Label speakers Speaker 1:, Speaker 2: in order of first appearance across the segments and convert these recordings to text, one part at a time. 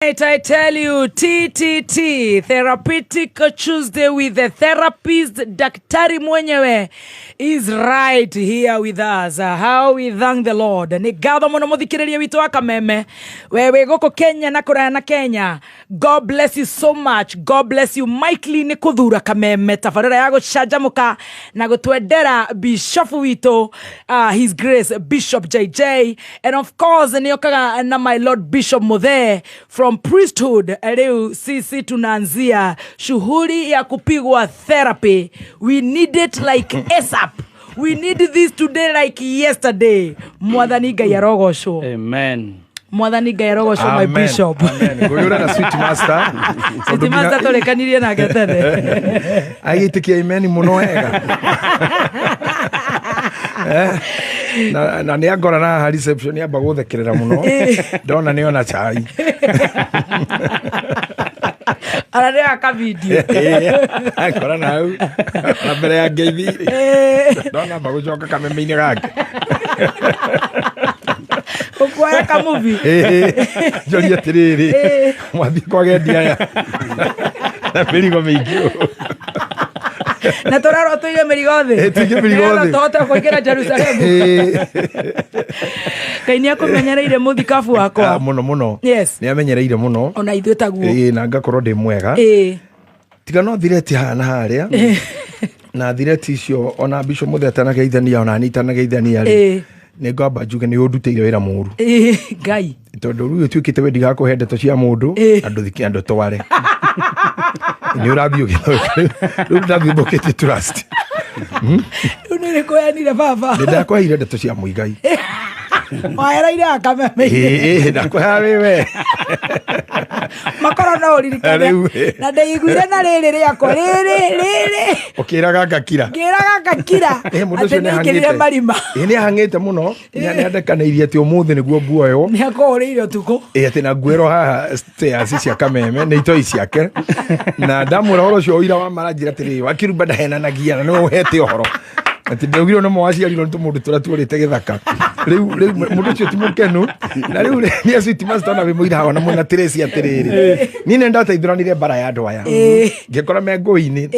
Speaker 1: I tell you, TTT, Therapeutic Tuesday with the therapist, Daktari mwenyewe is right here with us. How we thank the Lord. Nĩ ngatho mũno mũthikĩrĩria witũ wa Kameme. We wĩ gũkũ Kenya na kũraya na Kenya. God bless you so much. God bless you mightily nĩ kũthura Kameme tabarĩra ya gũcanjamũka na gũtwendera bishofu witũ, His Grace Bishop JJ, and of course nĩ okaga na my Lord Bishop Muthee from priesthood. Rĩu sisi tunaanzia shughuli ya kupigwa therapy. We need it like ASAP. We need this today like yesterday. Mwathani Ngai arogocwo.
Speaker 2: Amen.
Speaker 1: Mwathani Ngai arogocwo, my
Speaker 3: Amen.
Speaker 1: bishop.
Speaker 3: Amen. Ngũyũra na Sweet Master.
Speaker 1: Sweet Master tũrĩkanirie nake tene.
Speaker 3: Agĩtĩkia imeni mũno wega. Na nĩ angora na haha reception nĩ amba gũthekerera mũno ndona nĩ ona cai.
Speaker 1: Ara nĩ aka video.
Speaker 3: Akora na hau na mbere ya ngeithi ndona amba gũcoka kameme-inĩ gake.
Speaker 1: Ũkuoya kamuvi.
Speaker 3: Njoria atĩrĩrĩ, mwathiĩ kwa gendi aya na mĩrigo mĩingĩ ũũ.
Speaker 1: Na tũrarwo tũige mĩrigo thĩ.
Speaker 3: Tũige mĩrigo
Speaker 1: Nĩgetha
Speaker 3: thĩ.
Speaker 1: tũhote kũingĩra Jerusalemu. Ngai nĩ akũmenyereire, mũthikabu wakwa.
Speaker 3: Ah, mũno mũno. Nĩ amenyereire mũno.
Speaker 1: Ona ithuĩ taguo.
Speaker 3: Na ngakorwo ndĩ mwega tiga no thireti haha na harĩa na thireti icio ona Bishop Mũthee atanageithania ona niĩ itanageithania rĩ, nĩ ngwamba njuge nĩ ũndutĩire wĩra mũru.
Speaker 1: Ngai.
Speaker 3: Tondũ rĩu ũtuĩkĩte we ndigakũhe ndeto cia mũndũ na ndũthike andũ tware nĩ ũrathiĩ ũgĩthũka rĩu ndathiĩ thũkĩtie trust.
Speaker 1: Rĩu nĩ rĩkũyanire baba.
Speaker 3: Nĩ ndakwaheire ndeto cia Mũigai.
Speaker 1: Wahereire akameme.
Speaker 3: Ndakũhea wĩwe.
Speaker 1: Makorwo no ũririkane.
Speaker 3: Rĩu.
Speaker 1: Na ndĩiguire na rĩrĩ rĩakwa rĩrĩ rĩrĩ.
Speaker 3: Ũkĩraga ngakira.
Speaker 1: Ngĩraga ngakira.
Speaker 3: Mũndũ
Speaker 1: atĩ
Speaker 3: ũcio
Speaker 1: nĩ ingĩrire
Speaker 3: nĩ
Speaker 1: marima.
Speaker 3: Nĩ ahang'ĩte mũno, nĩ andekanĩirie atĩ ũmũthĩ nĩguo nguoywo.
Speaker 1: Nĩ akũhũrĩire ũtukũ.
Speaker 3: Atĩ na nguĩrwo haha stairs cia Kameme nĩ itoi ciake na ndamwĩra ũhoro ũcio ũira wa maranjĩra atĩrĩrĩ wakirumba ndahenanagia na nĩwe ũhete ũhoro atĩ ndaugirwo nĩ mwaciarirwo nĩ tũmũndũ tũrĩa tuorĩte gĩthaka. Rĩu mũndũ ũcio ti mũkenu na rĩu nĩ acio ti master na wĩ mũira hawa na mwena Tracy atĩrĩrĩ niĩ nĩ ndateithũranire mbara ya andũ aya ngĩkora me ngũi-inĩ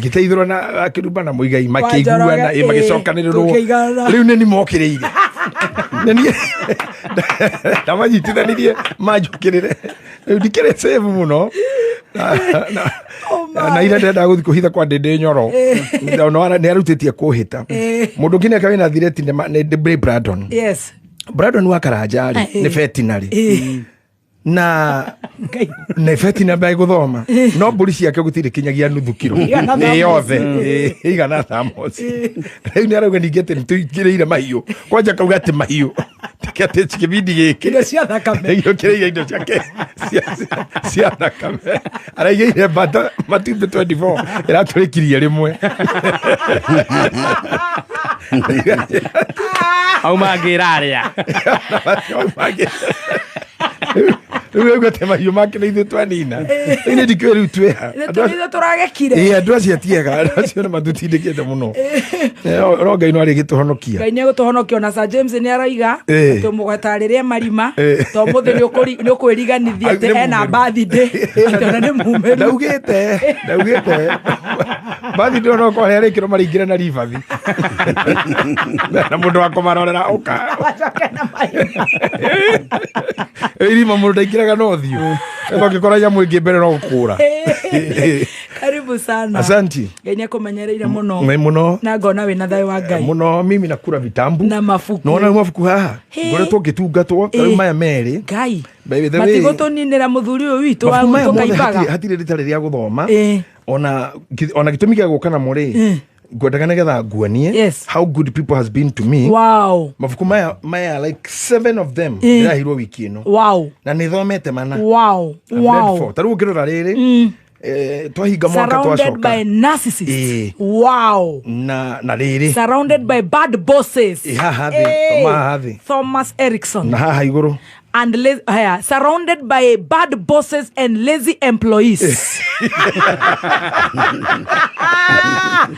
Speaker 3: ngĩteithũra na akĩrumba na Mũigai makĩiguana.
Speaker 1: Wanjoroge,
Speaker 3: Magĩcokanĩrĩrwo.
Speaker 1: Tũkĩigana.
Speaker 3: Rĩu nĩ nimokĩrĩire nĩ niĩ ndamanyitithanirie manjũkĩrĩre. Rĩu ndikĩrĩ save mũno.
Speaker 1: Oh my.
Speaker 3: Na ira ndendaga gũthiĩ kũhitha kwa Ndĩndĩ Nyoro nĩ arutĩtie kũhĩta mũndũ ũngĩ nĩaka wĩna thireti nĩ Brandon. Brandon wa Karanja rĩ nĩ veterinary na
Speaker 1: Ngai.
Speaker 3: nĩ veterinary gũthoma no mbũri ciake gũtirĩ kinyagia nuthu kiro.
Speaker 1: Igana
Speaker 3: Ĩ,
Speaker 1: thamosi.
Speaker 3: yothe. Igana thamosi. Rĩu nĩ arauga ningĩ atĩ nĩtũingĩrĩire mahiũ kwanja kauga atĩ mahiũ atĩ kĩbindi gĩkĩ
Speaker 1: Indo cia thakame.
Speaker 3: Gĩũkĩrĩire indo ciake cia thakame araigĩire mbata matumbĩ 24 ĩratũrĩkirie rĩmwe.
Speaker 2: Auma ngĩra arĩa.
Speaker 3: Rĩu rĩu atĩ mahiũ make nĩ ithuĩ twanina. Rĩu nĩ ndikĩũĩ rĩu twĩha.
Speaker 1: Nĩ tũragekire.
Speaker 3: Ĩĩ, andũ acio tiega, andũ acio nĩ matũtindĩkĩte mũno. No Ngai no arĩgĩtũhonokia.
Speaker 1: Ngai nĩ egũtũhonokia. Ona Sir James nĩ aroiga atĩ ũmũgwetaga rĩrĩa marima to mũthĩ nĩ ũkwĩriganithia atĩ
Speaker 3: Nĩ
Speaker 1: ena
Speaker 3: mumĩru.
Speaker 1: birthday, atĩ ona nĩ mumĩru.
Speaker 3: Ndaugĩte bathi ndĩrona okorwo harĩa arĩkĩrwo maraingĩra na ribathi na mũndũ wa kũmarorera ũka.
Speaker 1: Acoke na marima.
Speaker 3: Irima mũndũ ndaingĩraga na ũthiũ ũngĩkora nyamũ ĩngĩ mbere no gũkũra.
Speaker 1: Karibu sana.
Speaker 3: Asanti.
Speaker 1: Ngai nĩ akũmenyereire mũno.
Speaker 3: Nĩ mũno.
Speaker 1: Na ngona wĩna thayũ wa Ngai.
Speaker 3: Mũno, mimi nakura vitambu.
Speaker 1: Na mabuku.
Speaker 3: Nona rĩu mabuku haha ngoretwo ngĩtungatwo ta rĩu maya merĩ.
Speaker 1: Ngai.
Speaker 3: By the way,
Speaker 1: Matigũtũninĩra mũthuri ũyũ witũ wa
Speaker 3: mabuku maya
Speaker 1: gwitũ
Speaker 3: mothe
Speaker 1: kaimbaga.
Speaker 3: hatirĩ rĩtarĩ rĩa gũthoma. Ona gĩtũmi gĩa gũka namo rĩ ngwendaga nĩgetha nguonie how good people has been to me. Mabuku maya like seven of them ndĩraheirwo wiki ĩno na nĩ thomete mana. I've read four. Ta rĩu ũngĩrora rĩrĩ, twahinga mwaka
Speaker 1: Surrounded
Speaker 3: twacoka
Speaker 1: by narcissists.
Speaker 3: Na rĩrĩ
Speaker 1: Surrounded by bad bosses.
Speaker 3: Haha thĩ,
Speaker 1: Eh.
Speaker 3: thoma haha thĩ.
Speaker 1: Thomas Erickson.
Speaker 3: Na haha igũrũ.
Speaker 1: And haya, surrounded by bad bosses and lazy employees.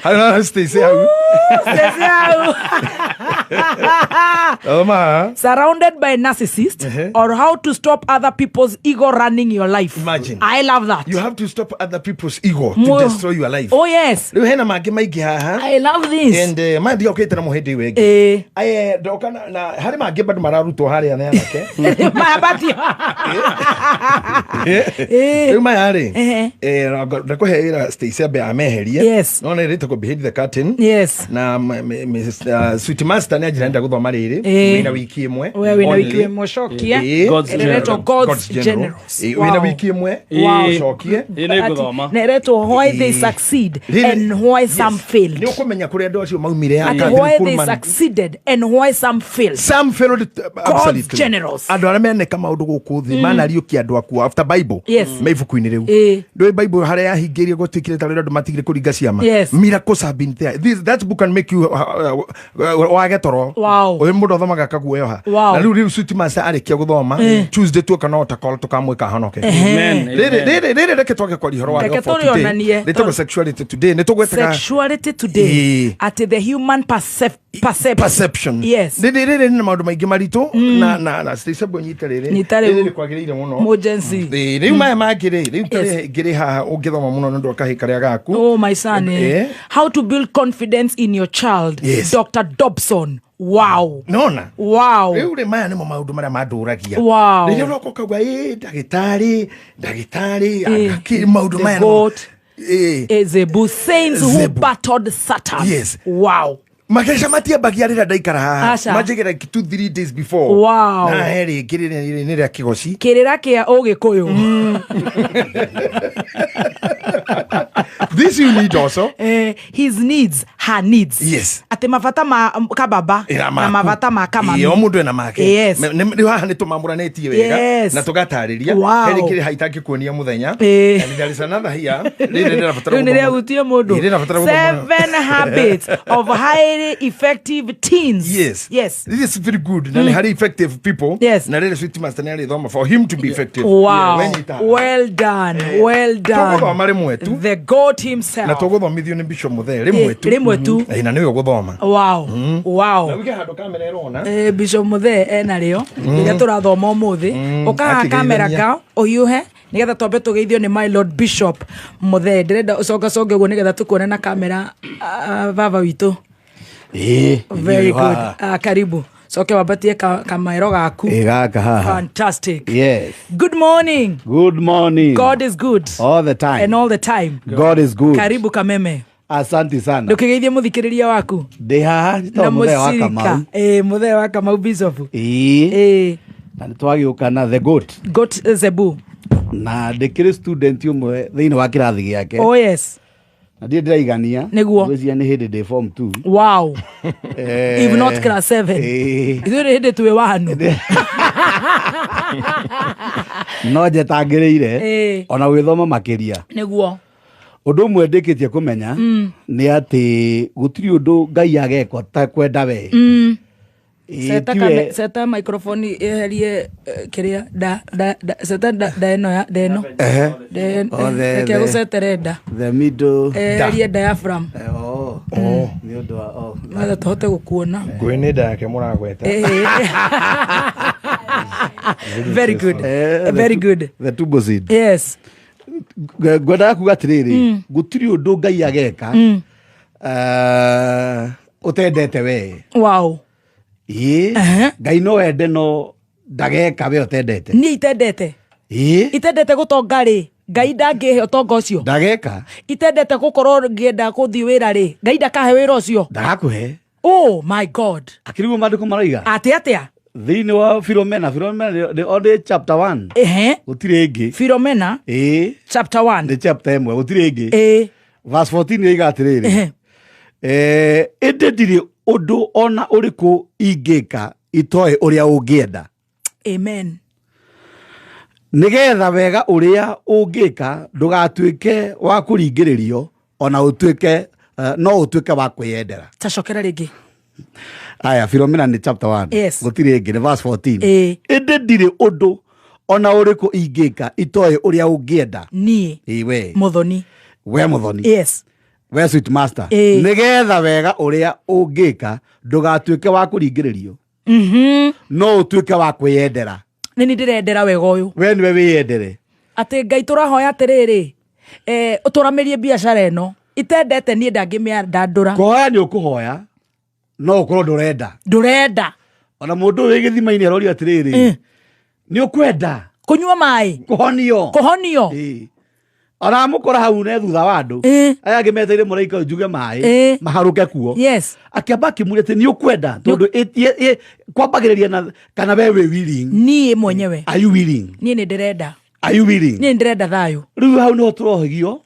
Speaker 3: Harĩ Stacy hau.
Speaker 1: Stacy hau.
Speaker 3: Thoma haha.
Speaker 1: Surrounded by narcissists or how to stop other people's ego running your life.
Speaker 3: Imagine.
Speaker 1: I love that.
Speaker 3: You have to stop other people's ego to destroy your life.
Speaker 1: Oh yes.
Speaker 3: Rĩu hena mangĩ maingĩ haha.
Speaker 1: I love this.
Speaker 3: And maya ndiokĩte namo hĩndĩ ĩyo ĩngĩ. Aye, ndoka na harĩ mangĩ bado mararutwo harĩa nĩ anake.
Speaker 1: Maya batio.
Speaker 3: Rĩu maya rĩ, ndakũhe wĩra Stacy ambe ameherie.
Speaker 1: Yes.
Speaker 3: No nĩ rĩtagwo behind the curtain.
Speaker 1: Yes.
Speaker 3: Na Sweet Master nĩ anjĩra nenda gũthoma rĩrĩ. Wĩna wiki ĩmwe.
Speaker 1: We wĩna
Speaker 3: Only.
Speaker 1: wiki ĩmwe ũcokie.
Speaker 2: God's
Speaker 1: Ĩretwo
Speaker 2: General.
Speaker 1: God's Generals.
Speaker 3: Wĩna
Speaker 1: Wow.
Speaker 3: wiki ĩmwe.
Speaker 1: Wow.
Speaker 3: Ũcokie.
Speaker 2: Ĩ nĩ ngũthoma.
Speaker 1: Na ĩretwo why they succeed
Speaker 3: Rĩrĩ-
Speaker 1: and why some failed.
Speaker 3: Nĩ ũkũmenya kũrĩa andũ acio maumire
Speaker 1: At
Speaker 3: Catherine
Speaker 1: why they
Speaker 3: Kuhlman.
Speaker 1: succeeded and why some failed.
Speaker 3: Some failed, absolutely.
Speaker 1: Generals.
Speaker 3: Andũ arĩa meneka maũndũ gũkũ thĩ manariũkia andũ akuo after Bible.
Speaker 1: Yes.
Speaker 3: Me ibuku-inĩ rĩu. Ndũĩ Bible harĩa yahingĩirie gwatuĩkire ta rĩrĩa andũ matigire kũringa ciama.
Speaker 1: Yes.
Speaker 3: Miracles have been there. That book can make you wage toro.
Speaker 1: Wow.
Speaker 3: Ũyũ mũndũ athomaga akaguoyoha.
Speaker 1: Wow.
Speaker 3: Na rĩu Sweet Master arĩkia gũthoma Tuesday tuoka no ta tũkamwĩka honoke.
Speaker 2: Amen.
Speaker 3: Rĩrĩ rĩrĩ rĩrĩ reke twage kwaria ũhoro
Speaker 1: Reke
Speaker 3: warĩo for today.
Speaker 1: tũrĩonanie.
Speaker 3: Rĩtagwo sexuality today. Nĩ tũgwetaga
Speaker 1: Sexuality today. At the human perception.
Speaker 3: Perception.
Speaker 1: Yes.
Speaker 3: Rĩrĩ rĩrĩ nĩ maũndũ maingĩ maritũ na Stacy Abbo nyite rĩrĩ.
Speaker 1: Nyita rĩu.
Speaker 3: Rĩrĩ rĩkwagĩrĩire mũno.
Speaker 1: Mũjenzi.
Speaker 3: Ĩĩ, rĩu maya mangĩ rĩ, rĩu
Speaker 1: Yes.
Speaker 3: ngĩrĩ haha ũngĩthoma mũno nĩ ũndũ wa kahĩ karĩa gaku.
Speaker 1: Oh, my son. Eh. How to build confidence in your child.
Speaker 3: Yes.
Speaker 1: Dr. Dobson. Wow.
Speaker 3: Nona.
Speaker 1: Wow.
Speaker 3: Rĩu rĩ maya nĩmo maũndũ marĩa mandũragia.
Speaker 1: Wow.
Speaker 3: Rĩrĩa ũroka ũkauga ĩ ndagĩtarĩ ndagĩtarĩ akĩ maũndũ
Speaker 1: The
Speaker 3: maya nĩmo-
Speaker 1: goat.
Speaker 3: Ĩ.
Speaker 1: Zebu. Saints who
Speaker 3: Zebu.
Speaker 1: battled Satan.
Speaker 3: Yes.
Speaker 1: Wow.
Speaker 3: Mageca matiambagia rĩrĩa ndaikara haha.
Speaker 1: Aca.
Speaker 3: Manjĩgĩra like 2-3 days before.
Speaker 1: Wow.
Speaker 3: Na he rĩngĩ rĩrĩa nĩ rĩa kĩgoci.
Speaker 1: Kĩrĩra kĩa Ũgĩkũyũ.
Speaker 3: This you need also.
Speaker 1: His needs, her needs.
Speaker 3: Yes.
Speaker 1: Atĩ mabata ma kababa
Speaker 3: Ĩra
Speaker 1: na
Speaker 3: maku.
Speaker 1: mabata ma kamami.
Speaker 3: Ĩ, o mũndũ ena make.
Speaker 1: Yes.
Speaker 3: Rĩu haha nĩ tũmamũranĩtie wega
Speaker 1: Yes.
Speaker 3: na tũgatarĩria.
Speaker 1: Wow.
Speaker 3: He rĩngĩ haha itangĩkuonia mũthenya. And there is another here. Rĩrĩ rĩrabatara
Speaker 1: Rĩu nĩ
Speaker 3: gũthomwo.
Speaker 1: rĩahutie mũndũ.
Speaker 3: Ĩ, rĩrabatara gũthomwo.
Speaker 1: Seven habits of highly effective teens.
Speaker 3: Yes.
Speaker 1: Yes.
Speaker 3: This is very good. Na nĩ harĩ effective people.
Speaker 1: Yes.
Speaker 3: Na rĩrĩ Sweet Master nĩ arĩthoma for him to be effective.
Speaker 1: Wow.
Speaker 3: Wenyita.
Speaker 1: Well done. Well done.
Speaker 3: Tũgũthoma rĩmwe tu.
Speaker 1: The God himself.
Speaker 3: Na tũgũthomithio nĩ Bishop Muthee rĩmwe tu.
Speaker 1: Rĩmwe tu.
Speaker 3: Ĩ, na nĩwe ũgũthoma.
Speaker 1: Wow. Wow.
Speaker 3: Na uige handũ kamera ĩrona.
Speaker 1: Bishop Muthee ena rĩo rĩrĩa tũrathoma ũmũthĩ ũkaha
Speaker 3: Akĩgeithania.
Speaker 1: kamera ka ũhiũhe nĩgetha twambe tũgeithio nĩ my lord Bishop Muthee. Ndĩrenda ũcongaconge ũguo nĩgetha tũkuone na kamera, baba witũ.
Speaker 4: Ĩĩ,
Speaker 1: Very
Speaker 4: nĩ
Speaker 1: good.
Speaker 4: haha.
Speaker 1: Karibu coke wambatie kamaero gaku.
Speaker 4: Ĩ, gaka haha.
Speaker 1: Fantastic.
Speaker 4: Yes.
Speaker 1: Good morning.
Speaker 4: Good morning.
Speaker 1: God is good.
Speaker 4: All the time.
Speaker 1: And all the time.
Speaker 4: God is good.
Speaker 1: Karibu kameme.
Speaker 4: Asante sana.
Speaker 1: Ndũkĩgeithie mũthikĩrĩria waku.
Speaker 4: Ndĩ haha njĩtagwo Mũthee wa Kamau.
Speaker 1: Ĩ, Mũthee wa Kamau Bishop.
Speaker 4: Ĩĩ.
Speaker 1: Ĩ.
Speaker 4: Na nĩ twagĩũka na the goat.
Speaker 1: Goat Zebu.
Speaker 4: Na ndĩkĩrĩ student ũmwe thĩinĩ wa kĩrathi gĩake.
Speaker 1: Oh yes.
Speaker 4: Na ndirĩ ndĩraigania.
Speaker 1: Nĩguo.
Speaker 4: Ngwĩciria nĩ hĩndĩ ndĩ form 2.
Speaker 1: Wow. If not class 7.
Speaker 4: Ĩĩ.
Speaker 1: Ithuĩ nĩ hĩndĩ twĩ wanu.
Speaker 4: No njetangĩrĩire.
Speaker 1: Ĩĩ.
Speaker 4: Ona gwĩthoma makĩria.
Speaker 1: Nĩguo.
Speaker 4: Ũndũ ũmwe ndĩkĩtie kũmenya nĩ atĩ gũtirĩ ũndũ Ngai agekwa ta kwenda we. Ĩĩ,
Speaker 1: Ceta
Speaker 4: tiwe-
Speaker 1: ceta microphone eherie kĩrĩa da da da ceta da da ĩno ya da ĩno.
Speaker 4: Oh,
Speaker 1: Reke gũcetere nda.
Speaker 4: The middle.
Speaker 1: Eherie diaphragm.
Speaker 4: Oh. Nĩ ũndũ wa oh.
Speaker 1: Nĩgetha tũhote gũkuona.
Speaker 3: Ngũĩ nĩ nda yake mũragweta.
Speaker 1: Very good. Very good.
Speaker 4: The tumbo seed.
Speaker 1: Yes.
Speaker 4: Ngwendaga kuga atĩrĩrĩ, gũtirĩ ũndũ Ngai ageka ũtendete we.
Speaker 1: Wow.
Speaker 4: Ĩĩ. Ngai no ende no ndageka we ũtendete.
Speaker 1: Niĩ itendete.
Speaker 4: Ĩĩ.
Speaker 1: Itendete gũtonga rĩ, Ngai ndangĩhe ũtonga ũcio.
Speaker 4: Ndageka.
Speaker 1: Itendete gũkorwo ngĩenda gũthiĩ wĩra rĩ, Ngai ndakahe wĩra ũcio.
Speaker 4: Ndagakũhe.
Speaker 1: Oh my God.
Speaker 4: Akĩriguo maandĩko maroiga.
Speaker 1: Atĩ atĩa?
Speaker 4: Thĩinĩ wa Filomena, Filomena nĩ only chapter 1.
Speaker 1: Ehe.
Speaker 4: Gũtirĩ ĩngĩ.
Speaker 1: Philomena
Speaker 4: Ĩĩ.
Speaker 1: chapter 1.
Speaker 4: Nĩ chapter ĩmwe gũtirĩ ĩngĩ.
Speaker 1: Ĩĩ.
Speaker 4: Verse 14 yoiga atĩrĩrĩ.
Speaker 1: Ehe.
Speaker 4: Ĩndĩ ndirĩ ũndũ ona ũrĩkũ ingĩka itoĩ ũrĩa ũngĩenda.
Speaker 1: Amen.
Speaker 4: Nĩgetha wega ũrĩa ũngĩka ndũgatuĩke wa kũringĩrĩrio ona ũtuĩke no ũtuĩke wa kwĩyendera.
Speaker 1: Tacokera rĩngĩ.
Speaker 4: Aya, Philomena nĩ chapter 1.
Speaker 1: Yes.
Speaker 4: Gũtirĩ ĩngĩ, nĩ verse 14.
Speaker 1: Ĩĩ.
Speaker 4: Ĩndĩ ndirĩ ũndũ ona ũrĩkũ ingĩka itoĩ ũrĩa ũngĩenda.
Speaker 1: Niĩ.
Speaker 4: Ĩĩ we.
Speaker 1: Muthoni.
Speaker 4: We Muthoni.
Speaker 1: Yes.
Speaker 4: We sweet master.
Speaker 1: Ĩĩ.
Speaker 4: Nĩgetha wega ũrĩa ũngĩka ndũgatuĩke wa kũringĩrĩrio. No ũtuĩke wa kwĩyendera.
Speaker 1: Nĩ ni ndĩrendera wega ũyũ.
Speaker 4: We nĩwe wĩyendere.
Speaker 1: Atĩ Ngai tũrahoya atĩrĩrĩ, ũtũramĩrie biacara ĩno itendete niĩ ndangĩmĩandandũra.
Speaker 4: Kũhoya nĩ ũkũhoya no ũkorwo ndũrenda.
Speaker 1: Ndũrenda.
Speaker 4: Ona mũndũ ũyũ wĩ gĩthima-inĩ arorio atĩrĩrĩ, nĩ ũkwenda
Speaker 1: kũnyua maĩ,
Speaker 4: kũhonio.
Speaker 1: Kũhonio.
Speaker 4: Ĩĩ. Ona mũkora hau ne thutha wa andũ aya angĩ meteire mũraika njuge maĩ maharũke kuo. Akĩamba akĩmũria atĩ nĩ ũkwenda, tondũ kwambagĩrĩria na kana we wĩ willing.
Speaker 1: Niĩ mwenyewe.
Speaker 4: Are you willing?
Speaker 1: Niĩ nĩ ndĩrenda.
Speaker 4: Are you willing?
Speaker 1: Niĩ nĩ ndĩrenda thayũ.
Speaker 4: Rĩu hau nĩho tũrohĩgio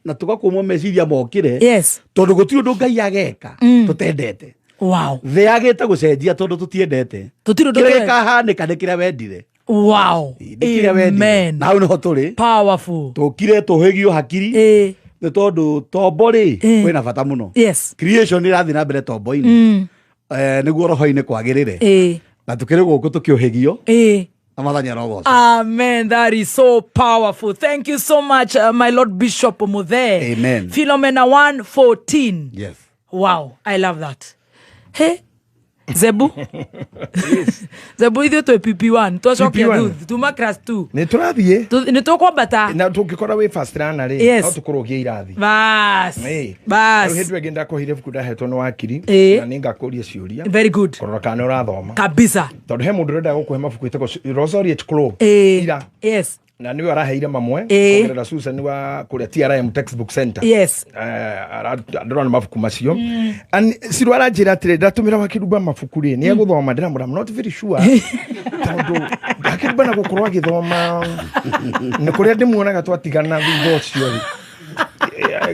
Speaker 4: na tũgakũmwo meciria mokĩre, tondũ gũtirĩ ũndũ Ngai ageka tũtendete. Thĩ yagĩte gũcenjia tondũ tũtiendete.
Speaker 1: Tũtirĩ ũndũ
Speaker 4: Kĩrĩa
Speaker 1: tũrenda.
Speaker 4: gĩkahanĩka nĩ kĩrĩa wendire. Nĩ kĩrĩa wendire.
Speaker 1: Amen.
Speaker 4: Na hau nĩho tũrĩ.
Speaker 1: Powerful.
Speaker 4: Tũkire tũhĩgio hakiri nĩ tondũ tombo rĩ kwĩna bata mũno. Creation ĩrathiĩ na mbere tombo-inĩ, nĩguo roho-inĩ kwagĩrĩre, na tũkĩrĩ gũkũ tũkĩũhĩgio na Mwathani arogocwo.
Speaker 1: Amen. That is so powerful. Thank you so much, my Lord Bishop Muthee.
Speaker 4: Amen.
Speaker 1: Philomena 1:14.
Speaker 4: Yes.
Speaker 1: Wow, I love that. Hey, Zebu. Zebu ithuĩ twĩ PP1 twacokia
Speaker 3: PP1.
Speaker 1: thuth tuma class 2.
Speaker 3: Nä tå rathiä
Speaker 1: Nĩ tũkwambata.
Speaker 3: Na tå ngä kora wä first runner rä,
Speaker 1: Yes.
Speaker 3: no tå kå rå gie irathi.
Speaker 1: Bas.
Speaker 3: Rä
Speaker 1: Bas.
Speaker 3: hä ndä ä ngä ndakohire ibuku ndahetwo nä wakiri, na nä ngakå ria ciå ria
Speaker 1: Very good.
Speaker 3: kå rora kana nä å rathoma,
Speaker 1: Kabisa.
Speaker 3: tondå he må ndå å renda gå kå he mabuku ĩtagwo Rosary Club ira, na nĩwe araheire mamwe kũgerera Susan wa kũrĩa TRM Textbook Center. Ndĩrona mabuku macio. And Ciru aranjĩra atĩrĩ, ndatũmĩra Wakĩrumba mabuku rĩ, nĩ egũthoma? Ndĩramwĩra, I'm not very sure, tondũ Wakĩrumba na gũkorwo agĩthoma nĩ kũrĩa ndĩmuonaga twatigana thutha ũcio rĩ,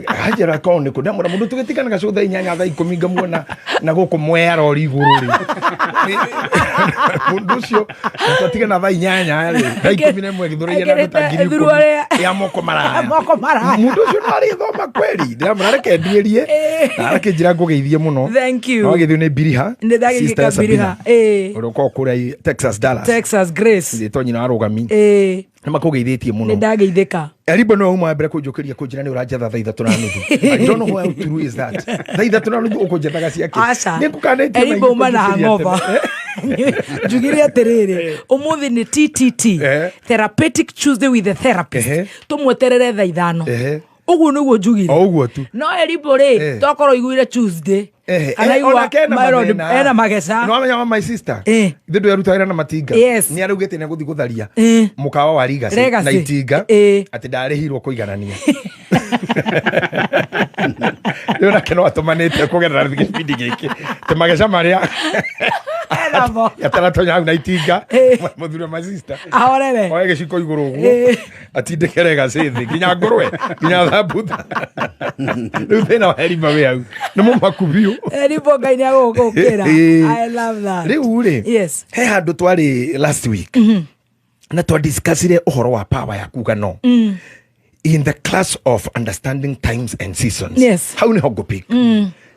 Speaker 3: hanjĩra korwo nĩ kũ ndamwĩra mũndũ tũgĩtiganaga cũ thaa 8, thaa 10 ngamuona na gũkũ Mwea rori igũrũ rĩ, mũndũ ũcio twatigana thaa 8 rĩ, thaa 11 gĩthũraiya na andũ ta ngiri
Speaker 1: Thuruarĩ-
Speaker 3: 10 ya moko maraya.
Speaker 1: Moko maraya.
Speaker 3: Mũndũ ũcio no arĩthoma kweri? Ndĩramwĩra reke nduĩrie, na arakĩnjĩra ngũgeithie mũno.
Speaker 1: Thank you.
Speaker 3: No agĩthio nĩ Biriha.
Speaker 1: Nĩ ndagĩthie
Speaker 3: sister ya
Speaker 1: Kabiriha.
Speaker 3: Sabina, ũrĩa ũkoragwo kũrĩa Texas, Dallas.
Speaker 1: Texas Grace.
Speaker 3: Rĩtwa nyina wa rũgami. Nĩ makũgeithĩtie
Speaker 1: Nĩ
Speaker 3: mũno.
Speaker 1: ndageithĩka.
Speaker 3: Eribo nĩwe uma wa mbere kũnjũkĩria kũnjĩra nĩ ũranjetha thaa 3:30. I don't know how true is that. Thaa 3:30 ũkũnjethaga ciake?
Speaker 1: Aca.
Speaker 3: Nĩ ngũkanĩtie.
Speaker 1: Eribo uma na hangover. Njugire atĩrĩrĩ, ũmũthĩ nĩ TTT, Therapeutic Tuesday with the therapist. Tũmweterere thaa 5. Ũguo nĩguo njugire.
Speaker 3: O ũguo tu.
Speaker 1: No Eribo rĩ, tokorwo iguire Tuesday, kana igua
Speaker 3: Onake ena
Speaker 1: my Lord,
Speaker 3: mathĩna.
Speaker 1: ena mageca.
Speaker 3: Nĩ wamenya wa my sister ithe ndå wĩra na matinga, nĩ araugĩte nĩ agũthiĩ gũtharia mũkawa wa Legacy
Speaker 1: Legacy.
Speaker 3: na itinga, atĩ ndarĩhirwo kũiganania. Rĩu nake no atũmanĩte kũgerera gĩbindi gĩkĩ atĩ mageca marĩa
Speaker 1: Enamo.
Speaker 3: ataratonya hau na itinga, mũthuri wa my sister
Speaker 1: Ahorere.
Speaker 3: oe gĩciko igũrũ ũguo atindĩke Legacy thĩ nginya ngũrwe nginya thambutha. Rĩu thĩna wa Erimba wĩ hau nĩ mũmaku biũ.
Speaker 1: Eribo Ngai nĩ agũgũkĩra. I love that.
Speaker 3: Rĩu rĩ, he handũ twarĩ last week na twadiscussire ũhoro wa power ya kuga no in the class of understanding times and seasons. Hau nĩho ngũpick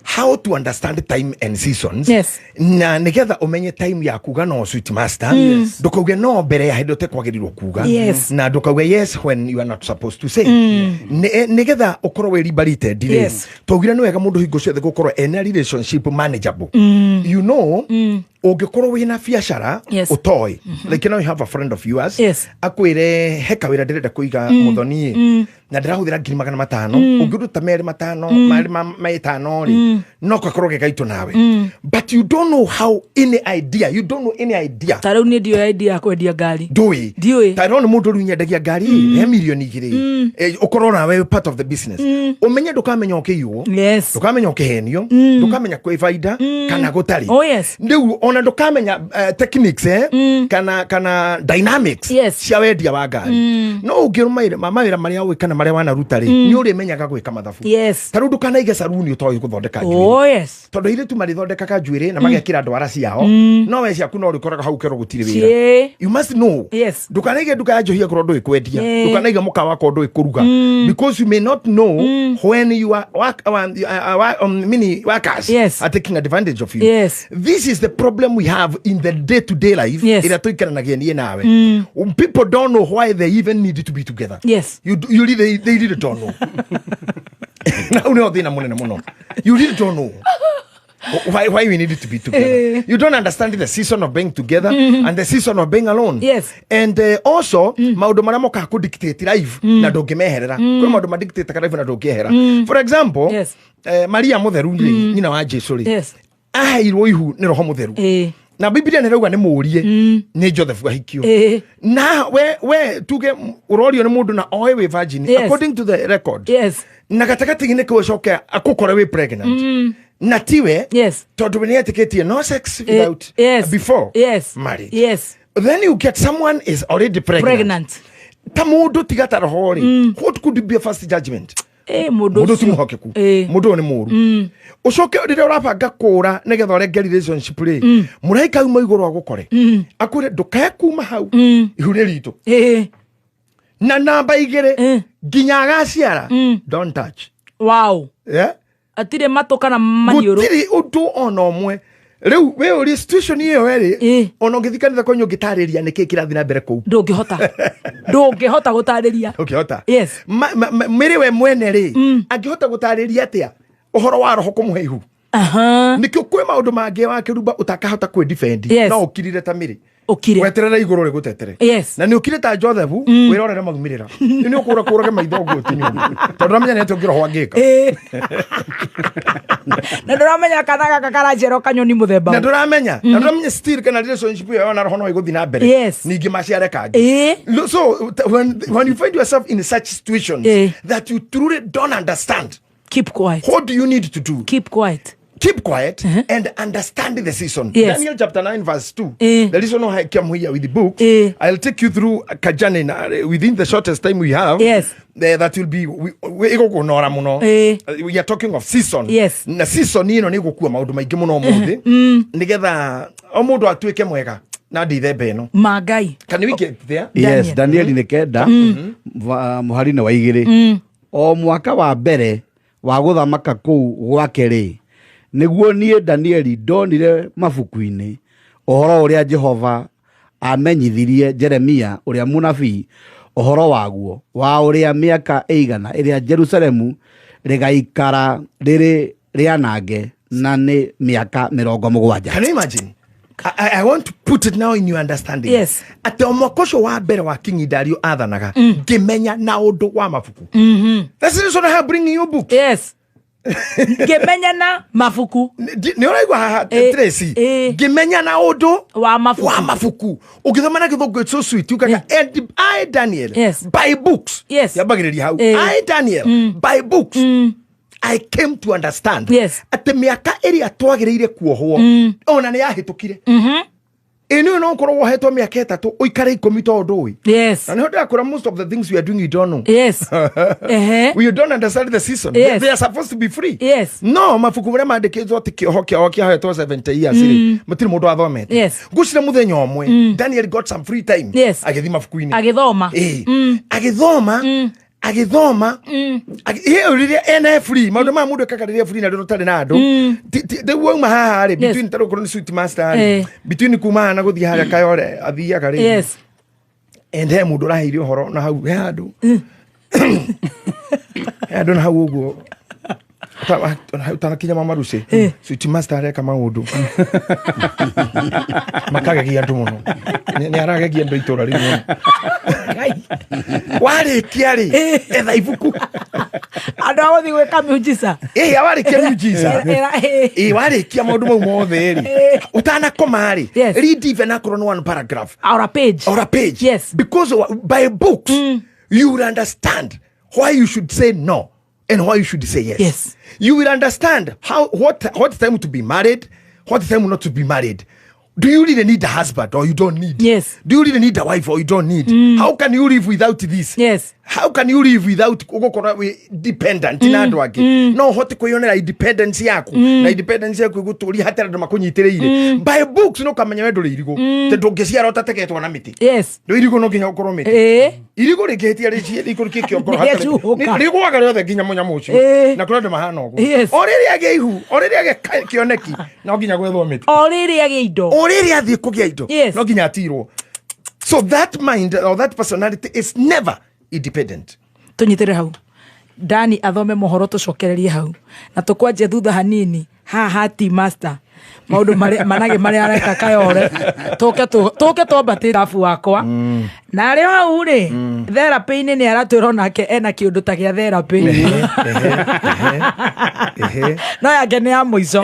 Speaker 3: how to understand time and seasons, na nigetha umenye time ya kuga no, sweet master, ndukauge no mbere ya hĩndĩ ũtekwagĩrĩirwo kuga, na ndukauge yes when you are not supposed to say. Nigetha ũkorwo wĩ liberated rĩ, twaugire nĩ wega mũndũ hingo ciothe gũkorwo ena relationship manageable. Ũngĩkorwo wĩna biacara ũtoĩ, like now you have a friend of yours, akwĩre he kawĩra ndĩrenda kũiga mũthoni na ndĩrahũthĩra 500,000, ũngĩruta merĩ matano merĩ metano rĩ, no gakorwo ge gaitũ nawe, but you don't know how any idea, you don't know any idea.
Speaker 1: Ta rĩu niĩ ndioya idea ya kwendia ngari.
Speaker 3: Ndũĩ.
Speaker 1: Ndiũĩ.
Speaker 3: Ta no nĩ mũndũ rĩu nyendagia ngari he 2 mirioni, ũkorwo nawe part of the business, ũmenye ndũkamenya ũkĩiywo, ndũkamenya ũkĩhenio, ndũkamenya kwĩ baida kana gũtarĩ.
Speaker 1: Oh, yes.
Speaker 3: Rĩu Ona ndũkamenya techniques kana dynamics cia wendia wa ngari, no ũngĩrũmaire mawĩra marĩa ũĩ kana marĩa wanaruta rĩ, nĩ ũrĩmenyaga gwĩka mathabu. Ta rĩu ndũkanaige saruni ũtoĩ gũthondeka njuĩrĩ.
Speaker 1: Oh yes.
Speaker 3: Tondũ airĩtu marĩthondekaga njuĩrĩ na magekĩra ndwara ciao, no we ciaku no ũrĩkoraga hau kerwo gũtirĩ wĩra. You must know. Ndũkanaige nduka ya njohi akorwo ndũĩ kwendia. Ndũkanaige mũkawa akorwo ndũĩ kũruga, because you may not know when you are work, mini workers are taking advantage of you. This is the problem we have in the day to day life ĩrĩa tũikaranagia niĩ nawe. People don't know why they even need to be together. You really, they really don't know. Na hau nĩho thĩna mũnene mũno. You really don't know why we need to be together. You don't understand the season of being together and the season of being alone. And also maũndũ marĩa mokaga kũ dictate life na ndũngĩmeherera. Kwĩ maũndũ ma dictate life na ndũngĩehera. For example, Maria mũtheru rĩ, nyina wa Jesu rĩ, aheirwo ihu nĩ Roho Mũtheru. Na Biblia nĩ ĩrauga nĩ mũũrie nĩ Joseph ahikio. Na we tuge ũrorio nĩ mũndũ na oe wĩ virgin according to the record. Na gatagatĩ-inĩ kau ũcoke akũkore wĩ pregnant. Na tiwe tondũ nĩ etĩkĩtie no sex without before marriage. Then you get someone is already pregnant.
Speaker 1: Pregnant.
Speaker 3: Ta mũndũ tiga ta roho rĩ, what could be a first judgment?
Speaker 1: Mũndũ
Speaker 3: Mũndũ ti
Speaker 1: ũcio.
Speaker 3: mũhokeku, mũndũ ũyũ nĩ mũũru. Ũcoke rĩrĩa ũrabanga kũũra nĩgetha ũrenge relationship rĩ, mũraika auma igũrũ agũkore akwĩre ndũkae kuma hau, ihu nĩ ritũ. Na namba 2, nginya agaciara, don't touch.
Speaker 1: Wow.
Speaker 3: Yeah?
Speaker 1: Atirĩ matũ kana maniũrũ.
Speaker 3: Gũtirĩ ũndũ ona ũmwe. Rĩu we ũrĩ situation ĩyo erĩ, ona ũngĩthiĩ kanitha kwanyu ũngĩtarĩria nĩkĩĩ kĩrathiĩ na mbere kũu,
Speaker 1: Ndũngĩhota gũtarĩria.
Speaker 3: Ũngĩhota. Mĩrĩ we mwene rĩ, angĩhota gũtarĩria atĩa ũhoro wa roho kũmũhe ihu? Nĩkĩo kwĩ maũndũ mangĩ wa kĩrumba ũtakahota kwĩ defend. No ũkirire ta mĩrĩ,
Speaker 1: Ũkire.
Speaker 3: weterere igũrũ rĩgũtetere. Na nĩ ũkire ta Joseph, wĩrorere maumĩrĩra. Nĩ ũkũra kũrage maitho ũguo ũtinyu, tondũ ũramenya nĩ atĩa ũngĩroho angĩka.
Speaker 1: Na ndũramenya kana gaka karaciarwo kanyoni mũthemba
Speaker 3: Na
Speaker 1: ũ.
Speaker 3: ndũramenya still kana relationship ĩyo na roho no ĩgũthiĩ na mbere. Ningĩ maciare kangĩ. So when you find yourself in such situations that you truly don't understand,
Speaker 1: Keep quiet.
Speaker 3: what do you need to do?
Speaker 1: Keep quiet.
Speaker 3: Keep quiet and understand the season. Daniel chapter 9 verse 2. The reason why I came here with the book, I'll take you through Kajane within the shortest time we have. That will be ĩgũkũnora mũno. We are talking of season. Na season ĩno nĩ ĩgũkua maũndũ maingĩ mũno ũmũthĩ, nĩgetha o mũndũ atuĩke mwega na ndithemba ĩno.
Speaker 1: Mangai.
Speaker 3: Can we get there?
Speaker 4: Yes, Daniel nĩ 9 mũhari-inĩ wa 2. O mwaka wa mbere wa gũthamaka kũu gwake rĩ, nĩguo niĩ Danieli ndonire mabuku-inĩ ũhoro ũrĩa Jehova amenyithirie Jeremia ũrĩa mũnabii ũhoro waguo, wa ũrĩa mĩaka ĩigana ĩrĩa Jerusalemu rĩgaikara rĩrĩ rĩanange, na nĩ mĩaka 70.
Speaker 3: Can you imagine? I want to put it now in your understanding. Atĩ o mwaka ũcio wa mbere wa King Dario athanaga, ngĩmenya na ũndũ wa mabuku. That's the reason I have bringing you books.
Speaker 1: Ngĩmenya na mabuku.
Speaker 3: Nĩ ũraigua haha, Tracy? Ngĩmenya na ũndũ
Speaker 1: wa mabuku.
Speaker 3: Wa mabuku. Ũngĩthoma na gĩthũngũ, it's so sweet. Ugaga, and I Daniel by books. Yambagĩrĩria hau. I Daniel by books I came to understand atĩ mĩaka ĩrĩa twagĩrĩire kuohwo ona nĩ yahĩtũkire. Ĩ nĩ no ũkorwo wohetwo mĩaka 3 ũikare 10 tondũ ndũĩ. Na nĩho ndĩrakwĩra, most of the things we are doing, you don't know. We don't understand the season. They are supposed to be free. No mabuku marĩa mandĩkĩtwo atĩ kĩoho kĩao kĩahetwo 70 years rĩ, mũtirĩ mũndũ athomete. Ngwĩciria mũthenya ũmwe Daniel got some free time. Agĩthiĩ mabuku-inĩ.
Speaker 1: Agĩthoma.
Speaker 3: Agĩthoma, agĩthoma. Ĩ, rĩrĩa ena free, maũndũ maya mũndũ ekaga rĩrĩa free na rĩrĩa ũtarĩ na andũ. Rĩu wauma haha rĩ, between tarĩu okorwo nĩ sweet master rĩ, between kuma haha na gũthiĩ harĩa Kayore athiaga rĩ, and he mũndũ ũraheire ũhoro na hau he handũ, he handũ na hau ũguo ũtanakinya Mama Lucy, sweet master areka maũndũ makagegia andũ mũno. Nĩ aragegia andũ itũra rĩu mũno. Warĩkia rĩ, etha ibuku.
Speaker 1: Andũ a gũthiĩ gwĩka miujiza.
Speaker 3: Ĩ, warĩkia miujiza. Ĩ, warĩkia maũndũ mau mothe rĩ, ũtanakoma rĩ, read even akorwo nĩ one paragraph
Speaker 1: Or a page.
Speaker 3: Or a page. Because by books you will understand why you should say no and why you should say yes. You will understand how what time to be married, what time not to be married. Do you really need a husband or you don't need?
Speaker 1: Yes.
Speaker 3: Do you really need a wife or you don't need? How can you live without this?
Speaker 1: Yes.
Speaker 3: How can you live without ugukorwo wi dependent na andu angi? No uhote kwiyonera independence yaku, na independence yaku iguturia hatarĩ andu makunyitĩrĩire. By books no kamenya we ndũrĩ irigũ, tondũ ũngĩciara ũtategetwo na mĩtĩ.
Speaker 1: Yes.
Speaker 3: Ndũ irigũ no nginya ũkorwo mĩtĩ. Irigũ rĩngĩhĩtia rĩikũrũkie kĩongoro hatarĩ.
Speaker 1: Rĩacuhũka.
Speaker 3: Rĩgũaga rĩothe nginya mũnyamũ ũcio. Na kũrĩ andũ mahana ũguo.
Speaker 1: Yes.
Speaker 3: O rĩrĩa agĩa ihu, o rĩrĩa agĩa kĩoneki, no nginya gwethwo mĩtĩ.
Speaker 1: O rĩrĩ agĩa indo.
Speaker 3: O rĩrĩa athiĩ kũgĩa indo,
Speaker 1: Yes.
Speaker 3: no nginya atirwo. So that mind or that personality is never independent.
Speaker 1: Tũnyitĩre hau Dani athome mohoro tũcokererie hau na tũkwanjia thutha hanini haha ti master maũndũ marĩa manage marĩa areka kayore tũke twambatĩ rabu wakwa na arĩ hau rĩ therapy-inĩ nĩ aratwĩra onake ena kĩũndũ ta gĩa therapy no yake nĩ ya mũico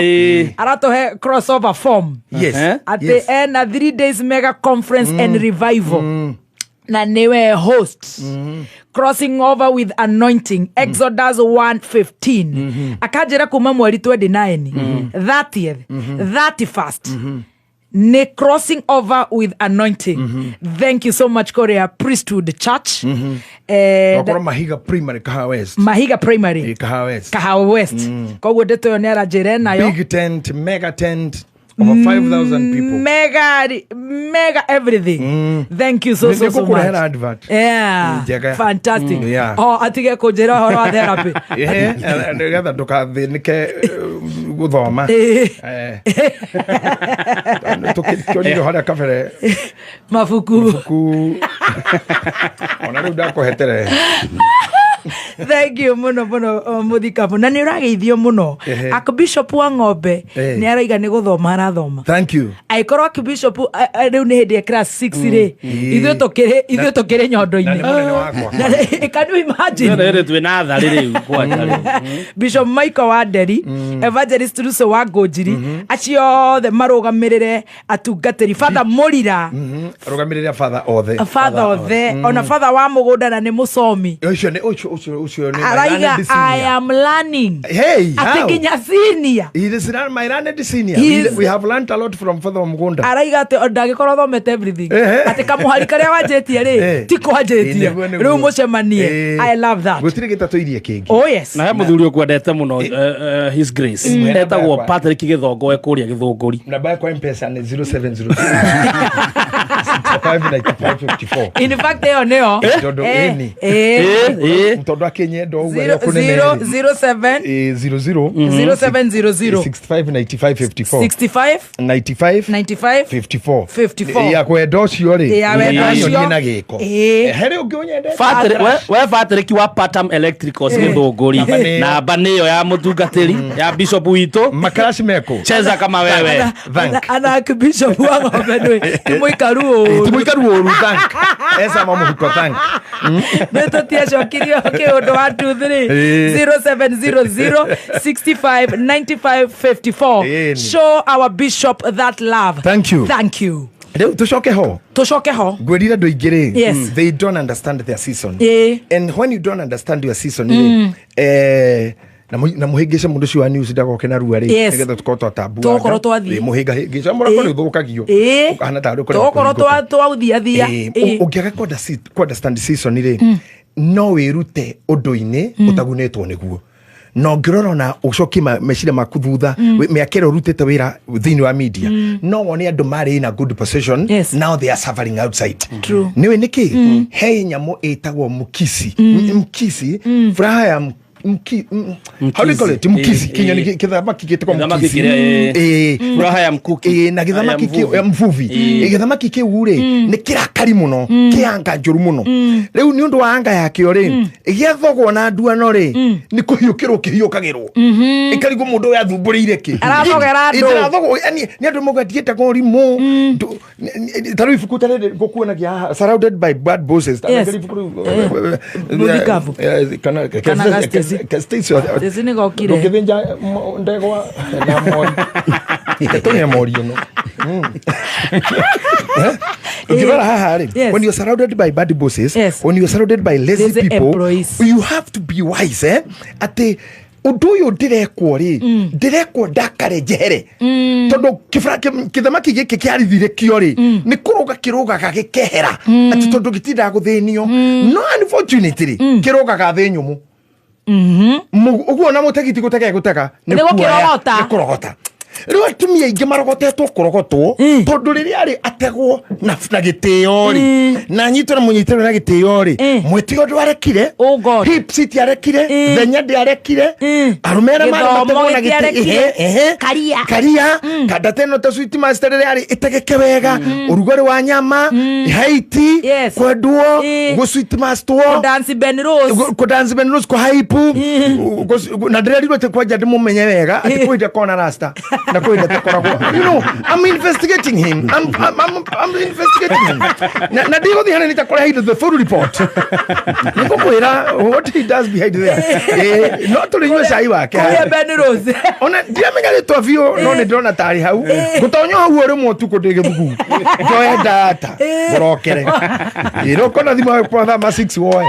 Speaker 1: aratũhe crossover form.
Speaker 3: Yes.
Speaker 1: Atĩ
Speaker 3: Yes.
Speaker 1: ena 3 days mega conference and revival na niwe host, crossing over with anointing, Exodus 1:15. Akanjĩra kuma mweri 29, 30th, 31st nĩ crossing over with anointing. Thank you so much, Korea Priesthood Church.
Speaker 3: Wakorwo Mahiga Primary, Kahawa West.
Speaker 1: Mahiga Primary.
Speaker 3: Kahawa West.
Speaker 1: Kahawa West. Koguo ndeto ĩyo nĩ aranjĩra nayo.
Speaker 3: Big tent, mega tent, over 5,000 people.
Speaker 1: Mega, mega everything. Thank you so so so much.
Speaker 3: Nĩngũkũrehera advert.
Speaker 1: Yeah.
Speaker 3: Njega.
Speaker 1: Fantastic.
Speaker 3: Yeah.
Speaker 1: Oh, atige kũnjĩra ũhoro wa therapy.
Speaker 3: Ehe, nĩgetha ndũkathĩnĩke gũthoma. Tũkĩonire harĩa kabere
Speaker 1: Mabuku.
Speaker 3: ku ona rĩu ndakũhetere.
Speaker 1: Thank you muno muno, mũthikabu, na nĩ ũrageithio mũno. Archbishop wa Ng'ombe nĩ araiga nĩ gũthoma arathoma.
Speaker 3: Thank you.
Speaker 1: Angĩkorwo Archbishop rĩu nĩ hĩndĩ ya class 6 rĩ, ithuĩ tũkĩrĩ
Speaker 3: Na nĩ
Speaker 1: nyondo-inĩ.
Speaker 3: mũnene wakwa.
Speaker 1: Can you imagine?
Speaker 2: Rĩrĩ twĩ na tharĩ rĩu kwanja rĩu.
Speaker 1: Bishop Michael wa Nderi, Evangelist Russo wa Ngũnjiri, acio othe marũgamĩrĩre atungatĩri, Father Mũrira.
Speaker 3: Rũgamĩrĩre father othe.
Speaker 1: Father othe, ona father wa mũgũnda na nĩ mũcomi.
Speaker 3: Ũcio nĩ ũcio nĩ my
Speaker 1: Araiga
Speaker 3: learned
Speaker 1: I
Speaker 3: senior.
Speaker 1: am learning.
Speaker 3: Hey,
Speaker 1: atĩ
Speaker 3: how?
Speaker 1: nginya senior.
Speaker 3: He is my learned senior.
Speaker 1: He is-
Speaker 3: We have learned a lot from Father Mugunda.
Speaker 1: Araiga atĩ ndangĩkorwo thomete everything, atĩ kamũhari karĩa wanjĩtie rĩ ti kwanjĩtie.
Speaker 3: Nĩguo, nĩguo.
Speaker 1: Rĩu mũcemanie. I love that.
Speaker 3: Gũtirĩ gĩtatũirie kĩngĩ.
Speaker 1: Oh yes.
Speaker 2: Na he mũthuri ũkwendete mũno, His Grace etagwo
Speaker 3: Yakwa.
Speaker 2: Patrick Gĩthongo e kũrĩa Gĩthũngũri.
Speaker 3: Namba yakwa M-Pesa nĩ 0702 659554.
Speaker 1: In fact ĩyo nĩyo.
Speaker 3: Tondũ ĩni. Tondũ akĩnyenda ũguo
Speaker 1: Zero- zero- zero seven
Speaker 3: 00
Speaker 1: 0700
Speaker 3: 659554
Speaker 1: 65
Speaker 3: 95
Speaker 1: 95
Speaker 3: 54
Speaker 1: 54.
Speaker 3: Ya kwenda ũcio rĩ,
Speaker 1: Ya wendo ũcio.
Speaker 3: nyonie na gĩko. Harĩ ũngĩ ũnyendete.
Speaker 2: We Patrick wa Patam Electricals Gĩthũngũri,
Speaker 3: Namba nĩyo.
Speaker 2: namba nĩyo ya mũtungatĩri ya bishop witũ.
Speaker 3: Makaraci mekũ.
Speaker 2: Cheza kama wewe.
Speaker 3: Thank.
Speaker 1: Ana Archbishop wa Ng'ombe nĩ ti mũikaru ũru.
Speaker 3: Ti mũikaru ũru, thank. Ecama mũhuko, thank.
Speaker 1: Nĩ tũtiacokirio kĩũndũ 1 2 3 0700 65 95 54.
Speaker 3: Ĩni.
Speaker 1: Show our bishop that love.
Speaker 3: Thank you.
Speaker 1: Thank you.
Speaker 3: Rĩu tũcoke ho.
Speaker 1: Tũcoke ho.
Speaker 3: Ngwĩrire andũ aingĩ rĩ,
Speaker 1: Yes.
Speaker 3: they don't understand their season. And when you don't understand your season rĩ, na mũhĩngĩce mũndũ ũcio wa news ndagoke na rua rĩ,
Speaker 1: Yes.
Speaker 3: nĩgetha tũkorwo twatambua.
Speaker 1: Tũgũkorwo twathiĩ.
Speaker 3: Mũhĩngahĩngĩca mũrako nĩ ũthũkagio. Ũkahana tarĩ ũkũrema
Speaker 1: Tũgũkorwo
Speaker 3: kũhingũka.
Speaker 1: twauthiathia.
Speaker 3: Ũngĩaga ku understand season rĩ, no wĩrute ũndũ-inĩ ũtagunĩtwo nĩguo, na ũngĩrora na ũcokie meciria maku thutha mĩaka ĩrĩa ũrutĩte wĩra thĩinĩ wa media, no wone andũ marĩ in a good position.
Speaker 1: Yes.
Speaker 3: Now they are suffering outside.
Speaker 1: True.
Speaker 3: Nĩũĩ nĩkĩ? He nyamũ ĩtagwo mkisi. Mkisi, furaha ya how do you call it? Mkisi. Kinyoni kĩthamaki gĩtagwo
Speaker 2: Gĩthamaki
Speaker 3: mkisi.
Speaker 2: kĩrĩa, Furaha ya mkuki.
Speaker 3: Na gĩthamaki
Speaker 2: Ya
Speaker 3: kĩu
Speaker 2: mvuvi.
Speaker 3: ya mvuvi. Gĩthamaki kĩu rĩ nĩ kĩrakari mũno, kĩ anga njũru mũno. Rĩu nĩ ũndũ wa anga yakĩo rĩ, gĩathogwo na nduano rĩ, nĩ kũhiũkĩrwo kĩhiũkagĩrwo, ĩkarigwo mũndũ ũyũ athumbũrĩire kĩ.
Speaker 1: Arathogera andũ.
Speaker 3: Ndĩrathogwo, yani nĩ andũ mauga ndiĩtagwo ũrimũ. Ta rĩu ibuku ta rĩrĩ ngũkuonagia haha, Surrounded by Bad Bosses. Ta
Speaker 1: Yes.
Speaker 3: rĩngĩ ibuku rĩu,
Speaker 1: Mũthikabu.
Speaker 3: kana
Speaker 1: Kana Gastesi.
Speaker 3: Gastesi.
Speaker 1: Stacy nĩ gokire.
Speaker 3: Ndũngĩthĩnja ndegwa na mori. Tũrĩa mori ĩno. Ũngĩrora haha rĩ,
Speaker 1: Yes.
Speaker 3: when you're surrounded by bad bosses,
Speaker 1: Yes.
Speaker 3: when you're surrounded by lazy
Speaker 1: Lazy
Speaker 3: people,
Speaker 1: employees.
Speaker 3: you have to be wise, eh? Atĩ Ũndũ ũyũ ndĩrekwo rĩ, ndĩrekwo ndakare njehere, tondũ kĩbra kĩthamaki gĩkĩ kĩarithire kĩo rĩ, nĩ kũrũga kĩrũgaga gĩkehera, atĩ tondũ gĩtindaga gũthĩnio. No unfortunately kĩrũgaga thĩ nyũmũ. Ũguo na mũtegi ti gũtega egũtega,
Speaker 1: Nĩ gũkĩrogota.
Speaker 3: Nĩ kũrogota. Rĩu atumia aingĩ marogotetwo kũrogotwo, tondũ rĩrĩa arĩ ategwo na gĩtĩo rĩ, na anyitwo na mũnyitĩrwo na gĩtĩo rĩ, mwĩtĩo ndwarekire.
Speaker 1: Oh God.
Speaker 3: Hips itiarekire, thenya ndĩarekire, arũme arĩa marĩ
Speaker 1: Gĩthomo
Speaker 3: mategwo na gĩtĩ
Speaker 1: gĩtiarekire.
Speaker 3: ehe, ehe.
Speaker 1: Karia.
Speaker 3: Karia kandate ĩno ta sweet master rĩrĩa arĩ ĩtegeke wega, ũrugarĩ wa nyama, haiti, kwendwo, gũ sweet master,
Speaker 1: Dance Ben Rose.
Speaker 3: Kå Ben Rose, kå na ndĩrerirwo atĩ kwanja ndĩmũmenye wega, atĩ kwĩ hĩndĩ akona rasta na kwĩ hĩndĩ atakoragwo. I'm investigating him. I'm investigating him na ndigũthiĩ hanene itakũreheire the full report. Nĩngũkwĩra what he does behind there. No tũrĩnyue cai wake.
Speaker 1: Kũrĩa Ben Rose.
Speaker 3: Ona ndiramenya rĩtwa biũ, no nĩ ndĩrona tarĩ hau ngũtonya hau o rĩmwe ũtukũ ndĩ gĩthugu, njoe data ngũrokere ĩno kona thimũ kwa thaa ma 6 woe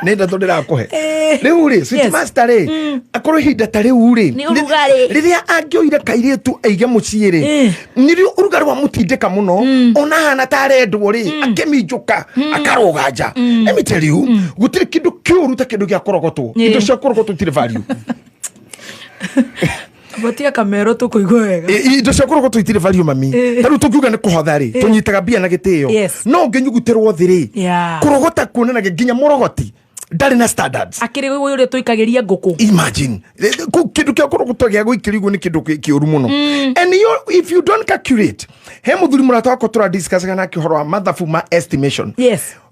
Speaker 3: nĩ ndeto ndĩrakũhe. Rĩu rĩ, sweet master rĩ, akorwo ihinda ta rĩu rĩ,
Speaker 1: Nĩ ũrugarĩ.
Speaker 3: Rĩrĩa angĩoire kairĩtu aige mũciĩ rĩ, nĩrĩo ũrugarĩ wa mũtindĩka mũno, ona hana ta arendwo rĩ, akĩminjũka akarũga nja. Let me tell you, gũtirĩ kĩndũ kĩũru ta kĩndũ gĩa kũrogotwo. Indo cia kũrogotwo itirĩ value.
Speaker 1: Batia kamero tũkũigua wega.
Speaker 3: Indo cia kũrogotwo itirĩ value, mami. Ta rĩu tũngiuga nĩ kũhotha rĩ, tũnyitaga mbia na gĩtĩo. No ũngĩnyugutĩrwo thĩ rĩ, kũrogota kuonanagia nginya mũrogoti ndarĩ na standards.
Speaker 1: Akĩrĩ ũrĩa tũikagĩria ngũkũ.
Speaker 3: Imagine. Kĩndũ kĩa kũrogotwo gĩa gũikĩrio ũguo nĩ kĩndũ kĩũru mũno. And you, if you don't calculate, he mũthuri mũrata wakwa tũradiscussaga nake ũhoro wa mathabu ma estimation.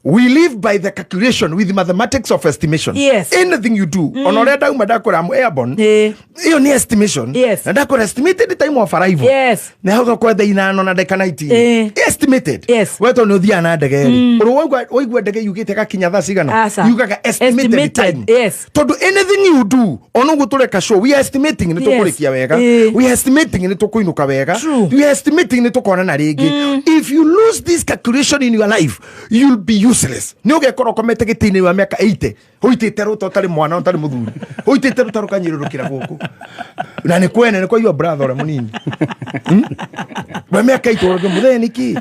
Speaker 3: We live by the calculation with mathematics of estimation. Anything you do, ona ũrĩa ndauma ndakwĩra am airborne, ĩyo nĩ estimation. Na ndakwĩra estimated time of arrival nĩ hau kwa thaa 5 na ndagĩka 19. Estimated. We tondũ nĩ ũthiaga na ndege rĩ, ũrĩ waigua ndege yugĩte gakinya thaa cigana?
Speaker 1: Aca.
Speaker 3: Yugaga estimated
Speaker 1: Estimated,
Speaker 3: time. Tondũ anything you do, ona ũguo tũreka show, we are estimating nĩ tũkũrĩkia wega. We are estimating nĩ tũkũinũka wega. We are estimating nĩ tũkonana rĩngĩ. If you lose this calculation in your life, you'll be useless. Nĩ ũgekora ũkomete gĩtĩ-inĩ wa mĩaka 80, ũitĩte rũta, ũtarĩ mwana, ũtarĩ mũthuri, ũitĩte rũta rũkanyĩrũrũkĩra gũkũ na nĩ kwene nĩ kwa your brother ũrĩa mũnini. Wa mĩaka 80 ũrĩa mũthee nĩkĩ?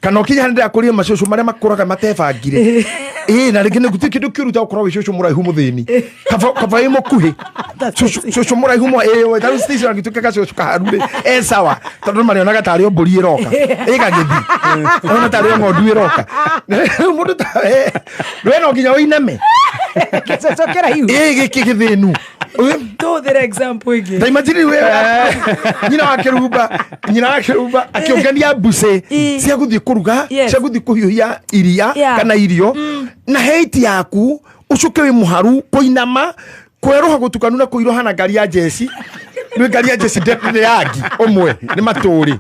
Speaker 3: Kana ũkinya harĩa ndĩrakũria macũcũ marĩa makũraga matebangire, ĩ na rĩngĩ nĩ gũtirĩ kĩndũ kĩũru ta gũkorwo wĩ cũcũ mũraihu mũthĩni. Kaba wĩ mũkuhĩ. Cũcũ mũraihu mwa ĩ we, tarĩu station angĩtuĩka gacũcũ kaharu rĩ, e sawa, tondũ marĩonaga tarĩ o mbũri ĩroka ĩgagĩthiĩ, ona tarĩ o ng'ondu ĩroka. Rĩu mũndũ ta we no nginya ũiname.
Speaker 1: Gĩcũcũ kĩraihu.
Speaker 3: Ĩ gĩkĩ gĩthĩnu.
Speaker 1: Tũhũthĩre example ĩngĩ.
Speaker 3: Ta imagine we nyina wa Kĩrumba akĩũngania mbucĩ cia gũthiĩ kũruga, cia gũthiĩ kũhiũhia iria kana irio, na hate yaku ũcuke wĩ mũharu kũinama kwerũha gũtukanu na kũiroha na ngari ya jeci, nĩ ngari ya jeci nĩ yangi ũmwe nĩ matũrĩ.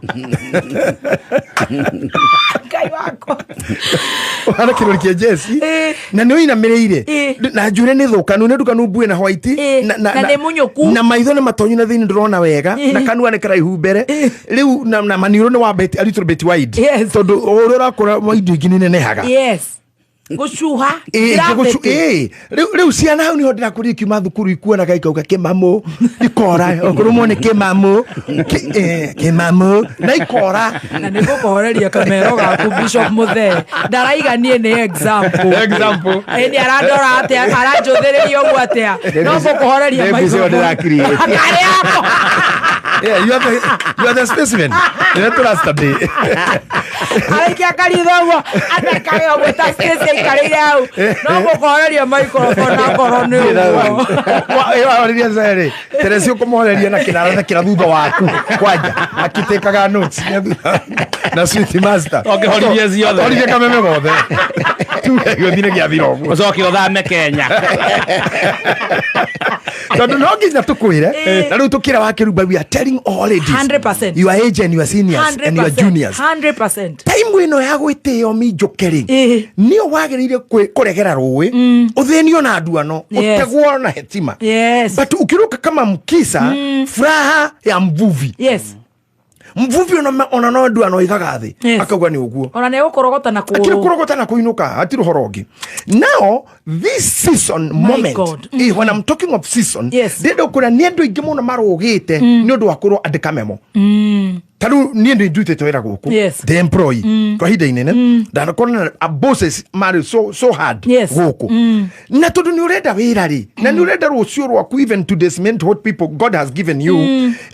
Speaker 1: Ngai wakwa.
Speaker 3: Ũhana kĩrori kĩa jeci na nĩ ũinamĩrĩire na njuĩrĩ nĩ thũkanu, nĩ ndukanu mbue na white.
Speaker 1: Na nĩ mũnyũku.
Speaker 3: Na maitho nĩ matonyu na thĩinĩ, ndũrona wega, na kanua nĩ karaihu mbere rĩu na maniũrũ nĩ wa bit a little bit wide, tondũ o ũrĩa ũrakũra indo ingĩ nĩ nenehaga.
Speaker 1: Yes, gũcuha.
Speaker 3: Ngĩgũcu-
Speaker 1: Gravity.
Speaker 3: Rĩu ciana hau niho ndĩrakũria ikiuma thukuru ikuonaga ikauga kĩmamũ, ikora kũrũmwo nĩ kĩmamũ. Kĩmamũ na ikora.
Speaker 1: Na nĩ ngũkũhoreria kamero gaku. Bishop Muthee ndaraiga niĩ nĩ example.
Speaker 3: Example.
Speaker 1: Ĩ nĩ arandora atĩa, aranjũthĩrĩria ũguo atĩa, no ngũkũhoreria.
Speaker 4: Nĩ mbica ĩyo ndĩra-create.
Speaker 1: Karĩ yako.
Speaker 3: Yeah, you are the specimen. Nĩ tũra study.
Speaker 1: Araikia karitho ũguo athekage ũguo ta Stacy aikarĩire hau, no ngũkũhoreria microphone akorwo nĩ ũguo.
Speaker 3: Ĩyo cerĩ Teresi ũkũmũhoreria na kĩnara na kĩra thutha waku kwanja akĩtĩkaga notes na sweet master.
Speaker 2: Ũngĩhoririe ciothe.
Speaker 3: Horirie kameme gothe tuge gĩothe nĩ gĩathira ũguo.
Speaker 2: Ũcoke ũthame Kenya.
Speaker 3: Tondũ no nginya tũkwĩre na rĩu tũkĩra wa Kĩrumba, we are telling all ladies
Speaker 1: 100%.
Speaker 3: your age and your seniors and your
Speaker 1: 100%,
Speaker 3: juniors,
Speaker 1: 100%.
Speaker 3: Time ĩno ya gwĩtĩo minjũke rĩ, nĩyo wagĩrĩire kũregera rũĩ, ũthĩnio na nduano, ũtegwo na hetima, but ukiruka kama mkisa, furaha ya mvuvi. Mvuvi ona no ndu anoigaga thi akauga ni uguo.
Speaker 1: Ona ne gukorogota na
Speaker 3: kuru. Akiri kurogota na kuinuka atiri horo ungi. Now this season moment, when I'm talking of season, ndendo kura ni andu ingi muno marugite ni undu wa kurwo andika memo. Taru ni ndu ndutite wira guku. The employee kwa hinda inene ndanakorwo na bosses mari so hard guku. Na tondu ni urenda wira ri na ni urenda rucio rwaku even to dismount what people God has given you.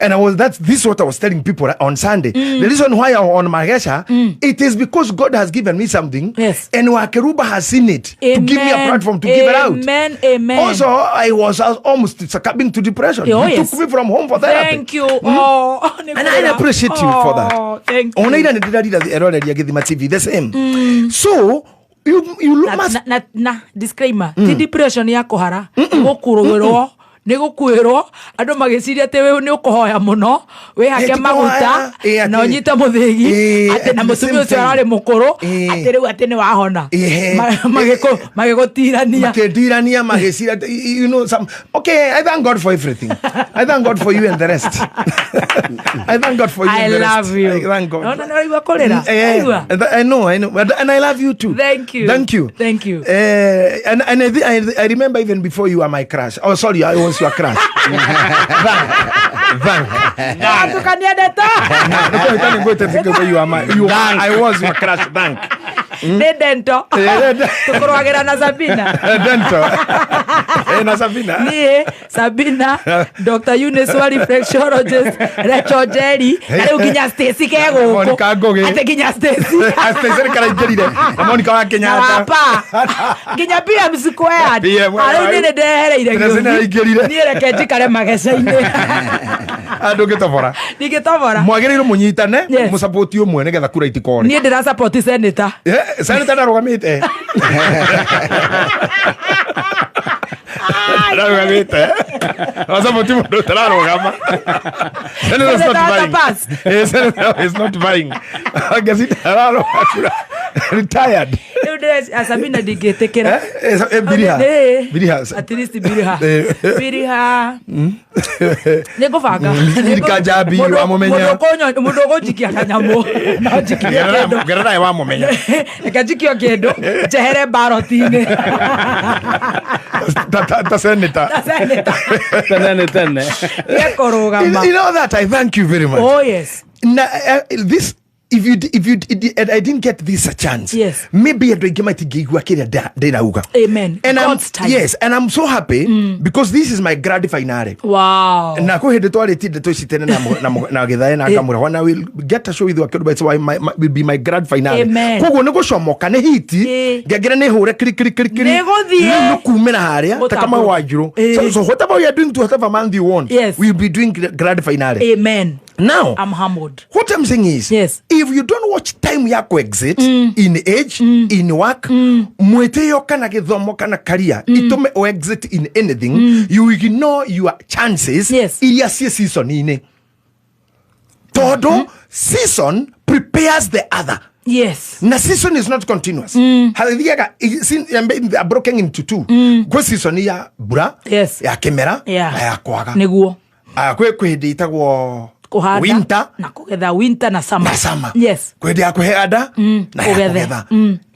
Speaker 3: And I was that's this what I was telling people on Sunday. The reason why I'm on Magesha, it is because God has given me something, and Wakeruba has seen it. Amen. To give me a platform to give it out.
Speaker 1: Amen. Amen.
Speaker 3: Also, I was almost succumbing to depression.
Speaker 1: Oh,
Speaker 3: you took me from home for therapy.
Speaker 1: Thank you. Oh,
Speaker 3: and I appreciate you for that.
Speaker 1: Thank you.
Speaker 3: Onaira ndirarira eroreria Githima TV the same. So you look
Speaker 1: na disclaimer. Ti depression ya kuhara gukurugirwo ni gukuirwo andu magiciria ati we ni ukuhoya muno wi hake maguta na unyite muthigi ati na mutumia ucio arari mukuru ati riu ati ni wahona magigutirania
Speaker 3: makidirania magiciria, you know some. Okay, I thank God for everything. I thank God for you and the rest. I thank God for you and the rest.
Speaker 1: I love you.
Speaker 3: I thank God.
Speaker 1: No, no, you kolera.
Speaker 3: I know, and I love you too.
Speaker 1: Thank you.
Speaker 3: Thank you.
Speaker 1: Thank you.
Speaker 3: And I remember even before you were my crush. Oh, sorry, I was your crush. Thank. I was your crush. Thank.
Speaker 1: Ne dento. Tukorwagira na Sabina.
Speaker 3: Dento. Na Sabina.
Speaker 1: Nie Sabina, Dr. Eunice wa reflexologist, Rachel Jerry, na riu nginya Stacy ke guku.
Speaker 3: Monica Ngugi.
Speaker 1: Ate nginya Stacy.
Speaker 3: Stacy karaingirire. Na Monica wa Kenyatta.
Speaker 1: Papa. Nginya PM squared. Ariu ni ndehereire
Speaker 3: gĩũthi.
Speaker 1: Niĩ reke njikare mageca-inĩ.
Speaker 3: Andu ngitobora.
Speaker 1: Ndingĩtobora.
Speaker 3: Mwagĩrĩirwo mũnyitane, mũsupport ũmwe nĩgetha kura itikore.
Speaker 1: Niĩ ndĩra support senator.
Speaker 3: Senator ndarugamĩte. Ndarugamĩte. Wasupport mũndũ ũtararũgama. Senator is not buying. Senator is not buying. Angĩcinda ararũgama. Retired.
Speaker 1: Sabina ndingĩtĩkĩra.
Speaker 3: Biriha. Biriha.
Speaker 1: At least biriha. Biriha. Nĩ ngũbanga.
Speaker 3: Mirika Njambi wamũmenya.
Speaker 1: Mũndũ ũkũnjikia kanyamũ. No njikie kĩndũ.
Speaker 3: Gerera wamũmenya.
Speaker 1: Reke njikio kĩndũ njehere baroti-inĩ.
Speaker 3: Ta senator.
Speaker 1: Ta senator.
Speaker 2: Tene tene.
Speaker 1: Nĩekũrũgama.
Speaker 3: You know that I thank you very much.
Speaker 1: Oh yes.
Speaker 3: Na, this if you I didn't get this a chance.
Speaker 1: Yes.
Speaker 3: Maybe andũ aingĩ matingĩigua kĩrĩa ndĩrauga.
Speaker 1: Amen.
Speaker 3: And
Speaker 1: God's time.
Speaker 3: Yes, and I'm so happy because this is my grand finale.
Speaker 1: Wow.
Speaker 3: Na kwĩ hĩndĩ twarĩtie ndeto ici tene na gĩthae na ngamũra when I will get a show with Wakeruba, it's why will be my grand finale.
Speaker 1: Amen.
Speaker 3: Koguo nĩ gũcomoka nĩ hiti ngengere nĩ hũre kiri kiri kiri kiri.
Speaker 1: Nĩ gũthiĩ.
Speaker 3: Nĩ kumĩra harĩa ta kama Wanjiru. So whatever we are doing to whatever month you want,
Speaker 1: yes,
Speaker 3: we will be doing grand finale.
Speaker 1: Amen.
Speaker 3: Now
Speaker 1: I'm humbled.
Speaker 3: What I'm saying is,
Speaker 1: yes,
Speaker 3: if you don't watch time yako exit in age, in work, mweteo kana githomo kana career, itume o exit in anything, you ignore your chances.
Speaker 1: Yes.
Speaker 3: Iria cie season ine. Todo season prepares the other.
Speaker 1: Yes.
Speaker 3: Na season is not continuous. Hathiaga they are broken into two. Kwa season ya mbura,
Speaker 1: yes,
Speaker 3: ya kemera,
Speaker 1: yeah,
Speaker 3: na ya kwaga.
Speaker 1: Niguo.
Speaker 3: Kwe hindi itagwo
Speaker 1: kuhanda
Speaker 3: winter
Speaker 1: na kugetha, winter na summer.
Speaker 3: Na summer.
Speaker 1: Yes.
Speaker 3: Kwende ya kuhanda na ya kugetha.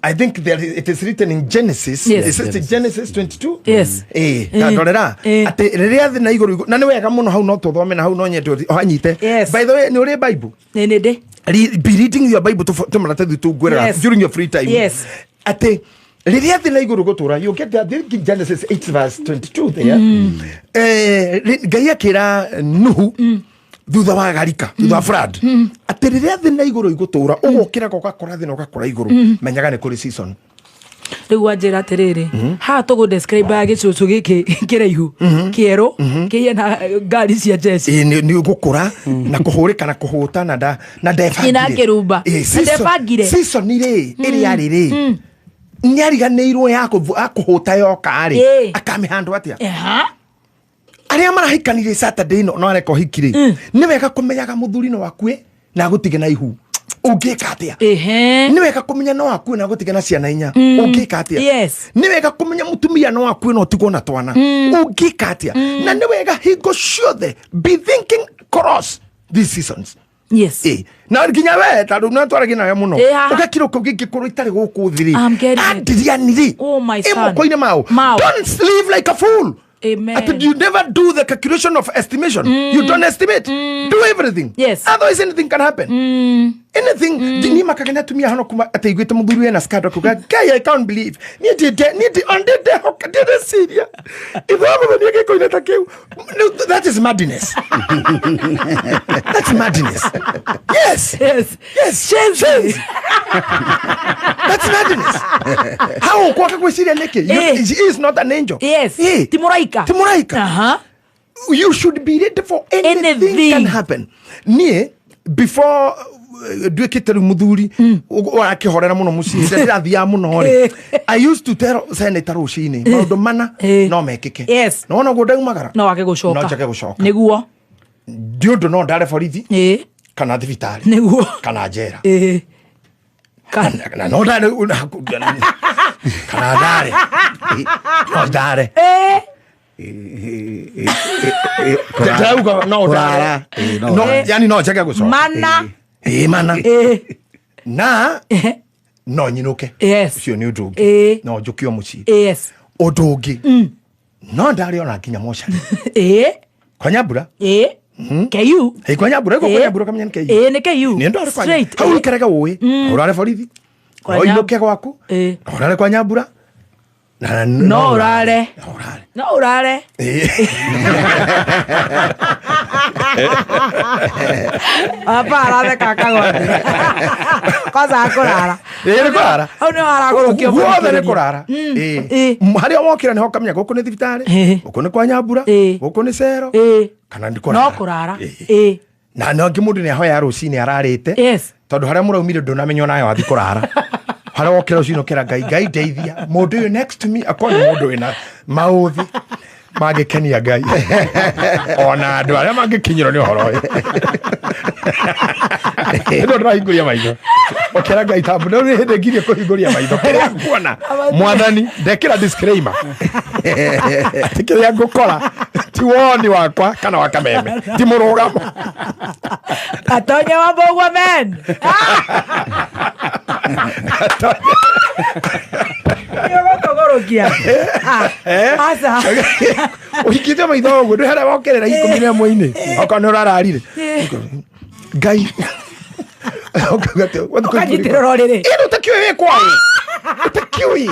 Speaker 3: I think there it is written in Genesis.
Speaker 1: Yes.
Speaker 3: Is it Genesis 22?
Speaker 1: Yes.
Speaker 3: Ndorera ati riria thi na iguru na ni wega muno hau no tuthome na hau no nyende hanyite.
Speaker 1: Yes.
Speaker 3: By the way, ni uri Bible?
Speaker 1: Ni ni ndi.
Speaker 3: Be reading your Bible to maratathi tungwira
Speaker 1: yes,
Speaker 3: during your free time.
Speaker 1: Yes.
Speaker 3: Ati riria thi na iguru gutura, you get that in Genesis 8 verse 22 there. Ngai akira Nuhu thutha wa garika, thutha wa flood, ati riria thi na iguru igutura ugukira ugakora thi na ugakora iguru, menyaga ni kuri season.
Speaker 1: Riu wanjira atiriri, haha tugu describe ya gicucu giki kiraihu kieru kiena ngari cia jeshi
Speaker 3: ni gukura na kuhurika na kuhuta na na ndebangire
Speaker 1: na Keruba ndebangire
Speaker 3: season ri iri ari ri ni ariganirwo ya kuhuta yoka ri akamihandwo atia aria marahikanire Saturday no areka hikire ni wega kumenyaga muthuri no akue na agutige na ihu ungika atia. Ni wega kumenya no akue na agutige na ciana inya ungika atia.
Speaker 1: Yes.
Speaker 3: Ni wega kumenya mutumia no akue na utigwo na twana ungika atia. Na ni wega hingo ciothe be thinking cross these seasons.
Speaker 1: Yes.
Speaker 3: Ĩ, na nginya we tondũ no twaragia nawe mũno
Speaker 1: Ĩ, haha.
Speaker 3: ũgakira ũkauga ingĩkorwo itarĩ gũkũ thĩ rĩ
Speaker 1: I'm getting it.
Speaker 3: Adrian rĩ
Speaker 1: Oh, my
Speaker 3: ĩ
Speaker 1: son.
Speaker 3: moko-inĩ mao.
Speaker 1: Mao.
Speaker 3: Don't live like a fool.
Speaker 1: Amen.
Speaker 3: Ati you never do the calculation of estimation. You don't estimate. Do everything.
Speaker 1: Yes.
Speaker 3: Otherwise anything can happen. Anything. Niĩ makaga nĩ atumia hano kuma atĩ aiguĩte mũthuri wena scandal kuga Ngai, I can't believe. Niĩ ndĩ niĩ ndĩ on ndĩndehoka ndĩreciria. Ithe wa mũthoni agĩkoina ta kĩu. No, that is madness. That's madness. Yes.
Speaker 1: Yes.
Speaker 3: Yes. Shenzi. That's madness. How kwaka gwĩciria nĩkĩ? He is not an angel.
Speaker 1: Yes. Ti mũraika.
Speaker 3: Ti mũraika.
Speaker 1: Aha.
Speaker 3: You should be ready for anything,
Speaker 1: Anything.
Speaker 3: can happen. Niĩ before nduĩkĩte rĩu mũthuri ũrakĩhorera mũno mũciĩ ndĩrathiaga mũno rĩ, I used to tell senator rũcinĩ maũndũ mana no mekĩke.
Speaker 1: Yes.
Speaker 3: Na wona ũguo ndaumagara
Speaker 1: No wage gũcoka.
Speaker 3: no njage gũcoka.
Speaker 1: Nĩguo.
Speaker 3: Ndi ũndũ no ndare borithi kana thibitarĩ
Speaker 1: Nĩguo.
Speaker 3: kana njera.
Speaker 1: Kana
Speaker 3: na no ndare kana ndare no ndare. Ndĩrauga no
Speaker 4: Kũrara.
Speaker 3: ndare.
Speaker 4: Ĩ, no
Speaker 3: No,
Speaker 4: ũrare.
Speaker 3: yani no njage gũcoka.
Speaker 1: Mana.
Speaker 3: Ĩ, mana. Na no nyinũke.
Speaker 1: Yes.
Speaker 3: Ũcio nĩ ũndũ ũngĩ. No njũkio mũciĩ. Ũndũ ũngĩ no ndarĩ ona nginya mocarĩ. Kwa Nyambura.
Speaker 1: KU.
Speaker 3: Ĩ, kwa Nyambura ĩko kwa Nyambura kamenya nĩ KU.
Speaker 1: Nĩ KU.
Speaker 3: Nĩ ndwarĩ kwa
Speaker 1: Straight.
Speaker 3: hau ũikarage ũĩ ũrare borithi
Speaker 1: Kwa
Speaker 3: no inũke gwaku ũrare kwa Nyambura na
Speaker 1: No ũrare.
Speaker 3: No ũrare.
Speaker 1: No ũrare.
Speaker 3: Ĩ.
Speaker 1: Baba aratheka akagwa kwanza akũrara.
Speaker 3: Ĩ, nĩ kũrara.
Speaker 1: Hau nĩho aragũrũkio.
Speaker 3: Guothe nĩ kũrara.
Speaker 1: Ĩ.
Speaker 3: Ĩ. Harĩa wokĩra nĩho ũkamenya gũkũ nĩ thibitarĩ, gũkũ nĩ kwa Nyambura, gũkũ nĩ cero kana nĩ
Speaker 1: No
Speaker 3: kũrara.
Speaker 1: kũrara.
Speaker 3: Ĩ. Na no ngĩ mũndũ nĩ ahoya rũcinĩ ararĩte tondũ harĩa mũraumire ndũnamenya onayo wathi kũrara harĩa wokĩra rũcinĩ ũkĩra Ngai, Ngai ndeithia mũndũ ũyũ next to me akorwo nĩ mũndũ wĩna maũthĩ mangĩkenia Ngai ona andũ arĩa mangĩkinyĩrwo nĩ ũhoro ũyũ ĩno ndĩrahingũria maitho ũkĩra Ngai tambu rĩu nĩ hĩndĩ ngirie kũhingũria maitho kĩrĩa nguona mwathani ndekĩra disclaimer atĩ kĩrĩa ngũkora ti woni wakwa kana wa Kameme ti mũrũgamo.
Speaker 1: Gatonye wa Mbũgua men. Nĩũgũtũgũrũkia. Aca.
Speaker 3: Ũhingĩte maitho ũguo ndĩ harĩa wokerera 11-inĩ okorwo nĩ ũrararire Ngai ũkauga atĩ, wathiĩ
Speaker 1: Ũkanyitĩrĩra ũrĩrĩ.
Speaker 3: Ĩno ũtakĩũĩ wĩ kwaũ ũtakĩũĩ.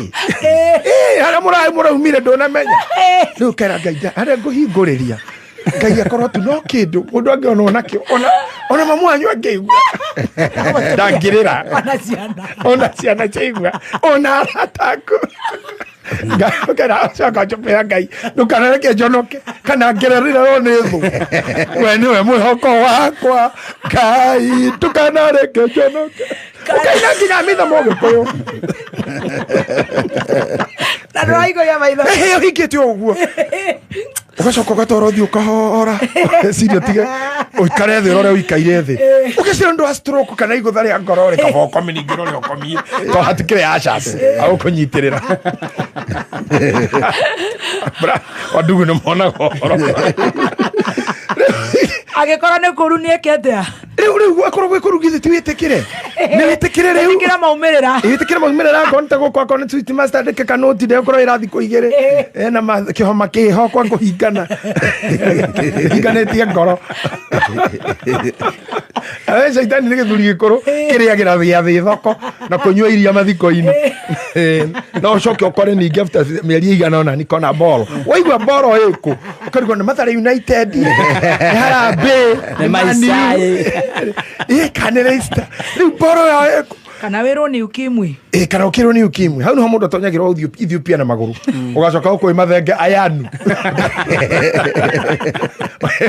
Speaker 3: Ĩ, harĩa mũraumire ndũnamenya rĩu kera Ngai harĩa ngũhingũrĩria Ngai akorwo tu no kĩndũ mũndũ angĩonwo nakĩo ona mamu wanyu angĩigua ndangĩrĩra.
Speaker 1: Ona ciana.
Speaker 3: Ona ciana ciaigua ona arata aku coka njũpĩra Ngai ndũkanareke njonoke kana ngererĩrwo nĩ thũ we nĩwe mwĩhoko wakwa Ngai ndũkanareke njonoke ũkaina nginya mĩthamo Gĩkũyũ.
Speaker 1: Na ndũrahingũria maitho.
Speaker 3: Ĩhĩ, ũhingĩte ũguo ũgacoka ũgatwara ũthiũ ũkahora ciria tige ũikare thĩ ũrore ũikaire thĩ ũgĩcira ũndũ wa stroke kana igũtha rĩa ngoro rĩ kaba ũkomi ningĩ ũrore ũkomie to hatikĩrĩ acas agũkũnyitĩrĩra. Wandugu nĩ monaga ũhoro.
Speaker 1: Angĩkorwo nĩ kũru nĩeke atĩa?
Speaker 3: Rĩu akorwo gwĩ kũru githĩ ti wĩtĩkĩre nĩ wĩtĩkĩre rĩu.
Speaker 1: Ĩtĩkĩra maumĩrĩra.
Speaker 3: Ĩtĩkĩra maumĩrĩra akorwo nĩ ta gũkũ akorwo nĩ sweet master ndĩke kanoti ndegũkorwo ĩrathi kũ igĩrĩ ena kĩhoma kĩho kwa kũhingana hinganĩtie ngoro. Awe caitani nĩ gĩthuri gĩkũrũ kĩrĩagĩra gĩathĩ thoko na kũnyua iria mathiko-inĩ. No ũcoke ũkore ningĩ after mĩeri ĩigana ũna nikona boro waigua boro ĩkũ ũkarigwo nĩ Mathare United nĩ Harambee
Speaker 2: Nĩ
Speaker 3: Man U.
Speaker 2: Maisai.
Speaker 3: Ĩ, kana nĩ Leicester rĩu boro yao ĩkũ?
Speaker 1: Kana wĩrwo nĩ ukimwi.
Speaker 3: Ĩ, kana ũkĩrwo nĩ ukimwi hau nĩho mũndũ atonyagĩrwo Ethiopia na magũrũ ũgacoka ũkũĩ mathenge ayanu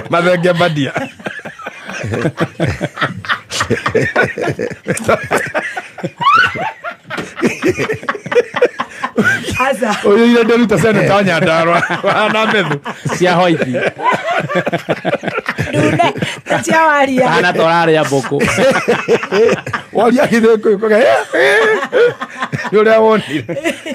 Speaker 3: mathenge bandia.
Speaker 1: Aca.
Speaker 3: Ũyũ ire ndĩruta seneta wa Nyandarua na methu
Speaker 2: cia hoithi.
Speaker 1: Ndune cia waria.
Speaker 2: Kana tũrarĩa mbũkũ.
Speaker 3: Waria gĩthĩkũ ũkoga nĩ ũrĩa wonire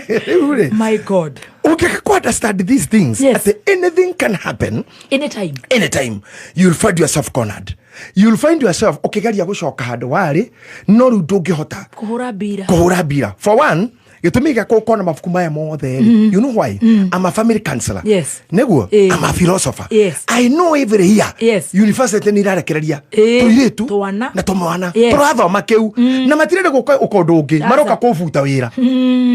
Speaker 3: rĩu rĩ.
Speaker 1: My God.
Speaker 3: Ũngĩka kũ understand these things
Speaker 1: Yes.
Speaker 3: at anything can happen
Speaker 1: Anytime.
Speaker 3: Anytime you'll find yourself cornered. You'll find yourself ũkĩgeria gũcoka handũ warĩ, no rĩu ndũngĩhota
Speaker 1: Kũhũra mbira.
Speaker 3: Kũhũra mbira. For one, gĩtũmi gĩa gũkorwo na mabuku maya mothe rĩ, you know why? I'm a family counselor. Nĩguo. I'm a philosopher. I know every year university nĩ irarekereria tũirĩtu
Speaker 1: Twana.
Speaker 3: na tũmwana tũrathoma kĩu, na matirenda gũka ũka ũndũ ũngĩ.
Speaker 1: Aca.
Speaker 3: Maroka kũbuta wĩra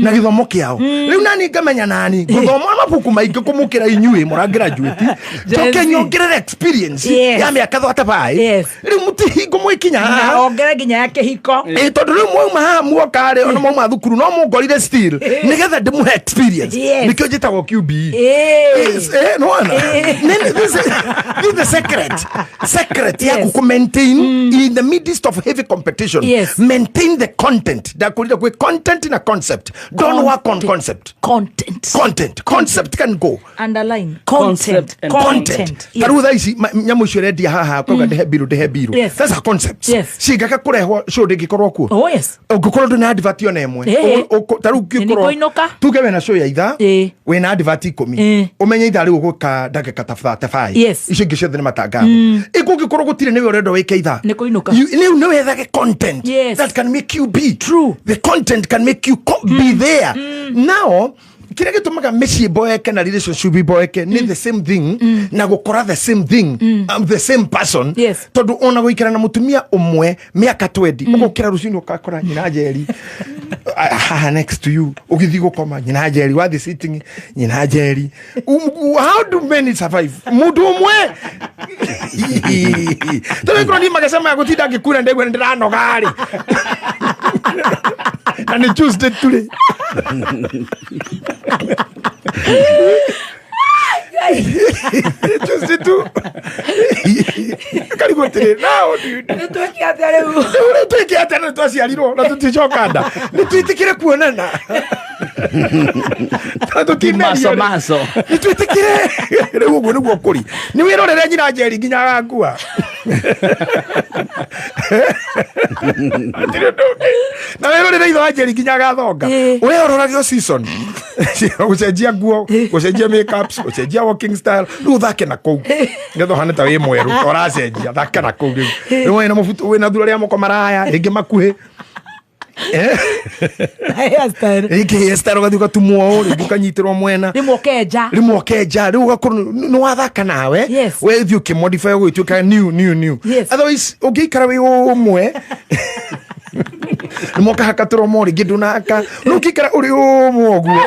Speaker 3: na gĩthomo kĩao. Rĩu nani ngamenya nani ngũthoma mabuku maingĩ kũmũkĩra inyuĩ mũrangraduate, njoke
Speaker 1: Gen Z.
Speaker 3: nyongerere experience ya mĩaka 35. Rĩu mũtihingo mwĩkinya
Speaker 1: Na
Speaker 3: haha.
Speaker 1: ongere nginya ya kĩhiko.
Speaker 3: Ĩ, tondũ rĩu mwauma haha muoka rĩ, ona mwauma thukuru no mũngorire still nĩgetha ndĩmũhe experience. Nĩkĩo njĩtagwo QBE. Yes, nĩwona? This is the secret ya ku maintain in the midst of heavy competition. Maintain the content. Ndakwĩrire kwĩ content na concept. Don't work on concept.
Speaker 1: Content.
Speaker 3: Content. Concept can go.
Speaker 1: Underline content.
Speaker 2: Concept and
Speaker 3: Content.
Speaker 1: Yes.
Speaker 3: Ta rĩu thaa ici nyamũ icio ũrendia haha kwauga ndĩhe mbiru, ndĩhe mbiru. That's a concept. Cingĩaga kũrehwo show ndĩngĩkorwo kuo.
Speaker 1: Oh yes.
Speaker 3: Ũngĩkorwo ndũna advert ona ĩmwe, ta rĩu
Speaker 1: Nĩ
Speaker 3: ũngĩkorwo
Speaker 1: nĩkũinũka.
Speaker 3: tuge wĩna show ya ithaa, wĩna advert 10, ũmenye ithaa rĩu ũgwĩka ndagĩka ta 35. Icio ingĩ ciothe nĩ matangatho. Kũngĩkorwo gũtirĩ nĩwe ũrenda wĩke ithaa.
Speaker 1: Nĩ kũinũka.
Speaker 3: Rĩu nĩ wethage content that can make you be. The content can make you be there. Now kĩrĩa gĩtũmaga mĩciĩ boeke na relationship iboeke nĩ the same thing na gũkora the same thing, the same person. Tondũ ona gũikara na mũtumia ũmwe mĩaka 20, ũgũkĩra rũcinĩ ũgakora nyina Njeri haha next to you, ũgĩthiĩ gũkoma nyina Njeri, wathiĩ sitting nyina Njeri. How do many survive mũndũ ũmwe? Tondũ ĩkorwo niĩ magecema ya gũtinda ngĩkura ndegwa nĩ ndĩranoga rĩ, na nĩ Tuesday turĩ. Tuesday tu karigwo atĩrĩ, now what do you do?
Speaker 1: Nĩ twĩke atĩa rĩu?
Speaker 3: Rĩu twĩke atĩa na twaciarirwo na tũticoka nda? Nĩ twĩtĩkĩre kuonana na tũtimerio.
Speaker 2: Maso maso.
Speaker 3: Nĩ twĩtĩkĩre rĩu ũguo nĩguo kũri. Nĩ wĩrorere nyina Njeri nginya agakua. Hatirĩ ũndũ ũngĩ. Na wĩrorere ithe wa Njeri nginya agathonga. Wĩrorage o season, gũcenjia nguo, gũcenjia makeups, gũcenjia walking style. Rĩu ũthake na kũu nĩgetha ũhane ta wĩ mwerũ, ta ũracenjia. Thaka na kũu rĩu. Rĩu wĩna mũbuto, wĩna thura rĩa moko maraya, rĩngĩ makuhĩ.
Speaker 1: Hairstyle.
Speaker 3: Rĩngĩ hairstyle ũgathiĩ ũgatumwo ũũ, rĩngĩ ũkanyitĩrwo mwena.
Speaker 1: Rĩmwe ũkenja.
Speaker 3: Rĩmwe ũkenja. Rĩu ũgakorwo nĩ wathaka nawe. We thiĩ ũkĩmodify ũgĩtuĩka new new new. Otherwise ũngĩikara wĩ ũmwe, nĩ mokahaka tũromo, rĩngĩ ndũnaka. No ũngĩikara ũrĩ ũmwe ũguo,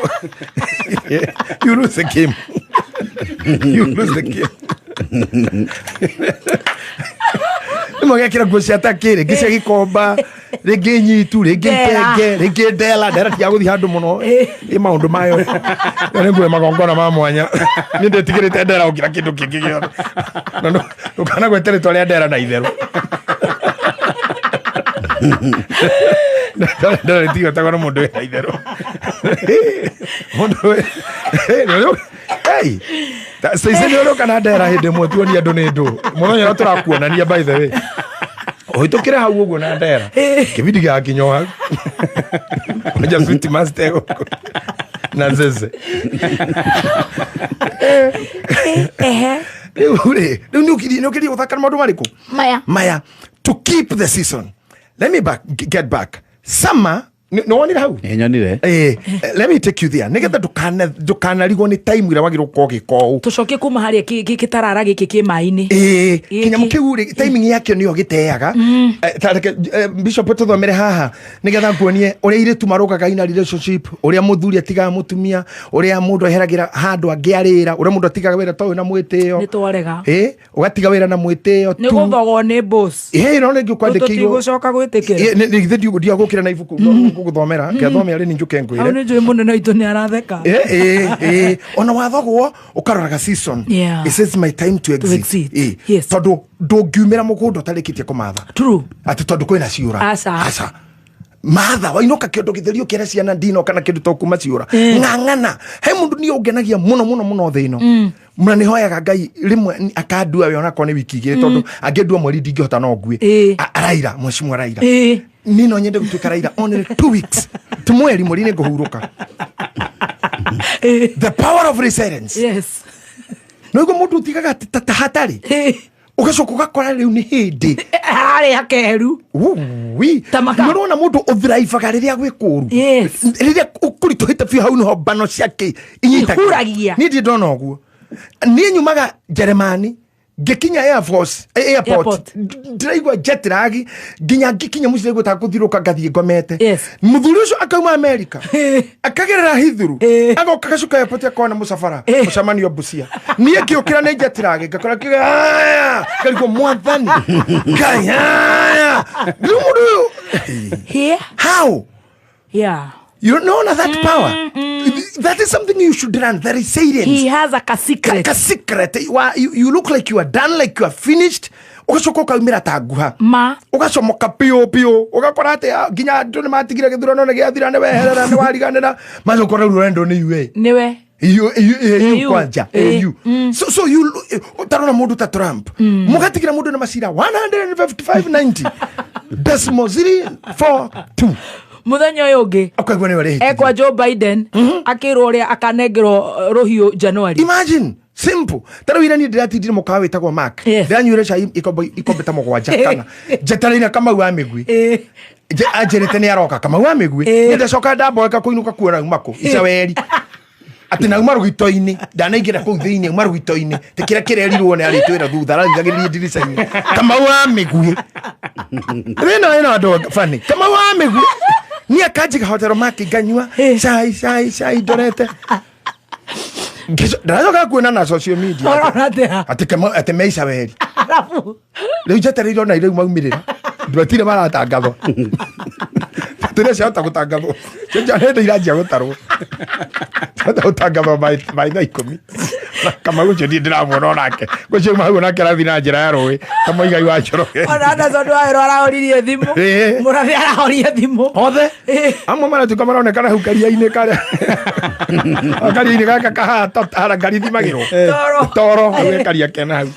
Speaker 3: you lose the game, you lose the game. Rĩmwe gekĩra nguo cia takĩ, rĩngĩ cia gĩkomba, rĩngĩ nyitu, rĩngĩ
Speaker 1: Ndera.
Speaker 3: itenge, rĩngĩ ndera. Ndera ti ya gũthiĩ handũ mũno, ĩ maũndũ mayo. Ĩyo nĩ nguo ya magongona ma mwanya. Niĩ ndĩtigĩrĩte ndera gũkĩra kĩndũ kĩngĩ gĩothe. Na ndũkanagwete rĩtwa rĩa ndera na itherũ. Ndera rĩtigwetagwo nĩ mũndũ wĩna itherũ. Mũndũ hey, Stacey, nĩ ũrĩũka na ndera hĩndĩ ĩmwe tuonie andũ nĩ ndũ mũthenya ũrĩa tũrakuonania. By the way, ũhĩtũkĩre hau ũguo na ndera, kĩbindi gĩgakinya o hau. Kwanja sweet master gũkũ na zeze. Rĩu rĩ, rĩu nĩ ũkĩrie gũthaka na maũndũ marĩkũ?
Speaker 1: Maya.
Speaker 3: Maya, to keep the season. Let me back, get back. Summer nĩ wonire hau?
Speaker 4: Nĩ nyonire.
Speaker 3: Let me take you there nĩgetha ndũkanarigwo nĩ time ĩrĩa wagĩrĩirwo gũkorwo ũgĩka ũũ.
Speaker 1: Tũcokie kuma harĩa kĩtarara gĩkĩ kĩ maĩ-inĩ. Gĩkĩ.
Speaker 3: Kĩnyamũ kĩu rĩ, timing yakĩo nĩyo gĩteaga. Ta reke, Bishop, tũthomere haha nĩgetha nguonie ũrĩa airĩtu marũgaga ina relationship, ũrĩa mũthuri atigaga mũtumia, ũrĩa mũndũ eheragĩra handũ angĩarĩra, ũrĩa mũndũ atigaga wĩra toyũ na mwĩtĩo.
Speaker 1: Nĩ twarega.
Speaker 3: Ũgatiga wĩra na mwĩtĩo
Speaker 1: Nĩ
Speaker 3: tu.
Speaker 1: gũthogwo nĩ boss.
Speaker 3: No rĩngĩ ũkwandĩkĩirwo.
Speaker 1: Tũtigũcoka gwĩtĩkĩra.
Speaker 3: Githĩ ndiagũkĩra na ibuku ngũgũthomera? Ngĩathomera rĩ, nĩ njũke
Speaker 1: Hau
Speaker 3: ngwĩre.
Speaker 1: nĩ njũĩ mũnene witũ nĩ aratheka.
Speaker 3: Ona wathogwo ũkaroraga season. It says my time to exit.
Speaker 1: Exit.
Speaker 3: Tondũ ndũngiumĩra mũgũnda ũtarĩkĩtie kũmatha. Atĩ tondũ kwĩna ciũra.
Speaker 1: Aca.
Speaker 3: Aca. Matha wainũka kĩondo gĩtheri ũkĩra ciana ndinoka na kĩndũ to kuma ciũra. Ng'ang'ana he mũndũ niĩ ũngenagia mũno mũno mũno thĩ ĩno, na nĩ hoyaga Ngai rĩmwe akandua we onakorwo nĩ wiki 2, tondũ angĩndua mweri ndingĩhota, no ngue. Araira mheshimiwa Raila. Niĩ no nyende gũtuĩka Raila only 2 weeks, ti mweri. Mweri nĩ ngũhurũka. The power of resilience. Noiguo mũndũ ũtigaga ta hatarĩ. Ũgacoka ũgakora rĩu nĩ hĩndĩ
Speaker 1: Hararĩ hakeheru.
Speaker 3: Ui.
Speaker 1: Ta maka.
Speaker 3: Nĩũrona mũndũ ũthiraibaga rĩrĩa gwĩ kũũru.
Speaker 1: Yes.
Speaker 3: Rĩrĩa kũritũhĩte biũ hau nĩho mbano ciake inyitagĩra.
Speaker 1: Ihuragia.
Speaker 3: Niĩ ndirĩ ndona ũguo. Niĩ nyumaga Jeremani ngĩkinya Air Force, airport,
Speaker 1: Airport.
Speaker 3: Ndĩraigua jet lag nginya ngĩkinya mũciĩ ndĩraigua ta ngũthiũrũrũka ngathiĩ ngomete.
Speaker 1: Yes.
Speaker 3: Mũthuri ũcio akauma America akagerera Heathrow
Speaker 1: Eh.
Speaker 3: agoka gacuka airport akona mũcabara
Speaker 1: Eh.
Speaker 3: mũcemanio Busia. Niĩ ngĩũkĩra nĩ jet lag ngakora kiuga aya ngarigwo mwathani Ngai aya rĩu mũndũ ũyũ
Speaker 1: Here.
Speaker 3: how
Speaker 1: Yeah.
Speaker 3: you know that power that is something you should learn the resilience
Speaker 1: He has a ka secret.
Speaker 3: ka secret you, are, you look like you are done like you are finished ugacoka ukaumĩra ta nguha
Speaker 1: Ma.
Speaker 3: ugacomoka piũ piũ ũgakora atĩ ah, nginya andũ nĩ matigire gĩthurano nĩ gĩathira nĩ weherera nĩ wariganĩra macoka rĩu ũrendwo nĩ UA
Speaker 1: Niwe.
Speaker 3: EU, EU, EU
Speaker 1: AU.
Speaker 3: kwanja
Speaker 1: Eh,
Speaker 3: AU so you utarona mundu ta Trump mugatigira mundu na macira 155.90 decimal 042
Speaker 1: Muthenya ũyũ ũngĩ
Speaker 3: ukaigua nĩ ũrĩhĩtithio.
Speaker 1: ekwa Joe Biden akĩrwo ũrĩa akanengerwo rũhiũ January.
Speaker 3: Imagine simple ta rĩu ira niĩ ndĩratindire mũkawa wĩtagwo Mark
Speaker 1: Yes.
Speaker 3: ndĩranyuire cai ikombe ta mũgwanja kana njetereire Kamau wa mĩgui
Speaker 1: Eh.
Speaker 3: Anjĩrĩte nĩ aroka Kamau wa mĩgui
Speaker 1: Eh.
Speaker 3: nĩ ndacoka ndamboeka kũinũka kuona auma kũ icaweri atĩ nauma rũgito-inĩ ndanaingĩra kũu thĩinĩ auma rũgito-inĩ tĩ kĩrĩa kĩrerirwo nĩ arĩtwĩra thutha arathithagĩrĩria ndirica-inĩ Kamau wa mĩgui thĩna ĩno andũ funny Kamau wa mĩgui niĩ akanjiga hotero Mark nganyua
Speaker 1: Eh.
Speaker 3: cai cai cai ndorete ndaracoka kuona na social media
Speaker 1: Ũrona atĩa?
Speaker 3: atĩ Kamau atĩ me icaweri
Speaker 1: Arabu.
Speaker 3: rĩu njetereire ona rĩu maumĩrĩra ndwetire maratangathwo tũrĩa ciahota gũtangathwo hĩndĩ iranjia gũtarwo ciahota gũtangathwo by thaa ikũmi Na Kamau ũcio niĩ ndĩramuona onake gũcio mau onake arathiĩ na njĩra ya rũĩ ta Mũigai wa Njoroge
Speaker 1: Ona Anderson Wawerũ arahoririe thimũ.
Speaker 3: Eh.
Speaker 1: Mũrathi arahoria thimũ.
Speaker 3: othe
Speaker 1: Eh.
Speaker 3: amwe maratuĩka maronekana hau karia-inĩ karĩa karia-inĩ gaka kahata hara ngari ithimagĩrwo
Speaker 1: Toro.
Speaker 3: toro hau he karia kena hau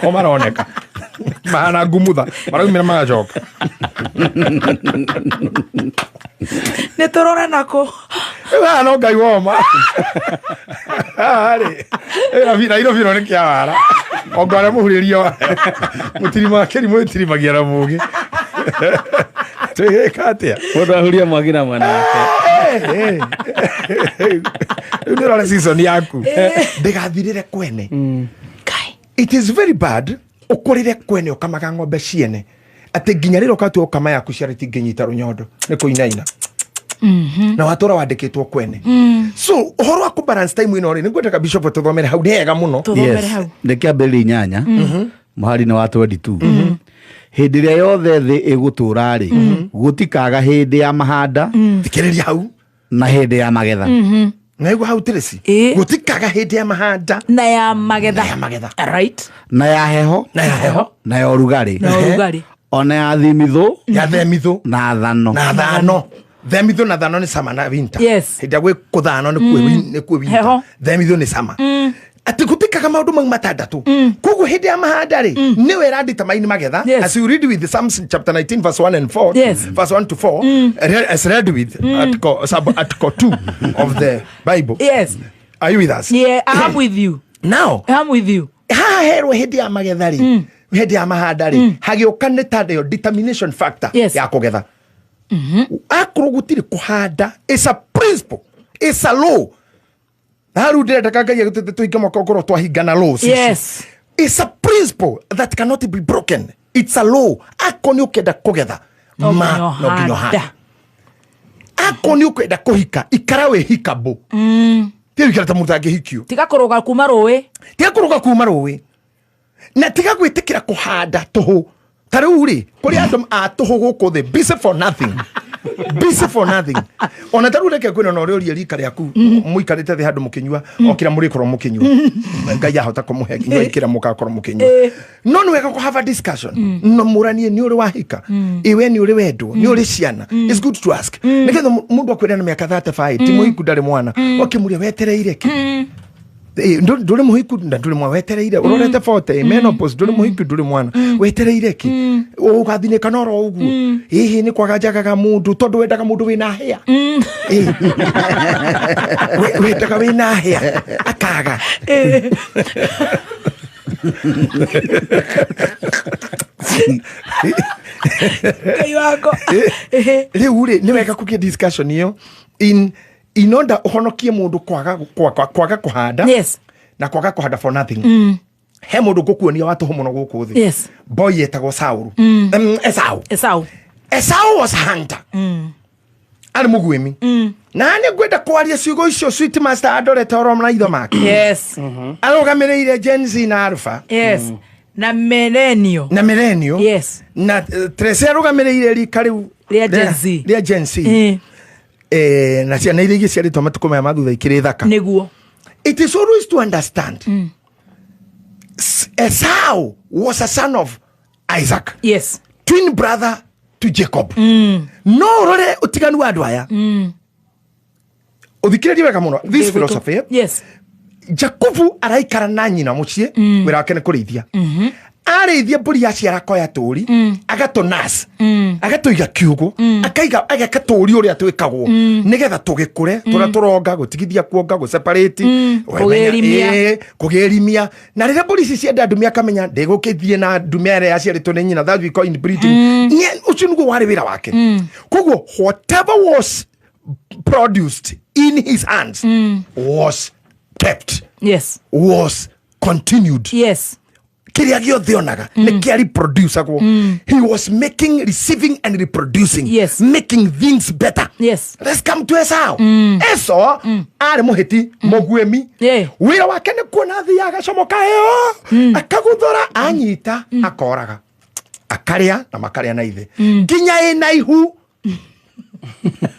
Speaker 3: o maroneka mahana ngumutha maraumĩra magacoka
Speaker 1: Nĩ tũrore nakũ.
Speaker 3: Rĩu haha no ngai woma haha rĩ Nairobi ĩno nĩ kĩawara onga ũrĩa mũhurĩria wayo mũtirima kĩrimũ gĩtirimagia na mũgĩ twĩgĩka atĩa
Speaker 2: Mũndũ ahuria mwaki na mwena wake.
Speaker 3: Rĩu nĩ ũrore season yaku ndĩgathirĩre kwene
Speaker 1: Kai.
Speaker 3: It is very bad ũkũrĩre kwene ũkamaga ng'ombe ciene atĩ nginya rĩrĩa ũkatua ũkama yaku ciara itingĩnyita rũnyondo nĩ kũinaina na watũra wandĩkĩtwo kwene so ũhoro wa kũ balance time ĩno rĩ nĩ ngwendaga bishop tũthomere hau nĩ hega mũno
Speaker 1: Tũthomere hau.
Speaker 4: nä kä ambä rä ria inyanya mũhari-inĩ wa 22 hĩndĩ ĩrĩa yothe thĩ ĩgũtũra rĩ gũtikaga hĩndĩ ya mahanda
Speaker 3: thikĩrĩria hau
Speaker 4: na hĩndĩ ya magetha
Speaker 3: naigua hau tĩrĩci
Speaker 1: Ĩ.
Speaker 3: gũtikaga hĩndĩ ya mahanda
Speaker 1: Na ya magetha.
Speaker 3: Na ya magetha.
Speaker 1: Right.
Speaker 4: na ya heho
Speaker 3: na ya heho
Speaker 4: na ya ũrugarĩ
Speaker 1: Na ũrugarĩ.
Speaker 4: ona ya thimithũ
Speaker 3: ya themithũ
Speaker 4: na thano
Speaker 3: na thano themithũ na thano nĩ sama na winter
Speaker 1: Yes.
Speaker 3: hĩndĩ ĩrĩa gwĩ kũthano nĩ kuĩ winter
Speaker 1: Heho.
Speaker 3: themithũ nĩ sama atĩ gũtikaga maũndũ mau matandatũ koguo hĩndĩ ya mahanda rĩ nĩwe ĩradetermine magetha
Speaker 1: Yes.
Speaker 3: as you read with Psalms chapter 19 verse 1 and 4
Speaker 1: Yes.
Speaker 3: verse 1 to 4 as read with article, sub article 2 of the Bible
Speaker 1: Yes.
Speaker 3: are you with us
Speaker 1: Yeah, I'm with you.
Speaker 3: now
Speaker 1: I'm with you.
Speaker 3: haha herwo hĩndĩ ya magetha rĩ hĩndĩ ya mahanda rĩ hagĩũka nĩ ta yo determination factor
Speaker 1: Yes.
Speaker 3: ya kũgetha akorwo gũtirĩ kũhanda it's a principle it's a law na rĩu ndĩrenda ka ngai agĩtũte tũhinge mwaka ũkorwo twahingana laws ici.
Speaker 1: Yes.
Speaker 3: It's a principle that cannot be broken it's a law akorwo nĩ ũkenda kũgetha
Speaker 1: No
Speaker 3: ma
Speaker 1: nginya
Speaker 3: no nginya
Speaker 1: ũhande.
Speaker 3: ũhande akorwo nĩ ũkwenda kũhika ikara wĩ hikabũ tiga gũikara ta mũndũ angĩhikio
Speaker 1: Tiga kũrũga kuma rũĩ.
Speaker 3: tiga kũrũga kuma rũĩ na tiga gwĩtĩkĩra kũhanda tũhũ ta rĩu rĩ kũrĩ andũ a tũhũ gũkũ thĩ busy for nothing busy for nothing ona ta rĩu reke kwĩna na ũrĩa ũrie rika rĩaku mũikarĩte thĩ handũ mũkĩnyua o kĩrĩa mũrĩkorwo mũkĩnyua ngai ahota kũmũhe inyuai kĩrĩa mũgakorwo mũkĩnyua no nĩ wega kũ have a discussion no mũranie nĩ ũrĩ wahika ĩ we nĩ ũrĩ wendwo nĩ ũrĩ ciana it's good to ask nĩgetha mũndũ akwĩra na mĩaka 35 ti mũhiku ndarĩ mwana ũkĩmũria wetereire kĩ ndũrĩ mũhiku na ndũrĩ mwana wetereire ũrorete 40 menopause ndũrĩ mũhiku ndũrĩ mwana wetereire kĩ ũgathinĩka noro ũguo ĩhĩ nĩ kwaga njagaga mũndũ tondũ wendaga mũndũ wĩna hĩa Ĩ. Wendaga wĩna hĩa akaga
Speaker 1: Ngai wakwa.
Speaker 3: Rĩu rĩ nĩ wega kũgĩa discussion ĩyo in order ũhonokie mũndũ kwaga kũhanda.
Speaker 1: Yes.
Speaker 3: Na kwaga kũhanda for nothing. He mũndũ ngũkuonia wa tũhũ mũno gũkũ thĩ.
Speaker 1: Yes.
Speaker 3: Boy etagwo Saulu. Esau.
Speaker 1: Esau.
Speaker 3: Esau was a hunter. Arĩ mũguĩmi. Na nĩ ngwenda kwaria ciugo icio Sweet Master andorete oro na itho make.
Speaker 1: Yes.
Speaker 3: Arũgamĩrĩire Gen Z na Alpha.
Speaker 1: Yes. Na millennial.
Speaker 3: Na millennial.
Speaker 1: Yes.
Speaker 3: Na Tracy arũgamĩrĩire rika rĩu
Speaker 1: Rĩa Gen Z.
Speaker 3: Rĩa Gen Z. Na ciana iria ingĩ ciarĩtwo matukũ maya ma thutha ikĩrĩ thaka.
Speaker 1: Nĩguo.
Speaker 3: It is always to understand. Esau was a son of Isaac.
Speaker 1: Yes.
Speaker 3: Twin brother to Jacob. No rore utiganu wa andu aya. Uthikiririe wega muno. This philosophy.
Speaker 1: Yes.
Speaker 3: Jacobu araikara na nyina muciĩ, wĩra wake nĩ kũrĩithia. Arĩithia mbũri yaciara akoya tũri, agatũnurse, agatũiga kiugũ, akaiga ageka tũri ũrĩa twĩkagwo nĩgetha tũgĩkũre, tũrĩa tũronga, gũtigithia kuonga, gũseparate,
Speaker 1: Kũgĩrimia.
Speaker 3: kũgĩrimia. Na rĩrĩa mbũri ici cienda ndumia akamenya ndĩgũkĩthiĩ na ndumia ĩrĩa yaciarĩtwo nĩ nyina, that we call inbreeding. Ũcio nĩguo warĩ wĩra wake. Koguo whatever was produced in his hands was kept.
Speaker 1: Yes.
Speaker 3: Was continued.
Speaker 1: Yes.
Speaker 3: Kĩrĩa gĩothe onaga nĩ kĩa reproducagwo. He was making, receiving and reproducing.
Speaker 1: Yes.
Speaker 3: Making things better.
Speaker 1: Yes.
Speaker 3: Let's come to Esau. Esau arĩ mũhĩti, mũguĩmi.
Speaker 1: Yeah.
Speaker 3: Wĩra wake nĩ kuona athiaga agacomoka ĩyo, akaguthũra, anyita, akoraga. Akarĩa na makarĩa na ithe. Nginya ĩna ihu.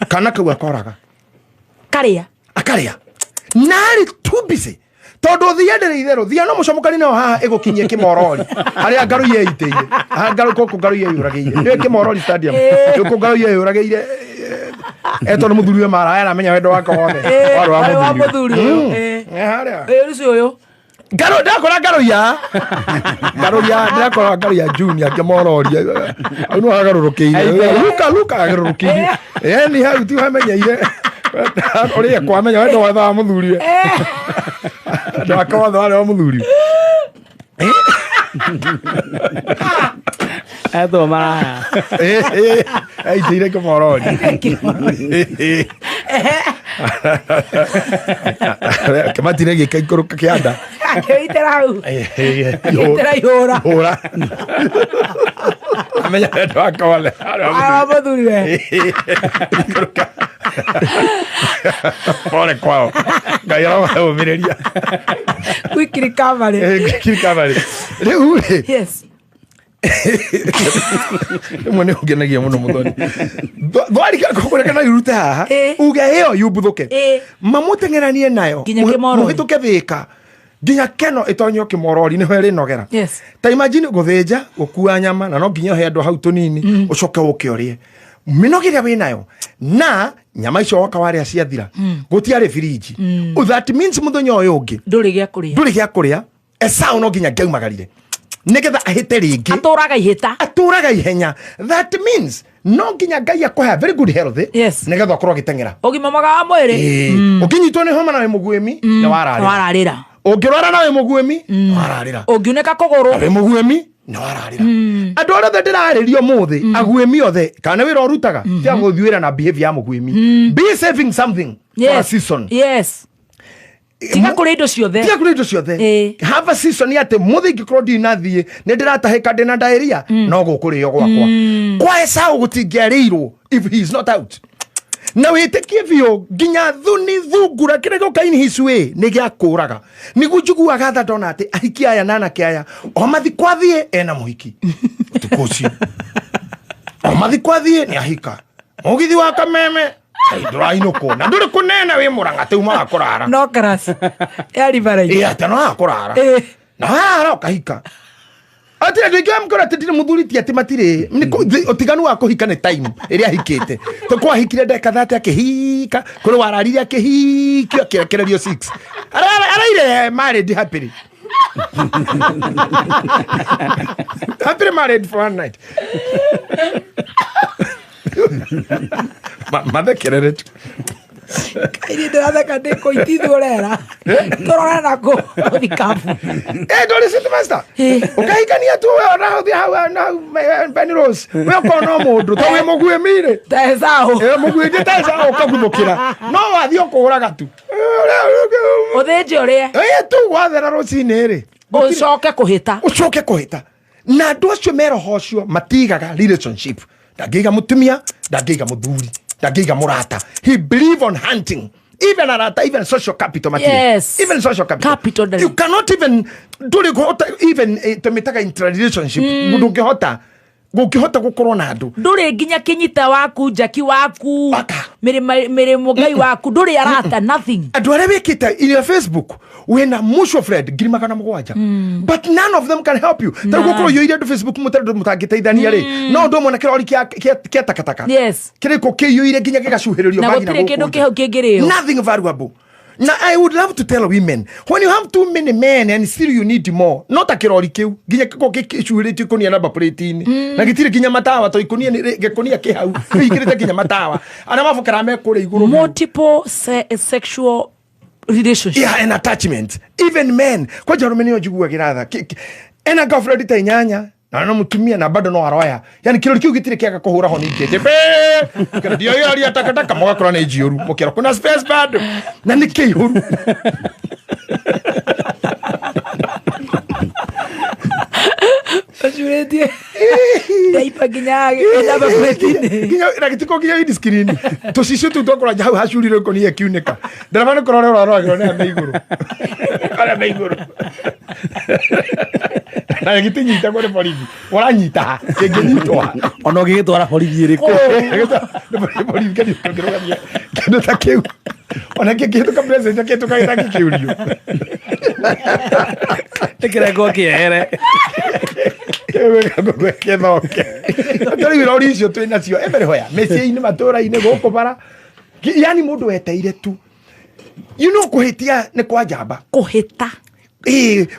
Speaker 3: Kana kau akoraga.
Speaker 1: Karĩa.
Speaker 3: Akarĩa. Na arĩ too busy. Tondũ thia ndĩrĩ itherũ, thia no mũcomokani nayo haha ĩgũkinyie kĩmorori harĩa ngaru yeitĩire, haha ngaru gũkũ ngaru yeyũragĩire, nĩwe kĩmorori stadium, gũkũ ngaru yeyũragĩire, etwo nĩ mũthuri we mara, aramenya wendo wake wothe warĩ wa
Speaker 1: Warĩ wa
Speaker 3: mũthuri.
Speaker 1: mũthuri ũyũ.
Speaker 3: Harĩa.
Speaker 1: Ũcio ũyũ.
Speaker 3: Ngaru, ndakora ngaru ya. Ngaru ya, ndakora ngaru ya junior kĩmorori. Hau no hagarũrũkĩire. Luka, Luka agarũrũkĩire. Ni hau ti hamenyeire. Ũrĩa kwamenya wendo wothe wa mũthuri we. Wendo wake wothe warĩ wa mũthuri.
Speaker 2: Etwo maraya.
Speaker 3: Aitĩire kĩmorori. Kĩmatire gĩkaikũrũka kĩanda.
Speaker 1: Akĩitĩra hau. Akĩitĩra ihũra.
Speaker 3: Hũra. Amenya wendo wake wothe warĩ wa
Speaker 1: Warĩ wa mũthuri we.
Speaker 3: Ikũrũka. Pole kwao. Ngai aromaũmĩrĩria.
Speaker 1: Quick recovery.
Speaker 3: Quick recovery. Rĩu rĩ.
Speaker 1: Yes.
Speaker 3: Rĩmwe nĩ ũngenagia mũno mũthoni. Thwarika kũreka na irute haha. Uge ĩyo yumbuthũke. Mamũteng'eranie nayo.
Speaker 1: Nginya kĩmorori.
Speaker 3: Mũhĩtũke thĩka. Nginya keno ĩtonyio kĩmorori nĩho ĩrĩnogera.
Speaker 1: Yes.
Speaker 3: Ta imagine gũthĩnja, gũkua nyama na no nginya ũhe andũ hau tũnini, ũcoke ũke ũrĩe. Mĩnoga ĩrĩa wĩnayo na nyama icio woka warĩa ciathira, gũtiarĩ firiji. That means mũthenya ũyũ ũngĩ
Speaker 1: ndũrĩ gĩa kũrĩa.
Speaker 3: Ndũrĩ gĩa kũrĩa. Esau no nginya ngĩaumagarire nĩgetha ahĩte rĩngĩ.
Speaker 1: Atũraga ihĩta.
Speaker 3: Atũraga ihenya. That means no nginya Ngai akũhe very good health.
Speaker 1: Yes.
Speaker 3: Nĩgetha ũkorwo ũgĩteng'era.
Speaker 1: Ũgima mwega wa mwĩrĩ.
Speaker 3: Ũkĩnyitwo nĩ homa na wĩ mũguĩmi, nĩ wararĩra.
Speaker 1: Wararĩra.
Speaker 3: Ũngĩrwara na wĩ mũguĩmi, nĩ wararĩra.
Speaker 1: Ũngiunĩka kũgũrũ.
Speaker 3: Wĩ mũguĩmi, nĩ wararĩra. Andũ arĩa othe ndĩrarĩria ũmũthĩ, aguĩmi othe, kana wĩra ũrutaga, tiga gũthiĩ wĩra na behavior ya mũguĩmi. Be saving something for a season.
Speaker 1: Yes. Tiga kũrĩa indo ciothe.
Speaker 3: Tiga kũrĩa indo ciothe. Have a season atĩ mũthĩ ingĩkorwo ndinathiĩ, nĩ ndĩratahĩka ndĩna diarrhea, no gũkũrĩo gwakwa. Kwa Esau gũtingĩarĩirwo if he is not out. Na wĩtĩkie biũ nginya thuni thungura kĩrĩa gĩũka in his way nĩ gĩa kũraga. Nĩguo njiguaga tha ndona atĩ ahiki aya na anake aya o mathi kwathiĩ ena mũhiki ũtukũ ũcio, o mathi kwathiĩ nĩ ahika mũgithi wa Kameme ndũrainũkwo na ndũrĩ kũnene wĩ Mũrang'a tĩ uma wa kũrara.
Speaker 1: No class ya Riverine.
Speaker 3: Atĩ no wa kũrara. Na warara ũkahika. Atĩ andũ aingĩ amũkora atĩ ndirĩ mũthuri ti atĩ matirĩ. Nĩ ũtiganu wa kũhika nĩ time ĩrĩa ahikĩte. To kwahikire ndagĩka 30 akĩhika, kũrĩ wararire akĩhikio akĩrekererio 6. Araire married happily. Happily married for one night. Mathekerere tu.
Speaker 1: Kairi ndĩratheka ndĩ kũ itithũrera tũrore na kũ thikabu.
Speaker 3: Eh, ndũrĩ city master. Ũkahikania tu we ona hau hau na hau Penrose. We ũkona o mũndũ to wĩ mũguĩmi-rĩ.
Speaker 1: Ta Esau.
Speaker 3: Eh, mũguĩmi ta Esau ũkaguthũkĩra. No wathiĩ ũkũhũraga tu.
Speaker 1: Ũthĩnje ũrĩe.
Speaker 3: Eh, tu wathera rũcinĩ rĩ.
Speaker 1: Ũcoke kũhĩta.
Speaker 3: Ũcoke kũhĩta. Na andũ acio me roho ũcio matigaga relationship. Ndangĩiga mũtumia, ndangĩiga mũthuri, ndangĩiga mũrata. He believe on hunting. Even arata, even social capital matirĩ.
Speaker 1: Yes.
Speaker 3: Even social capital.
Speaker 1: Capital ndari.
Speaker 3: You cannot even ndũrĩ kũhota even tũmĩtaga intra-relationship. Ndũngĩhota gũkĩhota gũkorwo na andũ.
Speaker 1: Ndũrĩ nginya kĩnyita waku, njaki waku,
Speaker 3: Aka.
Speaker 1: mĩrĩmũ ngai waku, ndũrĩ arata, nothing.
Speaker 3: Andũ arĩa wĩkĩte in your Facebook wĩna mutual friend 700,000. But none of them can help you. Ta rĩu gũkorwo ũiyũire andũ Facebook mũtarĩ andũ mũtangĩteithania rĩ, no ũndũ ũmwe na kĩrori kĩa takataka.
Speaker 1: Yes.
Speaker 3: Kĩrĩko kĩiyũire nginya gĩgacuhĩrĩrio
Speaker 1: Na
Speaker 3: bagi na
Speaker 1: gũtirĩ
Speaker 3: gũkũ
Speaker 1: kĩndũ
Speaker 3: nja.
Speaker 1: kĩhau kĩngĩrĩo.
Speaker 3: Nothing valuable. Now, I would love to tell women, when you have too many men and still you need more, not a kirori kiu, nginya gĩkorwo gĩcuhĩrĩtio ikũnia namba plate-inĩ. Na gĩtirĩ nginya matawa, to ikũnia nĩ gĩkũnia kĩ hau, gĩikĩrĩte nginya matawa. Arĩa mabokera me kũrĩa igũrũ.
Speaker 1: Multiple sexual relationship.
Speaker 3: Yeah, and attachment. Even men. Kwanja arũme nĩo njiguagĩra tha. Ena girlfriend ta inyanya, na no mutumia na bado no aroya. Yani kirori kiu gĩtirĩ kĩaga kũhũra honi ingĩ. Pe! Kana ndio hiyo aria takataka mũgakora nĩ njiũru. Mũkĩra kuna space bado. Na nĩ kĩihũru.
Speaker 1: Acurĩtie. Ndaipa nginya namba plate-inĩ.
Speaker 3: Nginya na gĩtiko nginya windscreen. Tũcicio tũu twakora hau hacurire ikũnia ĩkiunĩka. Ndereba nĩ kũrora ũraroragĩrwo nĩ arĩa me igũrũ. Arĩa me igũrũ. Na gĩtinyitagwo nĩ borithi. Ũranyita ha? Kĩngĩnyitwo ha?
Speaker 2: Ona ũngĩgĩtwara borithi ĩrĩkũ?
Speaker 3: Nĩ borithi kĩngĩrũgamia kĩndũ ta kĩu. Ona kĩngĩhĩtũka president kĩhĩtũka gĩtangĩkĩũrio.
Speaker 2: Nĩkĩrengwo kĩehere.
Speaker 3: Gĩthoke. Tondũ irori icio twĩ nacio everywhere, mĩciĩ-inĩ, matũũra-inĩ, gũkũ bara. Yani mũndũ weteire tu. You know kũhĩtia nĩ kwa njamba.
Speaker 1: Kũhĩta.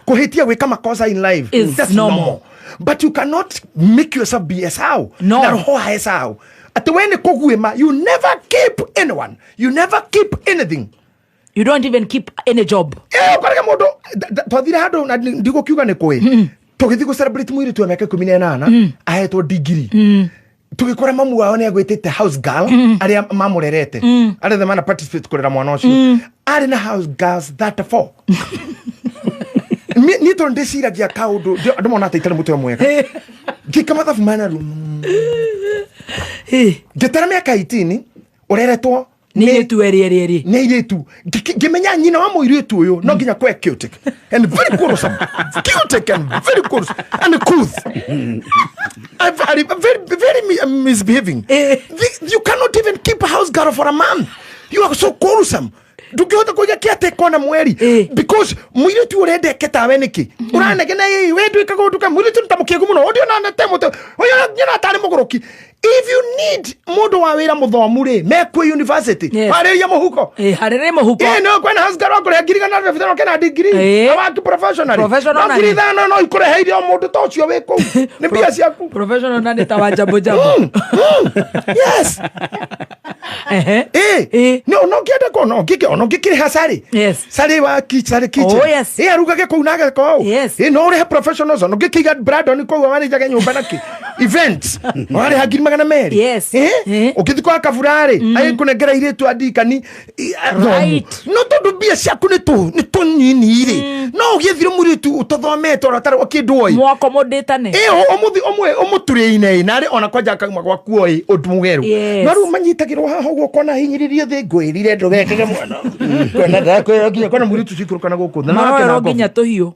Speaker 3: Kũhĩtia gwĩka makosa in life.
Speaker 1: Is
Speaker 3: That's
Speaker 1: normal.
Speaker 3: normal. But you cannot make yourself be Esau.
Speaker 1: No.
Speaker 3: Na roho wa Esau. Atĩ we nĩ kũguĩma, you never keep anyone. You never keep anything.
Speaker 1: You don't even keep any job.
Speaker 3: Ũkarega mũndũ, twathire handũ na ndigũkiuga nĩ kũĩ. Tũgĩthiĩ gũ celebrate mũirĩtu wa mĩaka 18, ahetwo degree. Tũgĩkora mamu wao nĩ agwĩtĩte house girl, arĩa mamũrerete. Arĩa othe mana participate kũrera mwana ũcio. Arĩ na house girls 34. Niĩ tondũ ndĩciragia kaũndũ, andũ mona atĩ itarĩ mũtwe mwega. Ngĩka mathabu mana rĩu. Ngĩtara mĩaka 18, ũreretwo
Speaker 1: Nĩ airĩtu erĩ, erĩ, erĩ.
Speaker 3: Nĩ airĩtu. Ngĩmenya nyina wa mũirĩtu ũyũ no nginya kwe chaotic and very quarrelsome. Chaotic and very quarrelsome and couth. Very, very misbehaving. You cannot even keep a house girl for a month. You are so quarrelsome. Ndũngĩhota kũiga kĩate kona mweri. Because mũirĩtu ũrenda eke tawe nĩkĩ? Ũranegena ĩ, we ndwĩkaga ũndũ ka mũirĩtu nĩ ta mũkĩgu mũno. Ũndĩ ona te mũtĩ. Ũyũ nyona tarĩ mũgũrũki. If you need mũndũ wa wĩra mũthomu rĩ, mekwe university.
Speaker 1: Yes.
Speaker 3: Harĩria mũhuko.
Speaker 1: Harĩria mũhuko.
Speaker 3: No kwĩna house girl wa kũrĩha ngiri igana rĩa mĩrongo kenda degree. Na waki professional.
Speaker 1: Professional
Speaker 3: No
Speaker 1: na
Speaker 3: ngiri
Speaker 1: nĩ.
Speaker 3: ithano no ikũreheire o mũndũ ta ũcio wĩ kũu. Nĩ mbia ciaku.
Speaker 1: Professional na nĩ ta wa jambo jambo.
Speaker 3: Yes. No, no ngĩenda kũ, no ngĩke, no ngĩkĩrĩha sarĩ.
Speaker 1: Yes.
Speaker 3: Sarĩ wa sarĩ kitchen.
Speaker 1: Oh, yes.
Speaker 3: Arugage kũu na ageka ũũ.
Speaker 1: Yes.
Speaker 3: No ũrĩhe professionals, no ngĩkĩiga Brandon kũu amanĩnjage nyũmba na kĩ. Events. Warĩha ngiri magana merĩ.
Speaker 1: Yes.
Speaker 3: Ũkĩthiĩ kwa kabura-rĩ, agĩkũnengera airĩtu a ndikani, athomu.
Speaker 1: Right.
Speaker 3: No tondũ mbia ciaku nĩ tũnini-rĩ, no ũgĩethire mũirĩtu ũtathomete ona ũtarĩ kĩndũ oĩ.
Speaker 1: Mwako mũndĩtane.
Speaker 3: Ũmũthi, ũmwe, ũmũturĩine, na arĩ ona kwanja akauma gwaku oĩ ũndũ mũgerũ.
Speaker 1: Yes.
Speaker 3: No rĩu manyitagĩrwo haha ũguo ũkona hinyĩrĩrie thĩ, ngwĩrire ndũgekĩre mwana. Kwena ndakwĩra nginya kwena mũirĩtu ũcio ikũrũka na gũkũ thĩ, na
Speaker 1: Maroerwo
Speaker 3: nake na
Speaker 1: nginya
Speaker 3: ngobu.
Speaker 1: tũhiũ.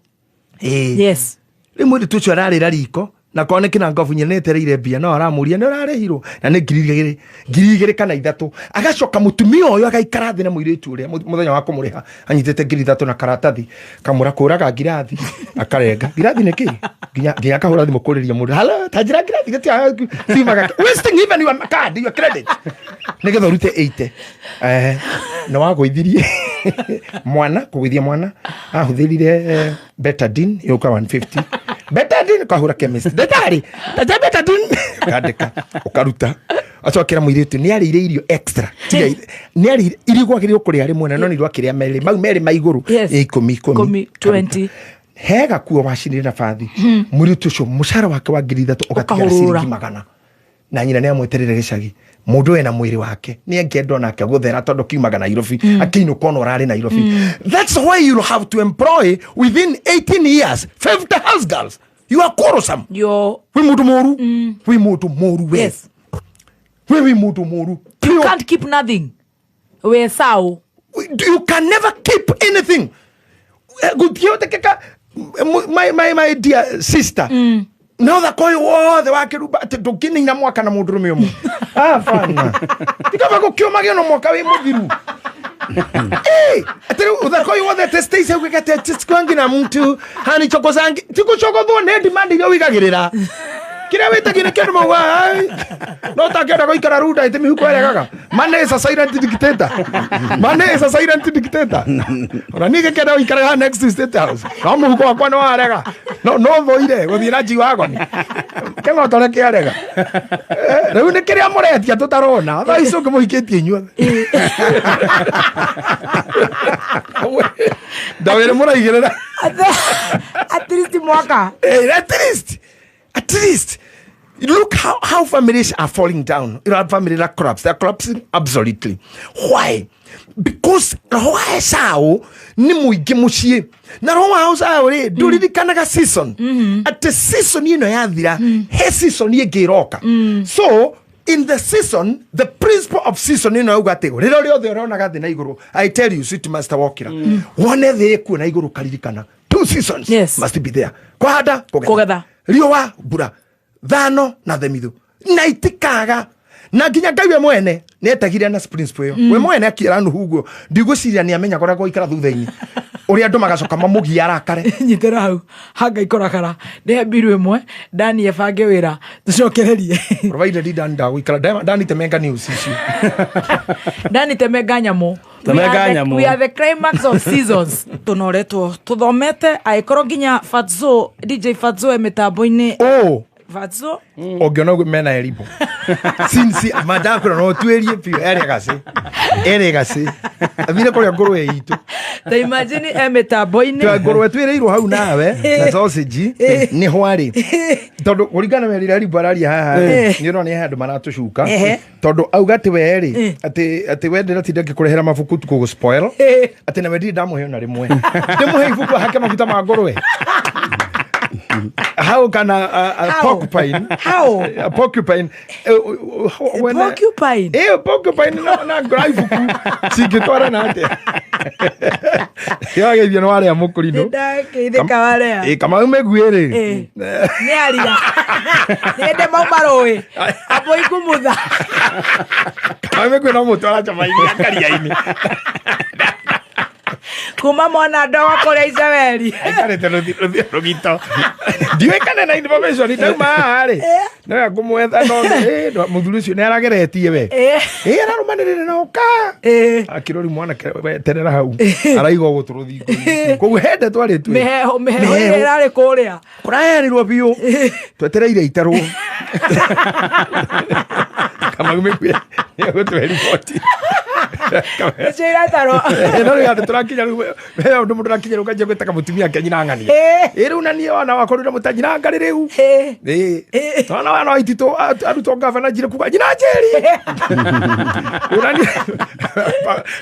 Speaker 1: Yes.
Speaker 3: Rĩu mũirĩtu ũcio ararĩra riko, na korwo nĩ kĩna ngobu nyene etereire mbia, no aramũria nĩ ũrarĩhirwo, na nĩ ngiri igĩrĩ, ngiri igĩrĩ kana ithatũ. Agacoka mũtumia ũyũ agaikara thĩ na mũirĩtu ũrĩa mũthenya wa kũmũrĩha anyitĩte ngiri ithatũ na karatathi, kamũra kũraga ngirathi, akarenga. Ngirathi nĩ kĩ? Nginya akahũra thimũ kũrĩria mũndũ. Hello, ta njĩra ngirathi, gĩtia, ciumaga. Wasting even your card, your credit. Nĩgetha ũrute 80. Nĩ wagũithirie mwana, kũgũithia mwana, ahũthĩrire Betadine, yũka 150. Betadine, ũkahũra chemist. Ndagĩtarĩ, ta njĩra Betadine. Ũkandĩka, ũkaruta. Acokera mũirĩtu nĩ arĩire irio extra. Tiga nĩ arĩire irio gwagĩrĩirwo kũrĩa rĩmwe na no nĩ akĩrĩa merĩ mau merĩ ma igũrũ.
Speaker 1: Yes.
Speaker 3: Ĩ, ikũmi
Speaker 1: Ikũmi,
Speaker 3: ikũmi.
Speaker 1: 20.
Speaker 3: He gakuo wacinire na bathi. Mũirĩtu ũcio mũcara wake wa 3,000 ũgatigara
Speaker 1: Ũkahũrũra.
Speaker 3: ciringi 100. Na nyina nĩ amweterere gĩcagi. Mũndũ wena mwĩrĩ wake nĩ angĩenda onake gũthera tondũ kiumaga Nairobi akĩinũka ona ũrarĩ Nairobi. That's why you have to employ within 18 years 50 house girls. You are quarrelsome.
Speaker 1: Yo.
Speaker 3: Wĩ mũndũ mũru. Wĩ mũndũ mũru we.
Speaker 1: Yes.
Speaker 3: We wĩ mũndũ mũru.
Speaker 1: You can't keep nothing. We sao.
Speaker 3: You can never keep anything. Gũtihotekeka my dear sister. No thaka ũyũ wothe wa kĩrumba atĩ ndũngĩnina mwaka na mũndũrũme ũmwe. Abana. Tikaba gũkĩũmagio no mwaka wĩ mũthiru. Atĩ rĩu ũthaka ũyũ wothe atĩ Stacy augĩte atĩ atĩ sikwangi na mtu hanichokozangi tigucogothwo nĩ demand iria ũigagĩrĩra. Kĩrĩa wĩtagia nĩ kĩndũ mauga ai no takĩenda gũikara runda ĩtĩ mĩhuko ĩregaga. Money is a silent dictator. Money is a silent dictator. Ona niĩ ngĩkĩenda gũikara haha next to State House. No mũhuko wakwa nĩ warega. No no thũire gũthiĩ na G-Wagon. Kĩng'otore kĩarega. Rĩu nĩ kĩrĩa mũretia tũtarona. Thaa ici ũngĩmũhikĩtie inyuothe. Ndawĩrĩ mũraigĩrĩra.
Speaker 1: At least mwaka.
Speaker 3: At least. At least. Look how families are falling down. You know, families are collapsed. They're collapsing absolutely. Why? Because roho wa Esau nĩ mũingĩ mũciĩ. Na roho wa Esau rĩ, ndũririkanaga season. Atĩ season ĩno yathira, he season ĩngĩ ĩroka. So, in the season, the principle of season ĩno yauga atĩ, rĩrĩa rĩothe ũronaga thĩ na igũrũ, I tell you, sweet master wokĩra. Wone thĩ ĩkuo na igũrũ ũkaririkana. 2 seasons
Speaker 1: Yes.
Speaker 3: must be there. Kũhanda, kũgetha.
Speaker 1: Kũgetha.
Speaker 3: Riũa, mbura. Thano na themithu. Na itikaga. Na nginya Ngai we mwene nĩ etagire na principle ĩyo. We mwene akĩra Nuhu ũguo, ndigwĩciria nĩ amenyaga ũrĩa gũikara thutha-inĩ. Ũrĩa andũ magacoka mamũgie arakare.
Speaker 1: Nyitĩra hau hanga ikorakara nĩ he mbiru ĩmwe Dani ebange wĩra tũcokererie.
Speaker 3: Provided Dani ndagũikara, Dani temenga news icio.
Speaker 1: Dani temenga nyamũ.
Speaker 2: Temenga nyamũ.
Speaker 1: We are the climax of seasons. Tũnoretwo tũthomete angĩkorwo nginya Fatso, DJ Fatso e mĩtambo-inĩ.
Speaker 3: Oh.
Speaker 1: Fatso?
Speaker 3: Ũngĩona ũguo mena elimu. Since mandakwĩra no ũtuĩrie biũ, erĩ gacĩ. Erĩ gacĩ. Athire kũrĩa ngũrwe itũ.
Speaker 1: Ta imagine e mĩtambo-inĩ.
Speaker 3: Twa ngũrwe twĩrĩirwo hau nawe na sausage nĩ hwarĩ. Tondũ kũringana na rĩrĩa Elibu araria haha nĩ ũrona nĩ handũ maratũcuka. Tondũ auga atĩ we rĩ, atĩ we ndĩratinda ngĩkũrehera mabuku gũgũ spoil. Atĩ na we ndirĩ ndamũhe ona rĩmwe. Ndĩmũhe ibuku ahake maguta ma ngũrwe. How can a
Speaker 1: How?
Speaker 3: porcupine?
Speaker 1: How?
Speaker 3: A porcupine. When
Speaker 1: Porcupine?
Speaker 3: Porcupine na ngora ibuku. Cingĩtwara na atĩa? Yagethio nĩ warĩa mũkũrinũ.
Speaker 1: Nĩndageithĩka warĩa.
Speaker 3: Kamau mĩguĩ rĩ.
Speaker 1: Nĩ aria. Nĩ mauma rũĩ. Ambũi kumutha.
Speaker 3: Kamau mĩguĩ no mũtwara cama-inĩ akaria-inĩ.
Speaker 1: Kuma mwana ndogo kũrĩa Iceweri.
Speaker 3: Aikarĩte rũgito. Ndiũĩ kana na information ndauma haha rĩ. No ya kũmwetha no, no, mũthuri ũcio nĩ arageretie we. Ararũmanĩrĩire na ũka. Akĩrori mwanake weterera hau. Araiga gũtũ rũthingo-inĩ. Koguo he ndeto arĩtue.
Speaker 1: Mĩheho, mĩheho
Speaker 3: Mĩheho.
Speaker 1: ĩrĩa ĩrarĩ kũrĩa.
Speaker 3: Kũraheanirwo biũ. Twetereire itarwo. Kamau mĩguĩ nĩ egũtũhe riboti.
Speaker 1: Nĩcio iratarwo.
Speaker 3: No rĩu andũ tũrakinya rĩu, he ũndũ mũndũ arakinya rĩu ũkanjia gwĩtaga mũtumia ake nyina ng'ania. Rĩu na niĩ wana wakwa rĩu ndamũta nyina ngarĩ rĩu. Twana wana wa ititũ, arutwo ngavana njire kuga nyina njeri. Rĩu na niĩ,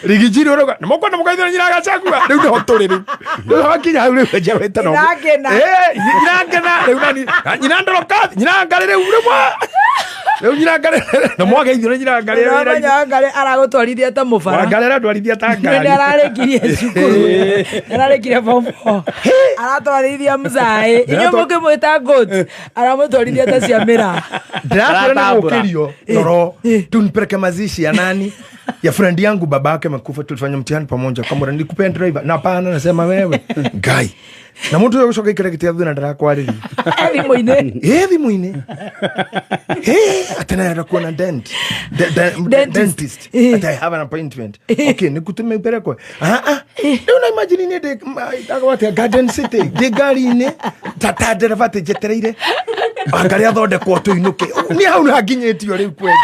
Speaker 3: rigi njiri ũrauga, nĩ mũkwenda mũkaithĩra nyina Gachagua. Rĩu nĩho tũrĩ rĩu. Rĩu hakinya hau rĩu anjia gwĩtana ũguo.
Speaker 1: Nyina ngena.
Speaker 3: Nyina ngena. Rĩu na niĩ, nyina ndorokathi, nyina ngarĩ rĩu, rĩu mwa. Rĩu nyina ngarĩ, na mwageithio nĩ nyina ngarĩ, rĩu nyina
Speaker 1: Ũramenya ngarĩ aragũtwarithia ta mũbara.
Speaker 3: Wangarĩ aratwarithia ta ngari.
Speaker 1: Nĩ ararĩkirie cukuru. Nĩ ararĩkirie form 4. Aratwarithia mzaĩ. Inyuĩ mũkĩmwĩta goat, aramũtwarithia ta cia mĩraa.
Speaker 3: Ndĩrakwĩra nĩ
Speaker 2: Aratambũra.
Speaker 3: gũkĩrio toro. Tunipeleke mazishi ya nani? Ya friend yangu baba yake amekufa, tulifanya mtihani pamoja. Kamwambia nikupea driver. Na hapana, nasema wewe. Ngai. Na mtu ũyũ gũcoka ikara gĩtĩ thutha na ndarakwarĩria.
Speaker 1: Thimũ-inĩ.
Speaker 3: Thimũ-inĩ. Atĩ naenda kuona
Speaker 1: Dentist.
Speaker 3: dentist. Ati I have an appointment. Okay, nikutume upelekwe. Rĩu na imagine niĩ ndĩ, ĩtagwo atĩa, Garden City, ndĩ ngari-inĩ, ta ndereba atĩ njetereire. Anga rĩathondekwo tũinũke. Niĩ hau nĩhakinyĩtio rĩu kweli.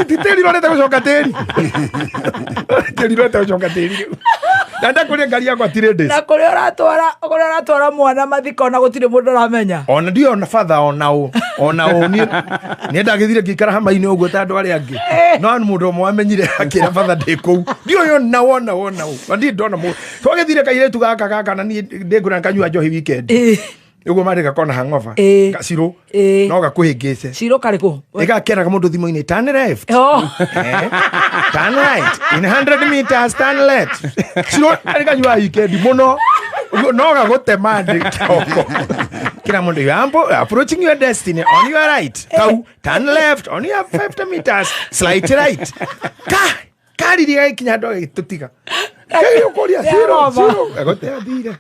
Speaker 3: Ti tĩri rorete gũcoka tĩri. Tĩri rorete gũcoka tĩri rĩu. Na ndakũria ngari yakwa ti ladies.
Speaker 1: Na kũrĩa ũratwara, kũrĩa ũratwara mwana mathiko na gũtirĩ mũndũ ũramenya.
Speaker 3: Ona ndiũĩ ona batha ona ũ. Ona ũ niĩ niĩ ndagĩthire ngĩikara hama-inĩ ũguo ta andũ arĩa angĩ. No mũndũ ũmwe wamenyire akĩra batha ndĩ kũu. Ndiũĩ ona ũ ona ũ ona ũ. Na ndirĩ ndona mũndũ. Twagĩthire kairĩtu gaka gaka na niĩ ndĩngũra kanyua njohi weekend. Ũguo marĩ gakona hangover. Gacirũ. No gakuhĩngĩce.
Speaker 1: Ciro karĩ kũ?
Speaker 3: Ĩgakeraga mũndũ thimũ-inĩ turn left.
Speaker 1: Oh.
Speaker 3: Turn right. In 100 meters turn left. Ciro karĩ kanyua weekend mũno. Ũguo no gagũtema ndĩ kĩroko. Kĩra mũndũ you are approaching your destiny on your right. Kau turn left on your 50 meters slight right. Ka kariri gagĩkinya andũ agĩtũtiga. Kagĩũkũria ciro ciro agote athire.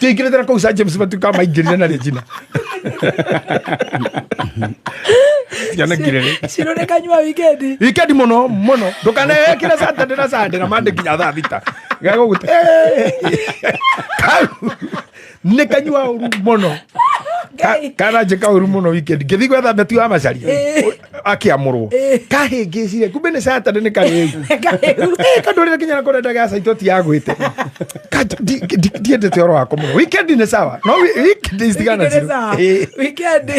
Speaker 3: Tũingĩrĩte na kũu Sir James matuĩka maingĩrire na Regina. Tionekire rĩ.
Speaker 1: Ciro nĩ kanyua weekend.
Speaker 3: Weekend mũno mũno. Ndũkanekĩre Saturday na Sunday na Monday nginya thaa thita. Gagũgũte. Kau nĩ kanyua ũru mũno. Kana njĩka ũru mũno weekend. Ngĩthiĩ gwetha Beti wa Macharia. Akĩamũrwo. Kahĩngĩcire. Kumbe nĩ Saturday nĩ karĩu. Kandũrĩre nginya na kũrĩa ndaga caito ti yagwĩte. Ndiendete ũhoro wakwa mũno. Weekend nĩ sawa. No weekdays tigana
Speaker 1: Weekend nĩ sawa. Weekend.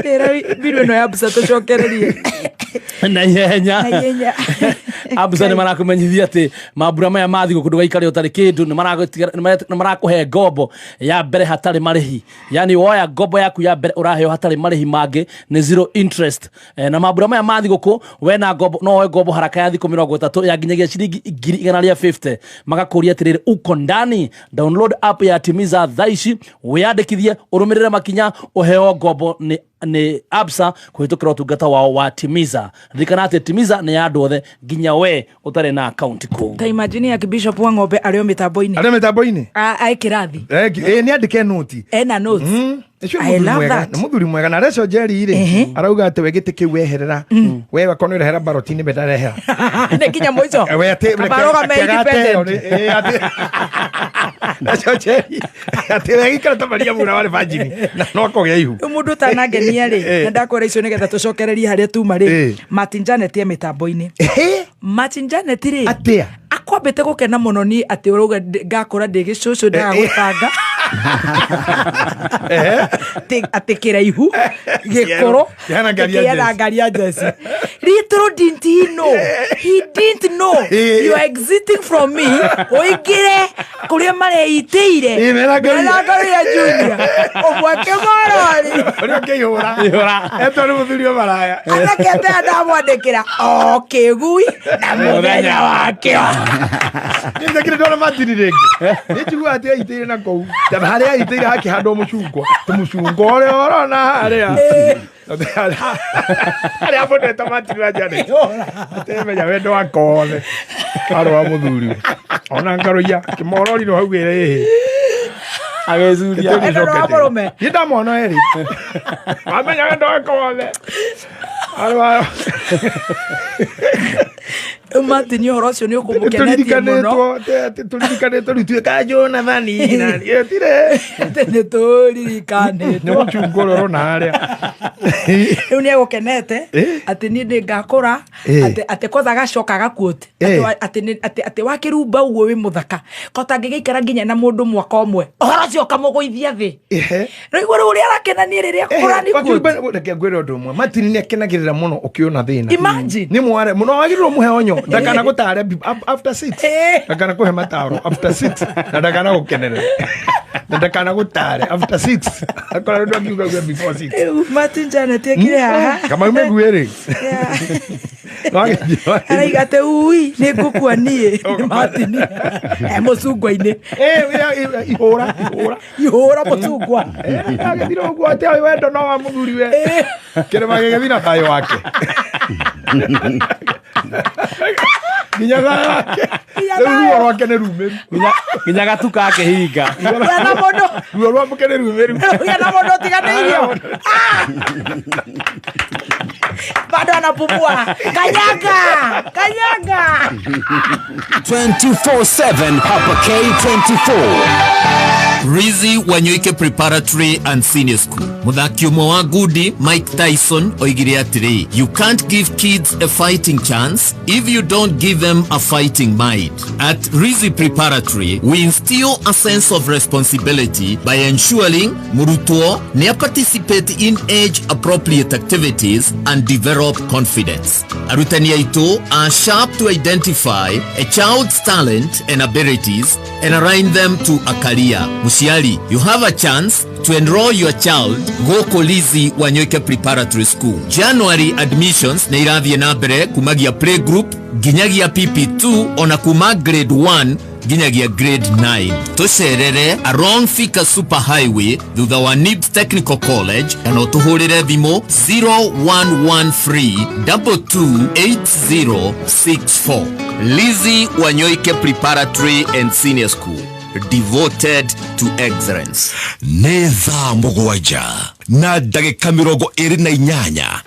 Speaker 1: Ĩra mbiru ĩno ya mbuca tũcokererie.
Speaker 2: Na ihenya.
Speaker 1: Na ihenya.
Speaker 2: Abusa nĩ marakumenyithia atĩ mambura maya ma thigũkũ ndũgaikare ũtarĩ kĩndũ, nĩ marakũhe ngombo ya mbere hatarĩ marĩhi. Yani woya ngombo yaku ya mbere ũraheo hatarĩ marĩhi mangĩ, nĩ zero interest. Na mambura maya ma thigũkũ wena ngombo, no woe ngombo haraka ya thikũ mĩrongo ĩtatũ ya nginyagia ciringi ngiri igana rĩa 50. Magakũria atĩrĩrĩ, uko ndani? Download app ya Timiza thaa ici, wĩyandĩkithie, ũrũmĩrĩre makinya, ũheo ngombo nĩ Absa kũhĩtũkĩra ũtungata wao wa Timiza. Ririkana atĩ Timiza nĩ ya andũ othe nginya we ũtarĩ na account kũu.
Speaker 1: Ta imagine ya Bishop wa Ng'ombe arĩ o mĩtambo-inĩ.
Speaker 3: Arĩ o mĩtambo-inĩ?
Speaker 1: Aĩ kĩrathi.
Speaker 3: Nĩ andĩke noti.
Speaker 1: Ena notes.
Speaker 3: Ũcio
Speaker 1: I
Speaker 3: mũthuri
Speaker 1: love
Speaker 3: mwega,
Speaker 1: that.
Speaker 3: nĩ mũthuri mwega. Na Rachel Njeri rĩ, arauga atĩ we gĩtĩ kĩu weherera, we wakorwo nĩ ũrehera baroti-inĩ we ndarehera.
Speaker 1: Nĩ nginya mũico.
Speaker 3: We atĩ,
Speaker 1: Kaba arũgame
Speaker 3: reke agateo
Speaker 1: independent.
Speaker 3: nĩ, atĩ. Rachel Njeri, atĩ we gĩikara ta Maria Mura warĩ Virgin, na no akũgĩa ihu.
Speaker 1: Rĩu mũndũ ũtanangenia rĩ, na ndakwĩra icio nĩgetha tũcokererie harĩa tuma rĩ, Martin Janet e mĩtambo-inĩ. Martin Janet rĩ,
Speaker 3: Atĩa?
Speaker 1: akwambĩte gũkena mũno niĩ atĩ ũrauga ngakũra ndĩ gĩcũcũ ndagagũtanga. Atĩ kĩraihu, gĩkũrũ,
Speaker 3: Kĩhana ngari ya
Speaker 1: kĩhana
Speaker 3: Jesse.
Speaker 1: ngari ya Jesse. Little didn't he know. He didn't know. You are exiting from me. Ũingĩre kũrĩa mareitĩire.
Speaker 3: Mena ngari.
Speaker 1: Mena ngari ya Junior. Ũmwake morori.
Speaker 3: Ũrĩa ũkĩihũra.
Speaker 2: Ihũra.
Speaker 3: Etwo nĩ mũthuri wa maraya.
Speaker 1: Anake tea ndamwandĩkĩra. O kĩgui na mũthenya wakĩo.
Speaker 3: Nĩ njekire ndona Martin rĩngĩ. Nĩ njiguaga atĩ aitĩire na kũu. Ta harĩa aitĩire hakĩhandwo mũcungwa. Tĩ mũcungwa ũrĩa ũrona harĩa. Harĩa abonete Martin wa Janet. Atemenya wendo wakwa wothe. Warĩ wa mũthuri. Ona ngaroia kĩmorori no augĩre ĩhĩ.
Speaker 2: Agĩcuria.
Speaker 1: Wendo wa mũrũme.
Speaker 3: Nĩ ndamwona erĩ. Wamenya wendo wakwa wothe. Warĩ wa
Speaker 1: Rĩu Martin ũhoro ũcio nĩ ũkũmũkenetie mũno.
Speaker 3: Tũririkanĩtwo rĩu tuĩka Jonathan na tire.
Speaker 1: Atĩ nĩ tũririkanĩtwo.
Speaker 3: Nĩ mũchungwa ũrĩa ũrona harĩa.
Speaker 1: Rĩu nĩ egũkenete atĩ niĩ nĩ ngakũra, atĩ kwanza agacoka agaquote. Atĩ wakĩrumba ũguo wĩ mũthaka. Ko tangĩgĩikara nginya na mũndũ mwaka ũmwe. Ũhoro ũcio ũkamũgũithia thĩ. Rĩu igũrũ ũrĩa arakena niĩ rĩrĩa kũra nĩ
Speaker 3: Wakĩrumba,
Speaker 1: quote.
Speaker 3: reke ngwĩre ũndũ ũmwe. Martin nĩ akenagĩrĩra mũno ũkĩona thĩna.
Speaker 1: Imagine.
Speaker 3: Nĩ mware mũno wagĩrĩirwo mũhe onyo. Ndakana gũtare after 6. Ndakana kũhe mataro after 6. Na ndakana gũkenerera. Na ndakana gũtare after 6. Akorwo andũ akiuga uge before 6.
Speaker 1: Rĩu Martin Janet ekire haha.
Speaker 3: Kama ume guĩrĩ.
Speaker 1: Araiga atĩ ui nĩ ngũkua niĩ. Nĩ Martin. Mũcungwa-inĩ.
Speaker 3: Ihũra, ihũra.
Speaker 1: Ihũra mũcungwa.
Speaker 3: Agĩthira ũguo atĩ ũyũ wendo no wa mũthuri we. Kĩrĩma gĩgĩthira thayũ wake. Nginya thayũ wake.
Speaker 1: Nginya
Speaker 3: Rĩu
Speaker 1: thayũ.
Speaker 3: ruo rwake nĩ rumĩru.
Speaker 2: Nginya gatuka akĩhinga.
Speaker 1: Nginya na mũndũ.
Speaker 3: Ruo rwake nĩ rumĩru.
Speaker 1: Nginya na mũndũ ũtiganĩirio. Bado anapumua. Kanyaga! Kanyaga!
Speaker 5: 24/7 hapa K24. Rizzy Wanyoike Preparatory and Senior School. Mũthaki ũmwe wa ngundi Mike Tyson oigire atĩrĩ, you can't give kids a fighting chance if you don't give them a fighting mind. At Rizzy Preparatory, we instill a sense of responsibility by ensuring mũrutwo nĩ participate in age appropriate activities and develop confidence. Arutani aitũ are sharp to identify a child's talent and abilities and align them to a career. Mũciari, you have a chance to enroll your child gũkũ Lizzy Wanyoike Preparatory School. January admissions nĩ irathiĩ na mbere kumagia playgroup nginyagia PP2 ona kuma grade 1 nginyagia grade 9. Tũcerere along Thika Super Highway thutha wa NIBS Technical College kana ũtũhũrĩre thimũ 0113 228064. Lizzy Wanyoike Preparatory and Senior School, devoted to excellence.
Speaker 6: Nĩ thaa 7 na ndagĩka 28.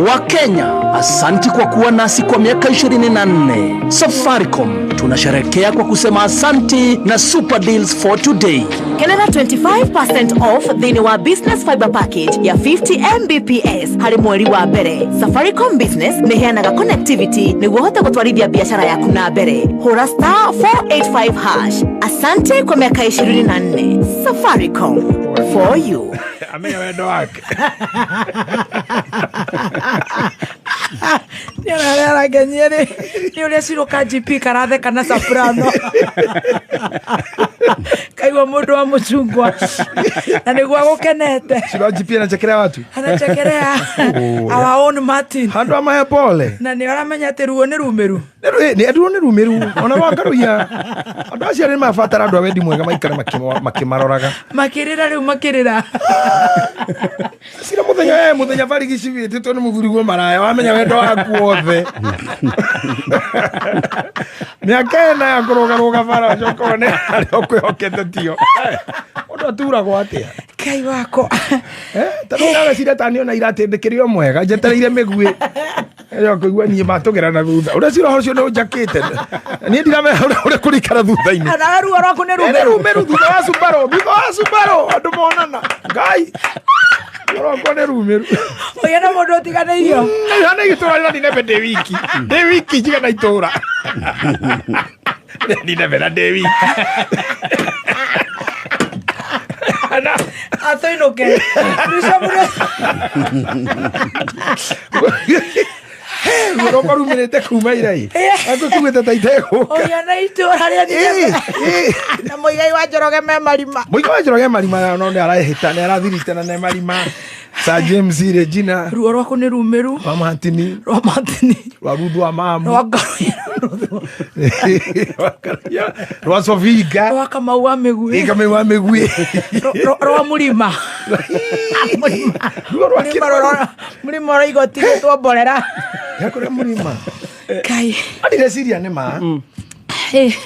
Speaker 2: Wakenya, asanti kwa kuwa nasi kwa miaka 24. Safaricom tunasherekea kwa kusema asanti na super deals for today.
Speaker 7: Kenera 25% off thĩinĩ wa business fiber package ya 50 Mbps harĩ mweri wa mbere. Safaricom Business nĩ ĩheanaga connectivity nĩguo ũhote gũtwarithia biacara yaku na mbere. Hũra star 485 hash. Asante kwa miaka 24. Safaricom for you.
Speaker 3: Amenya wendo wake.
Speaker 1: Nĩ ũrĩa arakenyie rĩ nĩ ũrĩa ciroka GP karatheka na soprano kaigua mũndũ wa mũcungwa na nĩguo agũkenete.
Speaker 3: Ciro GP anachekelea watu.
Speaker 1: Anachekelea our own Martin.
Speaker 3: Handũ amahe pole.
Speaker 1: Na nĩ aramenya atĩ ruo nĩ rumĩru.
Speaker 3: Nĩ ruo nĩ rumĩru ona wakaruia andũ acio nĩ mabatara andũ a wendi mwega maikare makĩmaroraga.
Speaker 1: Makĩrĩra rĩu makĩrĩra.
Speaker 3: Cira mũthenya mũthenya barigici wĩtĩtwo nĩ mũthuri guo maraya wamenya wendo waku wothe. Mĩaka ĩna ya kũrũgarũga bara ũcoke wone harĩa ũkwĩhokete tio. Ũndũ aturagwo atĩa?
Speaker 1: Ngai wakwa.
Speaker 3: Tondũ ndageciria ta niona iratĩ ndĩkĩrĩ o mwega njetereire mĩguĩ. Ĩyo kũigua niĩ matũgera na thutha. Ũrĩa cira ũcio nĩ ũnjakĩte. Niĩ ndiramenya ũrĩa kũrikara thutha-inĩ.
Speaker 1: Ona ruo rwaku nĩ
Speaker 3: Nĩ
Speaker 1: rumĩru.
Speaker 3: rumĩru thutha wa Subaru, thutha wa Subaru andũ monana. Ngai. Rwakwa nĩ rumĩru.
Speaker 1: Ũyũ nĩ mũndũ ũtiganĩirio.
Speaker 3: Hana itũra rĩra ninebe ndĩ wiki. Ndĩ wiki njigana itũra. Ninebe na ndĩ wiki.
Speaker 1: Atũinũke.
Speaker 3: Ruo rwakwa rumĩrĩte kuma ira ĩ. Angĩkuĩte ta itegũka.
Speaker 1: Ũyũ na itũra rĩa Nineve. Na Mũigai wa Njoroge me marima.
Speaker 3: Mũigai wa Njoroge marima no nĩ arahĩta nĩ arathirite na nĩ marima. Sir James Regina.
Speaker 1: Ruo rwaku nĩ rumĩru.
Speaker 3: Rwa Martini.
Speaker 1: Rwa Martini.
Speaker 3: Rwa Ruthu wa Mamu.
Speaker 1: Rwa Ngaruiya.
Speaker 3: Rwa Sofinga.
Speaker 1: Rwa Kamau wa Mĩguĩ.
Speaker 3: Kamau wa Mĩguĩ.
Speaker 1: Rwa Mũrima.
Speaker 3: Mũrima.
Speaker 1: Mũrima ũraiga ũtigĩtwo mborera.
Speaker 3: Yakũrĩa mũrima.
Speaker 1: Kai.
Speaker 3: Ndireciria nĩ ma.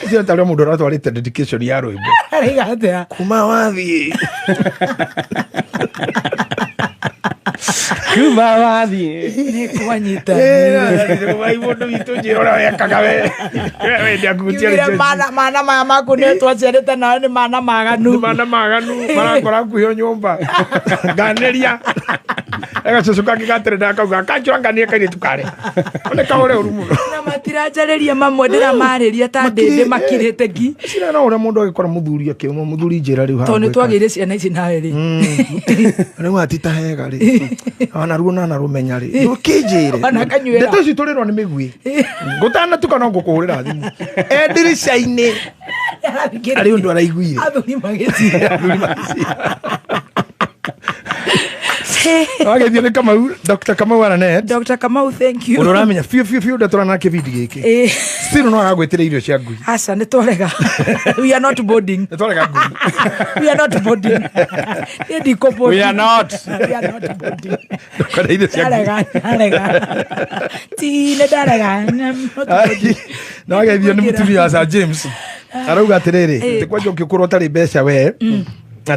Speaker 3: Cio ta ũrĩa mũndũ aratwarĩte dedication ya rwĩmbo.
Speaker 1: Araiga atĩa?
Speaker 3: Kuma wathiĩ.
Speaker 2: Kuma wathiĩ.
Speaker 1: Nĩ kwanyita.
Speaker 3: Mũndũ witũ njĩra ũrĩa wekaga we. We ndiakugutia.
Speaker 1: Mana maya maku nĩ twaciarĩte nawe nĩ mana maganu.
Speaker 3: Nĩ mana maganu marakora hakuhĩ o nyũmba. Nganĩria. Gacũcũ kangĩ gaterenda akauga kanjũra nganie kairĩtu karĩa. One kaũre ũru mũno.
Speaker 1: Na matiranjarĩria mamwe ndĩramarĩria ta ndĩndĩ makirĩte ngi.
Speaker 3: Cira no ũrĩa mũndũ agĩkora mũthuri akĩuma mũthuri njĩra rĩu
Speaker 1: Tondũ nĩ twagĩire ciana ici nawe rĩ.
Speaker 3: Rĩu atita hega rĩ. Ona ruo na narũmenya rĩ. Ndũkĩnjĩre.
Speaker 1: Ona kanyuĩra.
Speaker 3: Ndeto ici tũrĩrwo nĩ mĩguĩ. Ngũtanatuka no ngũkũhũrĩra thimũ. E ndirica-inĩ. Arĩ ũndũ araiguire.
Speaker 1: Athuri magĩcira.
Speaker 3: Athuri magĩcira. Wagethio nĩ Kamau, Dr. Kamau Aranet.
Speaker 1: Dr. Kamau, thank you.
Speaker 3: Ũrĩa ũramenya biũ biũ biũ ndatũra nake bindi gĩkĩ. Still no aragwĩtĩra irio cia ngui.
Speaker 1: Aca nĩ twarega. We are not boarding.
Speaker 3: Nĩ twarega ngui.
Speaker 1: We are not boarding. Niĩ ndikũ boarding.
Speaker 2: We are not.
Speaker 1: We are not boarding.
Speaker 3: Ndũkarĩa irio cia ngui.
Speaker 1: Ndarega, ndarega. Ti nĩ ndarega.
Speaker 3: No wagethio nĩ mũtumia wa Sir James. Arauga atĩrĩrĩ, atĩ kwanja ũngĩkorwo ũtarĩ mbeca we.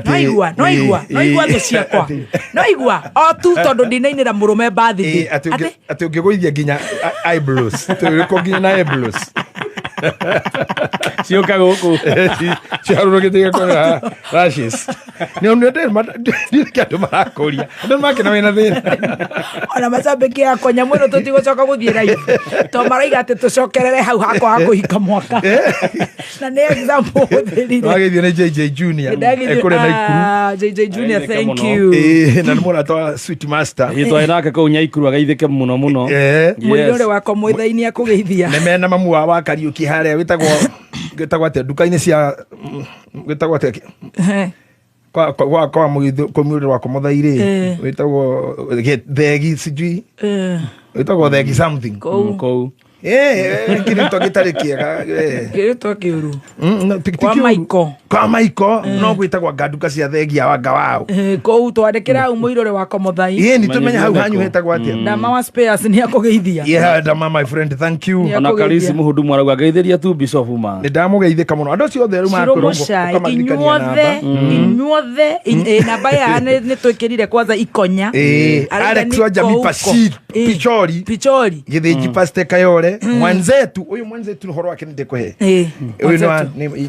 Speaker 1: Noigua, noigua, noigua thũ ciakwa. Noigua, o tu tondũ ndinainĩra mũrũme birthday.
Speaker 3: Atĩ ũngĩgũithia nginya eyebrows. Tũrĩkwo nginya na eyebrows.
Speaker 2: Ciũka gũkũ.
Speaker 3: Ciharũrũkĩte igakora rashes. Nĩ nĩ andũ marakũria. Andũ makena wĩna thĩna.
Speaker 1: Ona macambĩki yakwa nyamũ ĩno tũtigũcoka gũthiĩ live to maraiga atĩ tũcokerere hau hakwa ha kũhika mwaka na nĩ example hũthĩrire.
Speaker 3: Wageithio nĩ JJ Junior. Ekũrĩa Naikuru.
Speaker 1: Ah, JJ Junior,
Speaker 2: Ageithĩke
Speaker 1: thank
Speaker 2: mũno.
Speaker 1: you.
Speaker 3: Ĩĩ, na nĩ mũrata wa Sweet Master.
Speaker 2: Ĩ, twarĩ nake kũu Nyaikuru ageithĩke mũno mũno.
Speaker 1: Mũirũrĩ wakwa mwĩthaini akũgeithia.
Speaker 3: Nĩ mena mamu wa wa Kariũki harĩa wĩtagwo atĩa nduka-inĩ cia wĩtagwo atĩa kwa kwa kwa kũmĩũrĩra wakwa mũthai rĩ wĩtagwo thegi sijui wĩtagwo thegi something.
Speaker 1: Kũu.
Speaker 2: Kũu.
Speaker 3: Kĩrĩtwa gĩtarĩ kĩega.
Speaker 1: Kĩrĩtwa kĩũru.
Speaker 3: No, ti
Speaker 1: Kwa
Speaker 3: kĩũru.
Speaker 1: Maiko.
Speaker 3: Kwa Maiko no gwĩtagwo anga nduka cia thegi ya wanga wao.
Speaker 1: Kũu twandĩkĩra hau mũirũrĩ wakwa mũthai.
Speaker 3: Ĩĩ, nĩ tũmenye hau hanyu hetagwo atĩa.
Speaker 1: Ndama wa spares nĩ akũgeithia.
Speaker 3: Yeah, Dama my friend, thank you.
Speaker 1: Yeah.
Speaker 2: Ona Karisi mũhudumu arauga ngeithĩria tu Bishop ma.
Speaker 3: Nĩ ndamũgeithĩka mũno andũ acio othe rĩu
Speaker 1: Shiro
Speaker 3: makwĩrwo
Speaker 1: Mũcai,
Speaker 3: ũkamaririkania namba.
Speaker 1: inyuothe inyuothe namba ya nĩ twĩkĩrire kwanza ikonya. Arauga
Speaker 3: Alex
Speaker 1: niko
Speaker 3: wa Jamii
Speaker 1: huko.
Speaker 3: Pichori.
Speaker 1: Pichori.
Speaker 3: Gĩthĩnji Pastor Kayore mwenzetu ũyũ mwenzetu ũhoro wake nĩ ndĩkũhe. Ũyũ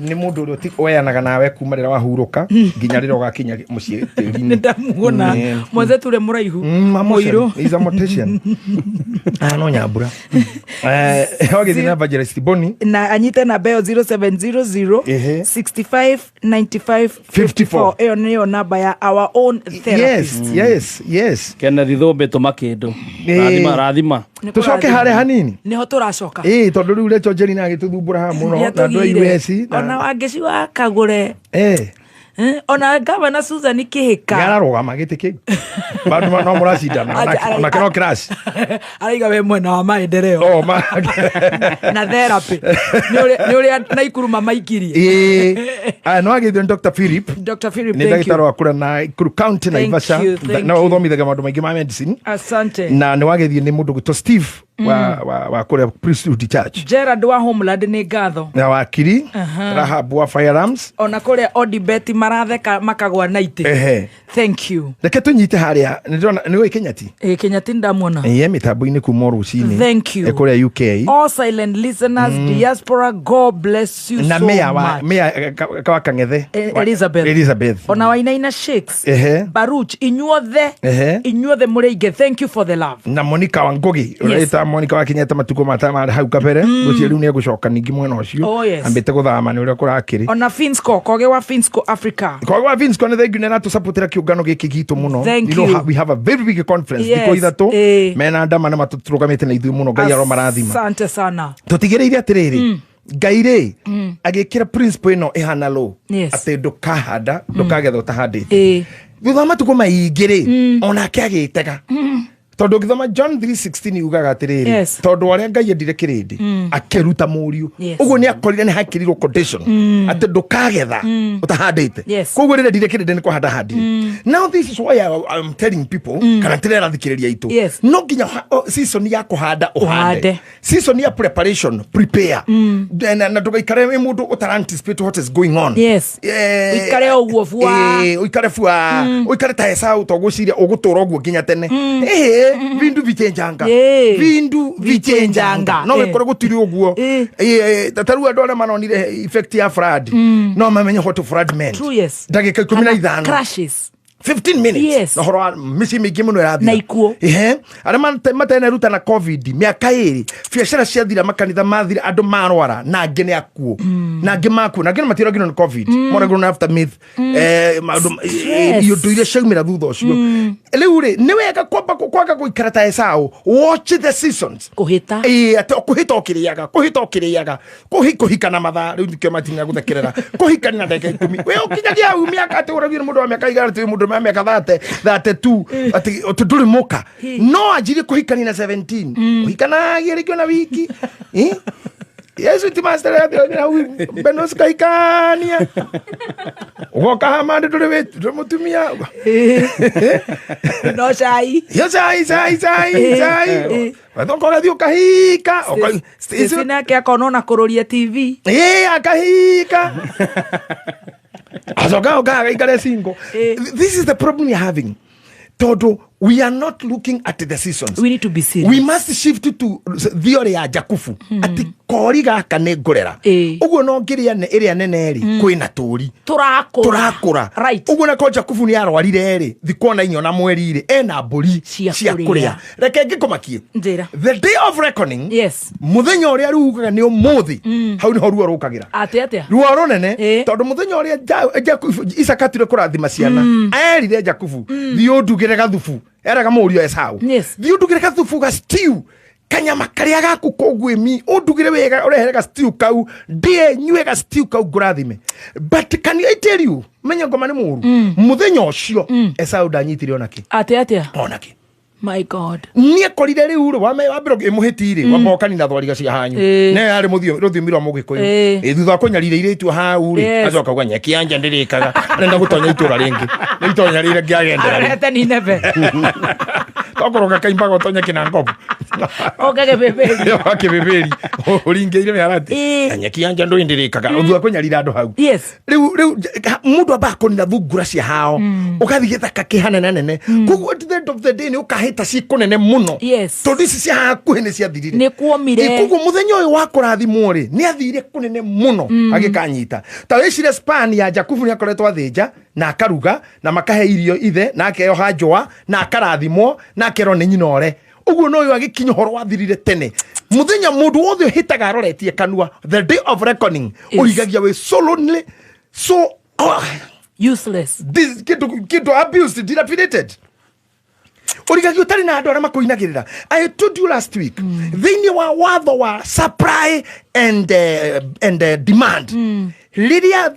Speaker 3: nĩ mũndũ ũrĩa weanaga nawe kuma rĩrĩa wahurũka nginya rĩrĩa ũgakinya mũciĩ tĩri-inĩ.
Speaker 1: Nĩ ndamuona mwenzetu ũrĩa mũraihu mũirũ.
Speaker 3: He's a mortician. Ah, no nyambura. Wagĩthiĩ na Evangelist Boni.
Speaker 1: Na anyite namba ĩyo 0700
Speaker 3: Ehe.
Speaker 1: 65 95 54 ĩyo nĩyo namba ya our own therapist.
Speaker 3: Yes, yes, yes.
Speaker 2: Kenneth Thũmbĩ tũma kĩndũ. Rathima rathima.
Speaker 1: Nĩ
Speaker 3: Tũcoke
Speaker 1: kũrathima.
Speaker 3: harĩa hanini.
Speaker 1: Nĩho tũracoka.
Speaker 3: Ĩĩ, tondũ rĩu Rachel Jerry agĩtũthumbũra haha mũno na andũ a US na-
Speaker 1: ona wangeci wa kagũre. Ona gavana Susan Kĩhĩka
Speaker 3: nĩararũgama gĩtĩ kĩu Bandũ no mũracindana onake no crash.
Speaker 1: Araiga we mwena wa maendeleo
Speaker 3: Oh,
Speaker 1: na therapy nĩ ũrĩa Naikuru mamaikirie.
Speaker 3: Ĩĩ. Aya, no agĩthio nĩ Dr. Philip.
Speaker 1: Dr. Philip,
Speaker 3: Nĩ
Speaker 1: thank
Speaker 3: ndagĩtarĩ
Speaker 1: you.
Speaker 3: wa kũrĩa Nakuru County
Speaker 1: Thank
Speaker 3: Naivasha
Speaker 1: you, thank
Speaker 3: na
Speaker 1: you.
Speaker 3: ũthomithagia maũndũ maingĩ ma medicine.
Speaker 1: Asante.
Speaker 3: Na nĩ wagĩthiĩ nĩ mũndũ gwĩtwo Steve wa kũrĩa Priesthood Church.
Speaker 1: Gerard wa Homeland nĩ ngatho.
Speaker 3: Na wakiri Rahab wa firearms.
Speaker 1: Ona kũrĩa Odibeti maratheka makagwa na itĩ.
Speaker 3: Ehe.
Speaker 1: Thank you.
Speaker 3: Reke tũnyite harĩa nĩndĩrona nĩ ũĩ Kenyati.
Speaker 1: Ĩ Kenyati ndamuona.
Speaker 3: Ye mĩtambo-inĩ kuma o rũcinĩ.
Speaker 1: Thank you.
Speaker 3: Kũrĩa UK.
Speaker 1: All silent listeners, diaspora, God bless you
Speaker 3: Na
Speaker 1: so
Speaker 3: meya wa
Speaker 1: much.
Speaker 3: meya wa Kang'ethe.
Speaker 1: Elizabeth.
Speaker 3: Elizabeth.
Speaker 1: Ona wainaina shakes.
Speaker 3: Ehe.
Speaker 1: Baruch inyuothe.
Speaker 3: Ehe.
Speaker 1: Inyuothe mũrĩ aingĩ. Thank you for the love.
Speaker 3: Na Monica wa Ngugi ũrĩa ĩta Monica wa Kenyatta matukũ mata marĩ hau kabere rũciũ rĩu nĩegũcoka ningĩ mwena ũcio.
Speaker 1: Oh, yes.
Speaker 3: Ambĩte gũthama nĩ ũrĩa kũrakĩrĩ.
Speaker 1: Ona Finsco, koge wa Finsco Africa.
Speaker 3: Kogo wa Vince Kone thank you nĩ aratũsupportĩra kĩũngano gĩkĩ gitũ mũno.
Speaker 1: Thank
Speaker 3: You know,
Speaker 1: you.
Speaker 3: we have a very big conference
Speaker 1: Yes.
Speaker 3: thikũ ithatũ mena ndama na matũrũgamĩte na ithuĩ mũno Ngai aromarathima.
Speaker 1: Asante sana.
Speaker 3: Tũtigĩrĩire atĩrĩrĩ Ngai rĩ agĩkĩra principle ĩno ĩhana law
Speaker 1: Yes.
Speaker 3: atĩ ndũkahanda ndũkagetha ũtahandĩte. Thutha wa matukũ maingĩ rĩ onake agĩtega tondũ ũngĩthoma John 3:16 yugaga atĩrĩrĩ
Speaker 1: Yes.
Speaker 3: tondũ arĩa Ngai endire kĩrĩndĩ akĩruta mũriũ
Speaker 1: Yes.
Speaker 3: ũguo nĩ akorire nĩ hakĩrirwo condition atĩ ndũkagetha ũtahandĩte.
Speaker 1: Yes.
Speaker 3: Koguo rĩrĩa ndire kĩrĩndĩ nĩ kũhanda handire. Now this is why I'm telling people kana tĩrera thikĩrĩria itũ
Speaker 1: Yes.
Speaker 3: no nginya season ya kũhanda ũhande
Speaker 1: Ũhande.
Speaker 3: season ya preparation prepare na ndũgaikare wĩ mũndũ ũtara anticipate what is going on.
Speaker 1: Yes. Ũikare o ũguo bua.
Speaker 3: Ũikare bua ũikare ta Esau to gwĩciria ũgũtũra ũguo nginya tene. Vindu vichenjanga. Vindu vichenjanga no wĩkore gũtirĩ ũguo. Ta rĩu andũ arĩa maronire effect ya flood no mamenye what flood meant.
Speaker 1: True, yes.
Speaker 3: Ndagĩka 15
Speaker 1: Crashes.
Speaker 3: 15 minutes.
Speaker 1: Yes.
Speaker 3: Na ũhoro wa mĩciĩ mĩingĩ mũno ĩrathira.
Speaker 1: Na ikuũ.
Speaker 3: Ehe. Arĩa mateneruta na COVID mĩaka ĩrĩ biacara ciathira makanitha mathira andũ marwara na angĩ nĩ akuũ na angĩ makuo na angĩ matioragirwo nĩ COVID moragirwo nĩ aftermath maũndũ
Speaker 1: Stress.
Speaker 3: iũndũ iria ciaumĩra thutha ũcio rĩu rĩ nĩ wega kwamba kwaga gũikara ta Esau watch the seasons.
Speaker 1: Kũhĩta.
Speaker 3: Ĩĩ, atĩ kũhĩta ũkĩrĩaga kũhĩta ũkĩrĩaga kũhikana mathaa rĩu nĩkĩo matinga gũthekerera kũhikana na ndagĩka 10 we ũkinyagia hau mĩaka atĩ ũragio nĩ mũndũ wa mĩaka igana atĩ mũndũ wa mĩaka 32 atĩ ndũrĩ mũka no anjirie kũhikania na 17 ũhikanagie rĩngĩ ona wiki. Yesu ti master athira hau Benos kahikania ugoka hamande ndũrĩ ndũrĩ mũtumia.
Speaker 1: No cai.
Speaker 3: Yo cai cai cai cai wathoka ũgathiĩ ũkahika
Speaker 1: Stacy nake akona ona kũrũria TV.
Speaker 3: Ĩĩ, akahika acoka ũka agaikare single. This is the problem you're having tondũ We are not looking at the seasons.
Speaker 1: We need to be serious.
Speaker 3: We must shift to theory ya Jakubu ati kori gaka nĩ ngũrera. Ũguo no ngĩrĩa ĩrĩa nene rĩ, kwĩna tũri
Speaker 1: Tũrakũra.
Speaker 3: Tũrakũra. Ũguo nako Jakubu nĩ arwarire rĩ, thikũ ona inya na mweri rĩ, ena mbũri
Speaker 1: Cia
Speaker 3: cia
Speaker 1: kũrĩa.
Speaker 3: kũrĩa. Reke ngĩkũmakie.
Speaker 1: Njĩra.
Speaker 3: The day of reckoning,
Speaker 1: Yes.
Speaker 3: mũthenya ũrĩa rĩu ugaga nĩ ũmũthĩ, hau nĩho ruo rũkagĩra.
Speaker 1: Atĩ atĩa?
Speaker 3: Ruo rũnene, tondũ mũthenya ũrĩa Isaka atirĩ kũrathima ciana, erire Jakubu, thiĩ ũndugĩre gathubu. Eraga mũriũ Esau, thiĩ ũndugĩre gathubu ga stew, kanyama karĩa gaku kũguĩmi, ũndugĩre wega, ũrehere ga stew kau, ndĩe nyue ga stew kau ngũrathime. But can I tell you, menya ngoma nĩ mũru. Mũthenya ũcio Esau ndanyitire onakĩ.
Speaker 1: Atĩ atĩa?
Speaker 3: Onakĩ.
Speaker 1: My God.
Speaker 3: Nĩ ekorire rĩu rĩ, wambere ĩmũhĩti rĩ, wamba ũkanina thwariga cia hanyu. Ne yarĩ rũthiomi rwa mũgĩkũyũ. Thutha wa kũnyarira irĩtu hau rĩ, acoka auga nyeki ya nja ndĩrĩkaga, arenda gũtonya itũra rĩngĩ, nĩ itonya rĩrĩa ngĩagendera rĩ.
Speaker 1: Arorete Nineve.
Speaker 3: Tokorwo gakaimbaga ũtonye kĩnangobu.
Speaker 1: Oke gĩbĩbĩri.
Speaker 3: Wa kĩbĩbĩri ũringĩire mĩharati. Na nyeki ya nja ndũĩ ndĩrĩkaga thutha wa kũnyarira andũ hau. Rĩu mũndũ ambaga kũnina thungura cia hao, ũgathiĩ gĩthaka kĩhanene nene. Koguo at the end of the day nĩ ũkahĩta ci kũnene mũno, tondũ ici cia hakuhĩ nĩ ciathirire.
Speaker 1: Nĩ kuomire.
Speaker 3: Koguo mũthenya ũyũ wa kũrathimwo rĩ, nĩ athire kũnene mũno agĩkanyita. Ta wĩcire span ya Jakubu nĩ akoretwo athĩnja na akaruga na makahe irio ithe, na akeoha njũa na akarathimwo na akerwo nĩ nyina ore. Ũguo no ũyũ agĩkinya ũhoro wathirire tene. Mũthenya mũndũ wothe ũhĩtaga aroretie kanua, the day of reckoning, ũrigagia wĩ so lonely, so, oh,
Speaker 1: useless.
Speaker 3: This kĩndũ abused, dilapidated. Ũrigagia ũtarĩ na andũ arĩa makũinagĩrĩra. I told you last week, thĩinĩ wa watho wa supply and demand, rĩrĩa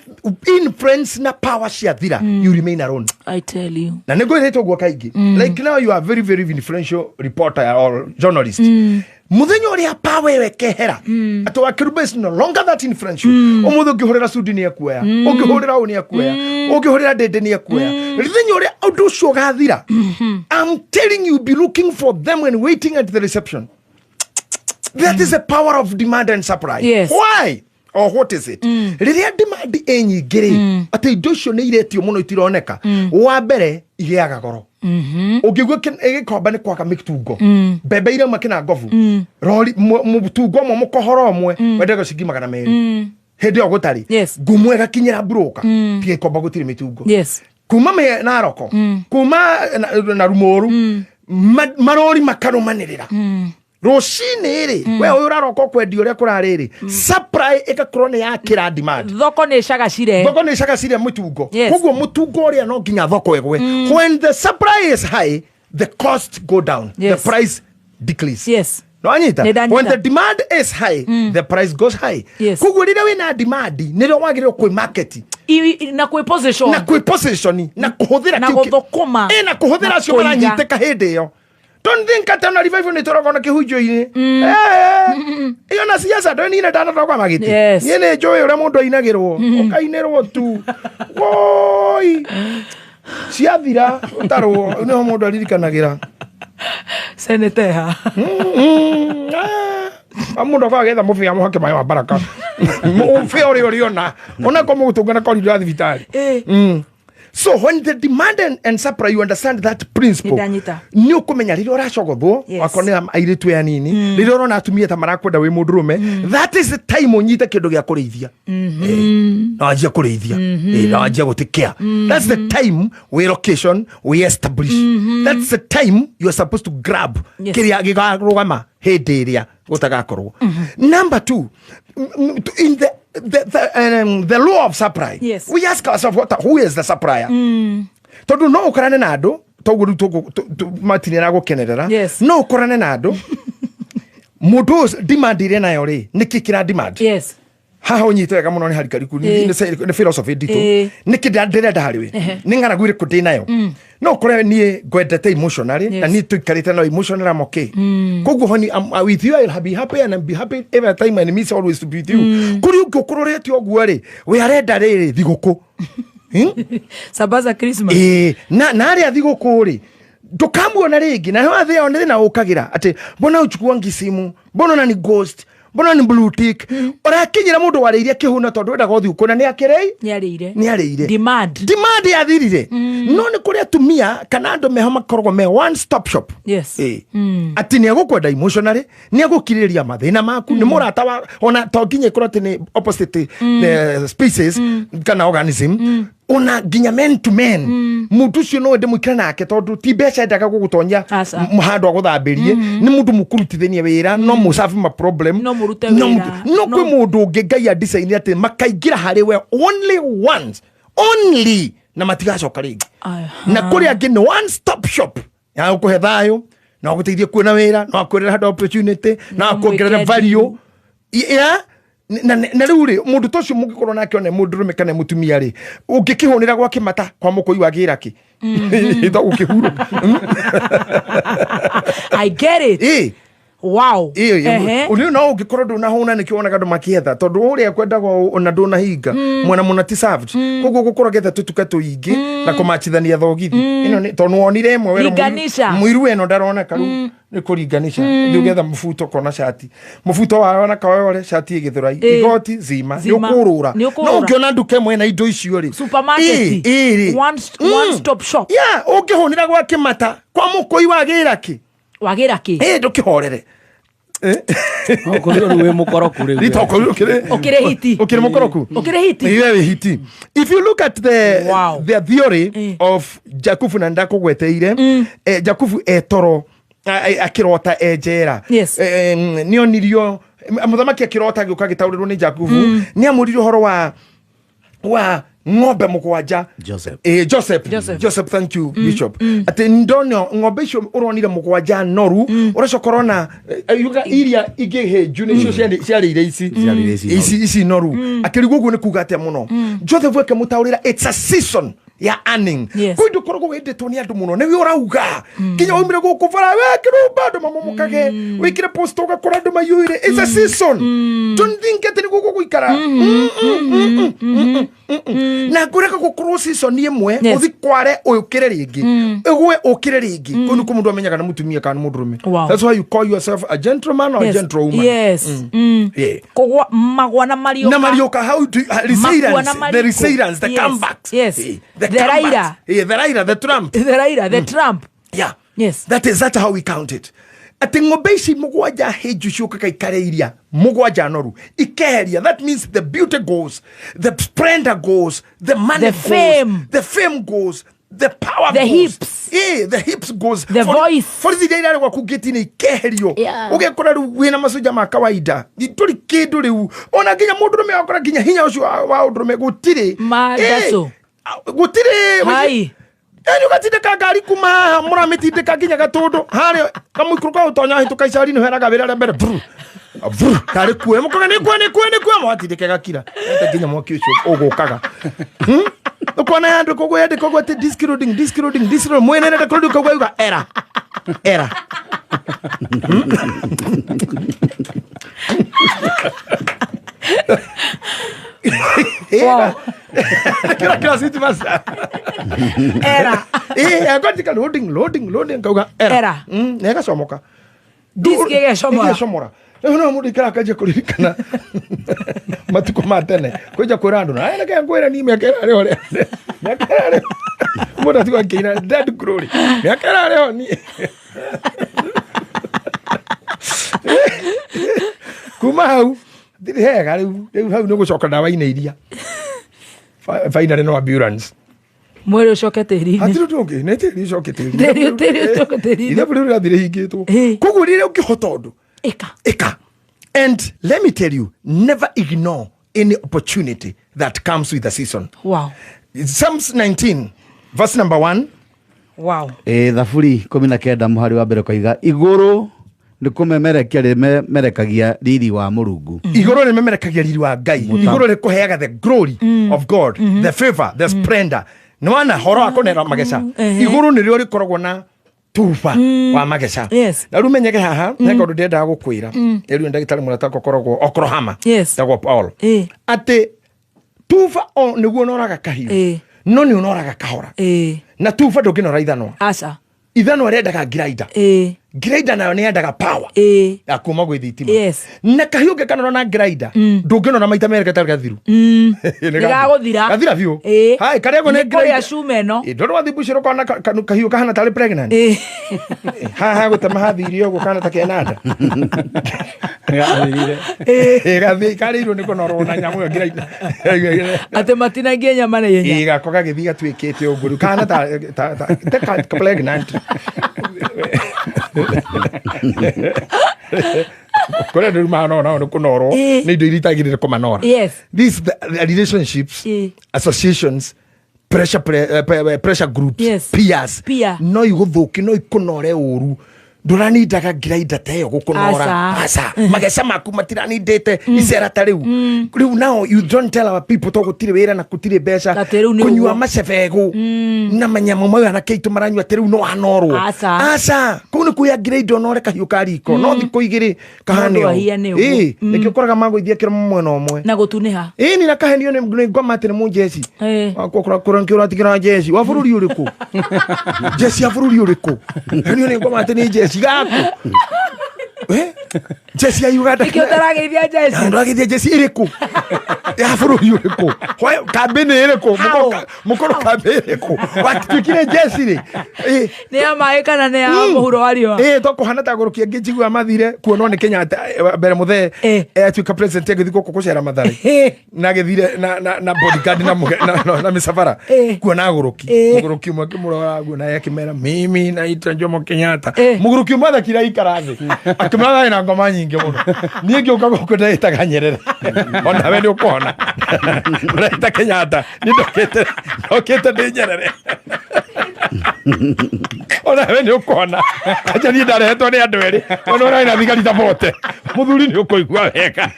Speaker 3: influence na power ciathira, you remain alone.
Speaker 1: I tell you.
Speaker 3: Na nĩ ngwĩrĩte ũguo kaingĩ. Like now you are very very influential reporter or journalist. Mũthenya ũrĩa power ĩyo ĩkehera, atĩ Wakĩrumba is no longer that influential, ũmũthĩ ũngĩhũrĩra Sudi nĩ ekuoya, ũngĩhũrĩra ũũ nĩ ekuoya, ũngĩhũrĩra Ndĩndĩ nĩ ekuoya. Mũthenya ũrĩa ũndũ ũcio ũgathira, I'm telling you, be looking for them and waiting at the reception. That is the power of demand and supply. Why or what is it? Rĩrĩa demand ĩ nyingĩ rĩ, atĩ indo icio nĩ iretio mũno itironeka, wa mbere igĩaga goro. Ũngĩigua ĩgĩkomba nĩ kwaga mĩtungo, mbembe irauma kĩnangobu, rori mũtungo ũmwe, mũkohoro ũmwe wendagio ciringi 200, hĩndĩ ĩyo gũtarĩ. Ngumo ĩgakinyĩra mburũka, tigĩkomba gũtirĩ mĩtungo. Kuma Naroko, kuma na Rumoru, marori makarũmanĩrĩra rũcinĩ rĩ, we ũyũ ũraroka ũkwendia ũrĩa kũrarĩ rĩ, supply ĩgakorwo nĩ yakĩra demand.
Speaker 1: Thoko nĩ ĩcagacire.
Speaker 3: Thoko nĩ ĩcagacire mũtungo. Koguo mũtungo ũrĩa no nginya thoko ĩgwe. When the supply is high, the cost go down, the price decrease. No anyita?
Speaker 1: Nĩ ndanyita.
Speaker 3: When the demand is high, the price goes high. Koguo rĩrĩa wĩna demand, nĩrĩo wagĩrĩirwo kwĩ market.
Speaker 1: Na kwĩ position.
Speaker 3: Na kwĩ position, na kũhũthĩra
Speaker 1: Na
Speaker 3: kĩu
Speaker 1: gũthũkũma.
Speaker 3: Na kũhũthĩra
Speaker 1: Na
Speaker 3: acio
Speaker 1: kũiga.
Speaker 3: maranyitĩka hĩndĩ ĩyo. Don't think atĩ ona revival nĩ tũrogwo na kĩhunjio-inĩ. Ĩyo na siasa ndũĩ niĩ ndanatogwa magĩtĩ. Niĩ nĩ njũĩ ũrĩa mũndũ ainagĩrwo. Ũkainĩrwo tu. Woi. Ciathira ũtarwo nĩho mũndũ aririkanagĩra.
Speaker 1: Senator ha.
Speaker 3: Mũndũ akoragwo agĩetha mũbĩa mũhake maĩ wa baraka. Mũbĩa ũrĩa ũrĩona. Ona korwo mũgũtũngana corridor ya thibitarĩ. So when the demand and supply, you understand that principle.
Speaker 1: Nĩndanyita.
Speaker 3: Nĩ ũkũmenya rĩrĩa ũracogothwo, wakorwo nĩ airĩtu aya nini, rĩrĩa ũrona atumia ta marakwenda wĩ mũndũrũme, that is the time ũnyite kĩndũ gĩa kũrĩithia. Na wanjia kũrĩithia. Na wanjia gũtĩkĩa. That's the time we location, we establish. That's the time you are supposed to grab kĩrĩa gĩkarũgama hĩndĩ ĩrĩa gũtagakorwo. Number two, in the law of supply, we ask ourselves, who is the supplier? Tondũ no ũkorane na andũ, toguo rĩu Martin aragũkenerera. No ũkorane na andũ, mũndũ ũyũ demand ĩrĩa nayo rĩ, nĩkĩ kĩra demand? Haha ũnyite wega mũno, nĩ harikariku, nĩ philosophy nditũ. Nĩkĩ ndĩrenda harĩ we? Nĩ ng'aragu ĩrĩkũ ndĩ nayo? No ũkore niĩ ngwendete emotionally, na niĩ tũikarĩte no emotionally, I'm okay. Koguo honey, I'm with you, I'll be happy and I'll be happy every time and miss always to be with you. Kũrĩ ũngĩ ũkũrorete ũguo rĩ, we arenda rĩrĩ thigũkũ.
Speaker 1: Sabaza Christmas.
Speaker 3: Na arĩa thigũkũ rĩ, ndũkamuona rĩngĩ, na nĩho thĩ nĩ thĩna ũkagĩra atĩ mbona uchukuangi simu, mbona unani ghost, Mbona nĩ blue tick. Ũrakinyĩra mũndũ warĩirie kĩhuna tondũ wendaga ũthiũ kũna nĩ akĩrĩi
Speaker 1: Nĩarĩire.
Speaker 3: Nĩ arĩire.
Speaker 1: Demand.
Speaker 3: Demand yathirire. No nĩ kũrĩ atumia kana andũ meho makoragwo me one stop shop. Atĩ nĩ egũkwenda emotionally, nĩ egũkirĩrĩria mathĩna maku, nĩ mũrata wa ona to nginya ĩkorwo atĩ nĩ opposite species kana organism, ona nginya men to men. Mũndũ ũcio no wende mũikare nake tondũ ti mbeca endaga gũgũtonya
Speaker 1: Aca.
Speaker 3: handũ agũthambĩrie, nĩ mũndũ mũkũrutithania wĩra, no mũcabe ma problem.
Speaker 1: No mũrute
Speaker 3: No
Speaker 1: wĩra.
Speaker 3: No kwĩ mũndũ ũngĩ Ngai adesign atĩ makaingĩra harĩ we only once only na matigacoka rĩngĩ. Na kũrĩ angĩ nĩ one stop shop ya gũkũhe thayũ, no agũteithie kuona wĩra, no akwĩrĩre handũ opportunity, no akuongerere
Speaker 1: mwĩke
Speaker 3: value. Yeah, na rĩu rĩ, mũndũ ta ũcio mũngĩkorwo nake, one mũndũrũme kana mũtumia rĩ, ũngĩkĩhũnĩra gwa kĩmata kwa mũkũi wa gĩra kĩ ĩtagwo kĩhurũka.
Speaker 1: I get it. Wow. Ehe.
Speaker 3: Ũrĩ no ũngĩkorwo ndũnahũna, nĩkĩo wonaga andũ makĩetha, tondũ ũrĩa kwendagwo ona ndũnahinga mwena mũna ti served, koguo gũkorwo getha tũtuka tũingĩ na kũmachithania thogithi ĩno tondũ wonire ĩmwe werwo
Speaker 1: Linganisha.
Speaker 3: Mũiru ĩno ndaroneka, rĩu nĩ kũringanisha ũthiĩ ũgetha mũbuto ũkona cati, mũbuto waona kawore, cati ĩgĩthũrai, igoti zima, nĩ
Speaker 1: Zima.
Speaker 3: ũkũrũra.
Speaker 1: Nĩ ũkũrũra.
Speaker 3: No ũngĩona nduka ĩmwe na indo icio rĩ,
Speaker 1: Supermarket.
Speaker 3: Ĩ, rĩ.
Speaker 1: One stop shop.
Speaker 3: Yeah, ũngĩhũnĩra gwa kĩmata kwa mũkũi wa gĩra kĩ
Speaker 1: Wagĩra kĩ?
Speaker 3: Ĩ ndũkĩhorere.
Speaker 2: Ũkorirwo rĩu wĩ mũkoroku rĩu.
Speaker 3: Ritokorirwo ũkĩrĩ
Speaker 1: Ũkĩrĩ hiti.
Speaker 3: Ũkĩrĩ mũkoroku.
Speaker 1: Ũkĩrĩ hiti.
Speaker 3: Yeah, wĩ hiti. If you look at the the theory of Jakubu, na ndakũgweteire Jakubu etoro akĩrota e njera. Nĩonirio mũthamaki akĩrota, agĩũka agĩtaũrĩrwo nĩ Jakubu, nĩ amũririe ũhoro wa ng'ombe mũgwanja.
Speaker 4: Joseph.
Speaker 3: Joseph.
Speaker 1: Joseph.
Speaker 3: Joseph, thank you, Bishop. Atĩ ndona ng'ombe icio ũronire mũgwanja noru, ũracoka ũrona yuga iria ingĩ hĩnju nĩcio ciarĩire ici.
Speaker 4: Ciarĩire ici noru.
Speaker 3: Ici noru. Akĩrigwo ũguo nĩ kuga atĩa mũno. Joseph akĩmũtaũrĩra it's a season ya earning. Kwĩ ndũkoragwo wendetwo nĩ andũ mũno, nĩwe ũrauga nginya waumire gũkũ bara we kĩrũmba andũ mamomokage, wĩkĩre post ũgakora andũ maiyũire. It's a season. Don't think atĩ nĩguo gũgũikara. Na ngũreka gũkorwo season ĩmwe, ũthi kware ũkĩre rĩngĩ, ĩgwe ũkĩre rĩngĩ. Kũu nĩkuo mũndũ amenyaga nĩ mũtumia kana nĩ mũndũrũme. That's why you call yourself a gentleman or a gentlewoman.
Speaker 1: Kũgwa magwa na marioka.
Speaker 3: Na marioka, how do you,
Speaker 1: Makua
Speaker 3: resilience,
Speaker 1: na
Speaker 3: the
Speaker 1: mariko.
Speaker 3: resilience, the comebacks. The
Speaker 1: The
Speaker 3: comebacks.
Speaker 1: Raila.
Speaker 3: Yeah, the Raila, the Trump.
Speaker 1: The Raila, the Trump.
Speaker 3: Yeah. That is that how we count it. Atĩ ng'ombe ici mũgwanja hĩnju ciũkaga ikarĩa iria mũgwanja noru ikeheria. That means the beauty goes, the splendor goes, the money
Speaker 1: The
Speaker 3: goes,
Speaker 1: fame.
Speaker 3: the fame goes, the power
Speaker 1: The
Speaker 3: goes.
Speaker 1: hips.
Speaker 3: Yeah, the hips goes.
Speaker 1: The voice.
Speaker 3: Borithi iria irarĩ gwaku ngĩti-inĩ ikeherio. Ũgekora rĩu wĩna macoja ma kawaida, ndũrĩ kĩndũ rĩu, ona nginya mũndũrũme akora nginya hinya ũcio wa ũndũrũme gũtirĩ.
Speaker 1: Mandaco.
Speaker 3: Gũtirĩ.
Speaker 1: Hai.
Speaker 3: Yani ũgatindĩka ngari kuma haha, mũramĩtindĩka nginya gatũndũ harĩa kamũikũrũka ka ũtonya hĩtũka icari-inĩ, heraga wĩra rĩa mbere bru bru tarĩ kuoya mũkoga nĩ kuoya nĩ kuoya nĩ kuoya, mwatindĩka gakira ete nginya mwaki ũcio ũgũkaga. Ũkona yandĩkwo ũguo, yandĩkwo ũguo atĩ disk loading, disk loading, disk loading, mwene nenda kũrũndũ koguo yuga era era.
Speaker 1: Wow.
Speaker 3: Kira kira city master.
Speaker 1: Era.
Speaker 3: Akatika loading, loading, loading, kauga era.
Speaker 1: Era.
Speaker 3: Na ĩgacomoka.
Speaker 1: Disk ĩgecomora.
Speaker 3: Ĩgecomora. Rĩu no mũndũ ikara akanjia kũririkana matukũ ma tene, kwanjia kwĩra andũ na reke ngwĩre ni mĩaka ĩrarĩ ho mĩaka ĩrarĩ ho mũndũ atigwo akĩina dead glory mĩaka ĩrarĩ ho ni kuma hau ndirĩ hega. Rĩu hau nĩ gũcoka ndawa-inĩ iria. Finally no ambulance.
Speaker 1: Mwĩrĩ ũcoke tĩri-inĩ.
Speaker 3: Hatirĩ ũndũ ũngĩ, nĩ tĩri ũcoke tĩri.
Speaker 1: Tĩri ũcoke tĩri-inĩ.
Speaker 3: Ithabu rĩu rĩrathire hingĩtwo. Koguo rĩrĩa ũngĩhota ũndũ,
Speaker 1: ĩka.
Speaker 3: Ĩka. And let me tell you, never ignore any opportunity that comes with the season. Psalms 19 verse number 1.
Speaker 4: Ĩ Thaburi 19 mũhari wa mbere koiga igũrũ nĩ kũmemerekia rĩmemerekagia riri wa Mũrungu.
Speaker 3: Igũrũ rĩmemerekagia riri wa Ngai. Igũrũ rĩkũheaga the glory of God, the favor, the splendor. Nĩ wana horo wa kũnera mageca, igũrũ nĩrĩo rĩkoragwo na tuba wa mageca. Na rĩu menyeke haha he kaũndũ ndĩrendaga gũkwĩra. Rĩu ndagĩtarĩ mũrata wakwa ũkoragwo Oklahoma, etagwo Paul, atĩ tuba o nĩguo ũnoraga kahiũ, no nĩ ũnoraga kahora, na tuba ndũngĩnora ithanwa.
Speaker 1: Aca.
Speaker 3: Ithanwa rĩendaga grinder. Grinder nayo nĩ yendaga power
Speaker 1: Ĩĩ.
Speaker 3: ya kuma gwĩ thitima.
Speaker 1: Yes.
Speaker 3: Na kahiũ ũngĩkanora na grinder, ndũngĩnora maita merĩ gatarĩ gathiru.
Speaker 1: Nĩ gagũthira.
Speaker 3: Gathira biũ.
Speaker 1: Ĩĩ.
Speaker 3: Hai, karĩagwo nĩ
Speaker 1: Nĩ kũrĩa
Speaker 3: grinder.
Speaker 1: cuma ĩno.
Speaker 3: Ĩ, ndũrĩ wathiĩ mbucĩrĩ ũkona kahiũ kahana tarĩ pregnant.
Speaker 1: Ĩĩ.
Speaker 3: Haha gũtema hathire ũguo kana ta kena nda.
Speaker 2: Gathirire.
Speaker 3: Ĩ, gathiĩ karĩirwo nĩ kũnorwo na nyamũ ĩyo grinder.
Speaker 1: Atĩ matinagie nyama na ihenya.
Speaker 3: Ĩ, gako gagĩthiĩ gatuĩkĩte ũguo rĩu kahana ta pregnant. Kũrĩa andũ rĩu mahana nao nĩ kũnorwo
Speaker 1: Ĩ.
Speaker 3: nĩ indo iria itagĩrĩire kũmanora.
Speaker 1: Yes.
Speaker 3: These the relationships,
Speaker 1: Ĩ.
Speaker 3: associations, pressure, pressure groups,
Speaker 1: Yes.
Speaker 3: peers,
Speaker 1: Peer.
Speaker 3: no igũthũkie, no ikũnore ũru. Ndũranindaga grinder ta ĩyo gũkũnora.
Speaker 1: Aca.
Speaker 3: Aca. Mageca maku matiranindĩte icera ta rĩu. Rĩu now you don't tell our people to gũtirĩ wĩra na gũtirĩ mbeca.
Speaker 1: Atĩ rĩu nĩ
Speaker 3: Kũnyua
Speaker 1: ũguo.
Speaker 3: macebegũ na manyamũ mau anake aitũ maranyua atĩ rĩu no anorwo.
Speaker 1: Aca.
Speaker 3: Aca. Kũu nĩ kuoya grinder ũnore kahiũ ka riko. No thikũ igĩrĩ kahane
Speaker 1: Mũndũ
Speaker 3: ũũ.
Speaker 1: ahiane ũguo.
Speaker 3: Ĩĩ, nĩkĩo ũkoraga magũithia kĩromo mwena ũmwe.
Speaker 1: Na gũtunĩha.
Speaker 3: Ĩĩ, ni nakahenio nĩ ngoma atĩ nĩ mũnjeci.
Speaker 1: Ĩĩ.
Speaker 3: Kũratigĩra njeci wa bũrũri ũrĩkũ? Njeci ya bũrũri ũrĩkũ? Henio nĩ ngoma atĩ nĩ njeci gaku. Eh? Njeci ya Uganda.
Speaker 1: Nĩkĩo ũtarageithia njeci.
Speaker 3: Ndũrageithia njeci ĩrĩkũ? Ya bũrũri ũrĩkũ? Kambĩ nĩ ĩrĩkũ?
Speaker 1: How?
Speaker 3: Mũkorwo kambĩ ĩrĩkũ? Watuĩkire njeci rĩ? Ĩĩ.
Speaker 1: Nĩ ya maĩ kana nĩ ya mũhuro wa riũa?
Speaker 3: Ĩĩ, to kũhana ta agũrũki angĩ njiguaga mathire kuonwo nĩ Kenyatta, mbere mũthee atuĩka president agĩthiĩ gũkũ gũcera Mathare. Na agĩthire na bodyguard na mĩcabara kuona agũrũki. Mũgũrũki ũmwe akĩmũrora guo naye akĩmera mimi naitwa Jomo Kenyatta. Mũgũrũki ũmwe athekire aikara thĩ akĩmera thayũ na ngoma nyingĩ mũno. Niĩ ngĩũka gũkũ ndĩtaga Nyerere onawe nĩ ũkũhona ũreta Kenyatta, niĩ ndokĩte ndĩ Nyerere onawe nĩ ũkona. Acha niĩ ndarehetwo nĩ andũ erĩ ona ũrarĩ na thigari ta bote. Mũthuri nĩ ũkũigua wega.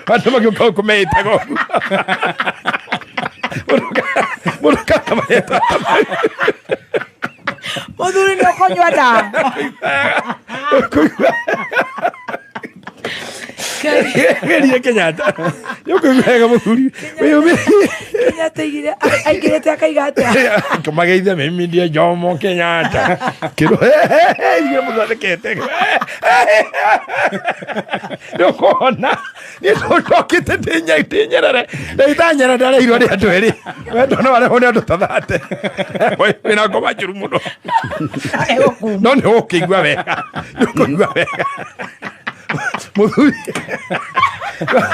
Speaker 3: Andũ magĩũka gũkũ meĩtaga ũguo. Mũndũ kana mareta.
Speaker 1: Mũthuri nĩ ũkũnyua ndawa.
Speaker 3: Ũkũigua. Geria Kenyatta. Nĩ ũkũigua wega mũthuri. Wĩyũmĩrĩrie.
Speaker 1: Kenyatta aigĩrĩte akaiga atĩa?
Speaker 3: Kũmageithia mimi ndiye Jomo Kenyatta. Kĩrũ ithuĩ mũthondekete. Nĩ ũkuona. Niĩ ndokĩte ndĩ Nyerere. Ndaita Nyerere ndareirwo nĩ andũ erĩ. We ndona warehwo nĩ andũ ta thate. Wĩna ngoma njũru mũno. No nĩ ũgũkĩigua wega. Nĩ ũkũigua wega. Mũthuri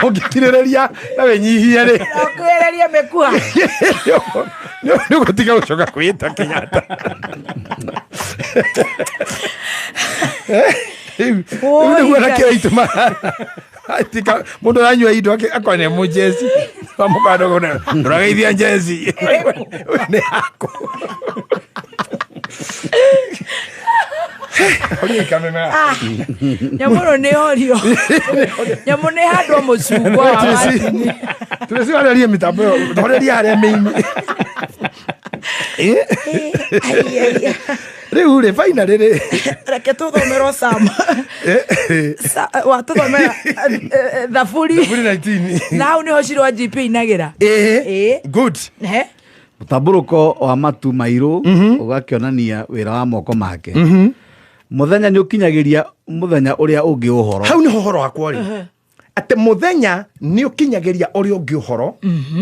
Speaker 3: ũngĩkirĩrĩria na wĩnyihie rĩ,
Speaker 1: Ũkwĩrĩrie mĩkua.
Speaker 3: nĩ ũgũtiga gũcoka kwĩĩta Kenyatta. Rĩu nĩguo anake aitũ mũndũ aranyua indo akorwo nĩ mũnjeci ndũrageithia njeci nĩ yaku.
Speaker 1: Nyamũ ĩno nĩ horio. Nyamũ nĩ handũ mũcungwa wa macini.
Speaker 3: Tũrecihorerie mĩtambo ĩyo, horeria harĩa mĩini. Rĩu rĩ, finally rĩ.
Speaker 1: Reke tũthomerwo Sam. Watũthomera Thaburi.
Speaker 3: Thaburi 19.
Speaker 1: Na hau nĩho Shirũ wa GP inagĩra.
Speaker 3: Ĩĩ. Good.
Speaker 1: Ehe.
Speaker 4: Mũtambũrũko wa matu mairũ ũgakĩonania wĩra wa moko make. Mũthenya nĩ ũkinyagĩria mũthenya ũrĩa ũngĩ ũhoro.
Speaker 3: Hau nĩho ũhoro wakwa rĩ. Atĩ mũthenya nĩ ũkinyagĩria ũrĩa ũngĩ ũhoro.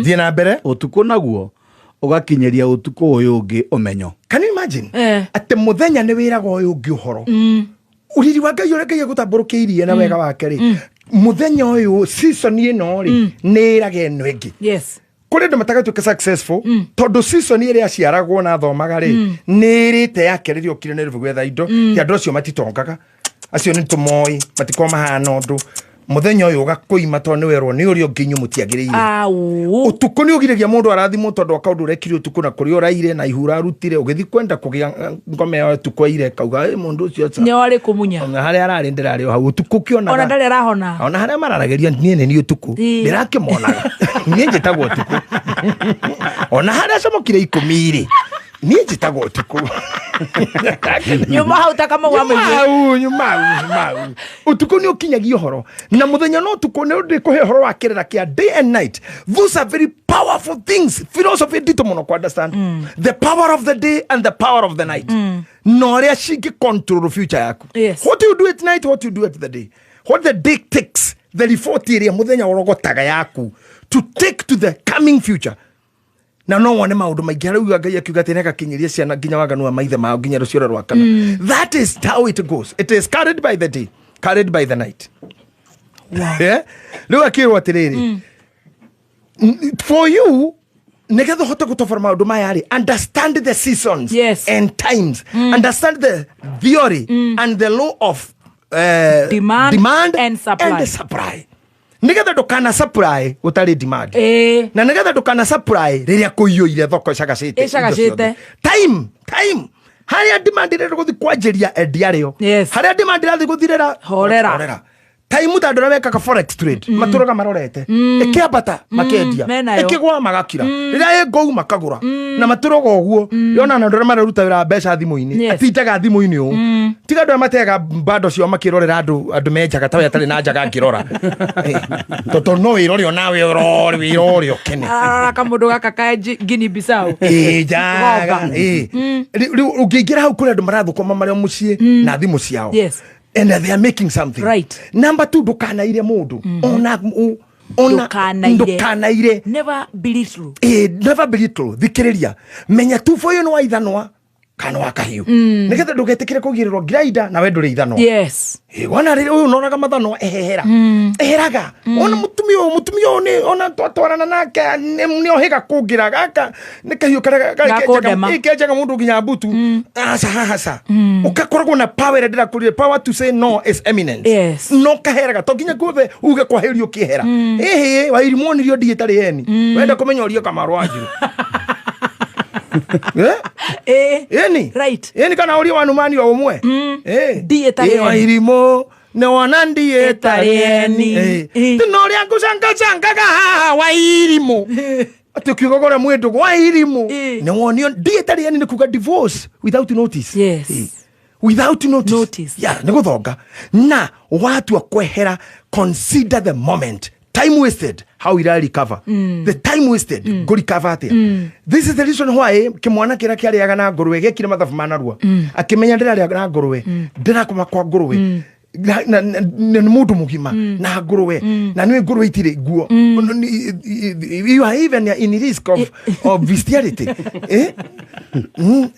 Speaker 3: Thiĩ na mbere.
Speaker 4: Ũtukũ naguo ũgakinyĩria ũtukũ ũyũ ũngĩ ũmenyo.
Speaker 3: Can you imagine? Atĩ mũthenya nĩ wĩraga ũyũ ũngĩ ũhoro. Ũriri wa Ngai ũrĩa Ngai agũtambũrũkĩirie na wega wake rĩ. Mũthenya ũyũ season ĩno rĩ nĩ ĩraga ĩno ĩngĩ.
Speaker 1: Yes.
Speaker 3: Kũrĩ andũ matagatuĩka successful tondũ season ĩrĩa aciaragwo na athomaga rĩ nĩ ĩrĩte yake rĩrĩa okire Nairobi gwetha indo. Ti andũ acio matitongaga, acio nĩ tũmoĩ matikorwo mahana ũndũ. Mũthenya ũyũ ũgakũima tondũ nĩ werwo nĩ ũrĩa ũngĩ inyuĩ mũtiagĩrĩire. Ũtukũ nĩ ũgiragia mũndũ arathimwo tondũ wa kaũndũ ũrekire ũtukũ na kũrĩa ũraire na ihu ũrarutire ũgĩthiĩ kwenda kũgĩa ngoma ya ũtukũ aire kauga, ĩ, mũndũ ũcio aca.
Speaker 1: Nĩ warĩ kũmunya.
Speaker 3: Ona harĩa ararĩ ndĩrarĩ o hau ũtukũ ũkĩonaga.
Speaker 1: Ona ndarĩ arahona.
Speaker 3: Ona harĩa mararagĩria niĩ nĩ niĩ ũtukũ. Ndĩrakĩmonaga. Niĩ njĩtagwo ũtukũ. Ona harĩa acomokire ikũmi rĩ. Niĩ njĩtagwo Ũtukũ.
Speaker 1: Nyuma hau ta Kamau wa mũingĩ.
Speaker 3: Nyuma nyuma nyuma. Ũtukũ nĩ ũkinyagia ũhoro na mũthenya, no ũtukũ nĩ ũndĩ kũhe ũhoro wa kĩrĩra kĩa day and night. Those are very powerful things, philosophy nditũ mũno kũ understand the power of the day and the power of the night, na ũrĩa cingĩ control future yaku. What you do at night, what you do at the day, what the day takes, the report ĩrĩa mũthenya ũrogotaga yaku to take to the coming future, na no wone maũndũ maingĩ harĩa uga Ngai akiuga atĩ nĩagakinyĩria ciana nginya waganu wa maithe mao nginya rũciaro rwa kana. That is how it goes. It is carried by the day, carried by the night. Yeah? Rĩu akĩrwo atĩrĩrĩ, for you nĩgetha ũhote gũtobora maũndũ maya rĩ, understand the seasons and times, understand the theory and the law of
Speaker 1: demand,
Speaker 3: demand
Speaker 1: and supply.
Speaker 3: And supply, nĩgetha ndũkana supply gũtarĩ demand, na nĩgetha ndũkana supply rĩrĩa kũiyũire thoko ĩcagacĩte indo
Speaker 1: Ĩcagacĩte.
Speaker 3: ciothe. Time, time harĩa demand ĩrĩa gũthiĩ kwanjĩria endia rĩo, harĩa demand ĩrathiĩ gũthirĩra,
Speaker 1: Horera.
Speaker 3: Time ta andũ arĩa mekaga forex trade matũraga marorete ĩkĩambata makendia,
Speaker 1: Menayo.
Speaker 3: ĩkĩgwa magakira, rĩrĩa ĩngũu makagũra, na matũraga ũguo. Yona na andũ arĩa mararuta wĩra wa mbeca thimũ-inĩ, atindaga thimũ-inĩ ũũ, tiga andũ arĩa mateaga bando ciao makĩrorera andũ menjaga tawe atarĩ na njaga angĩrora. Tondũ no wĩrore onawe, ũrore wĩrore ũkene.
Speaker 1: Arora kamũndũ gaka ka Guinea Bissau.
Speaker 3: Ĩ, njaga.
Speaker 1: Gomba.
Speaker 3: Ĩ. Rĩu ũngĩingĩra hau kũrĩ andũ marathũkũma marĩ o mũciĩ na thimũ ciao, and they are making something. Number two, ndũkanaire mũndũ ona ona.
Speaker 1: Ndũkanaire.
Speaker 3: Ndũkanaire.
Speaker 1: Never belittle.
Speaker 3: Ĩ, never belittle. Thikĩrĩria, menya tubo ũyũ nĩ wa ithanwa kana wa kahiũ, nĩgetha ndũgetĩkĩre kũgirĩrwo grinder na we ndũrĩ ithanwa. Ĩ, wona rĩrĩ ũyũ ũnoraga mathanwa, ehehera, eheraga. Ona mũtumia ũyũ nĩ ona twatwarana nake nĩ ohĩga kũngĩra gaka nĩ kahiũ karĩa
Speaker 1: Gakũndema.
Speaker 3: kenjaga mũndũ nginya mbutu. Aca, hahaca, ũgakoragwo na power ĩrĩa ndĩrakũrire. Power to say no is eminence. No kaheraga to nginya guothe uge kwahĩrio ũkĩehera. Ĩhĩ, Wairimũ onirio ndiĩ ĩtarĩ eni. Wenda kũmenya ũrie Kamarũ wanjiru. Eh? Ĩni. Ĩni, kana ũrie wanumani o ũmwe.
Speaker 1: Ndiĩ ĩtarĩ eni.
Speaker 3: Wairimũ nĩ wona ndiĩ ĩtarĩ
Speaker 1: eni.
Speaker 3: Tino ũrĩa ngũcangacangaga haha Wairimũ, atĩ ũkiugaga ũrĩa mwĩ ndũgũ Wairimũ nĩ wonio ndiĩ ĩtarĩ eni, nĩ kuga divorce without notice. Without notice,
Speaker 1: Notice.
Speaker 3: Yeah, nĩ gũthonga na watua kwehera. Consider the moment, time wasted, how will I recover the time wasted? Ngũ recover atĩa? This is the reason why kĩmwana kĩrĩa kĩarĩaga na ngũrwe gĩekire mathabu ma narua, akĩmenya ndĩrarĩa na ngũrwe, ndĩrakoma kwa ngũrwe, na nĩ mũndũ mũgima na ngũrwe, na nĩ ngũrwe itirĩ nguo. You are even in risk of bestiality, eh?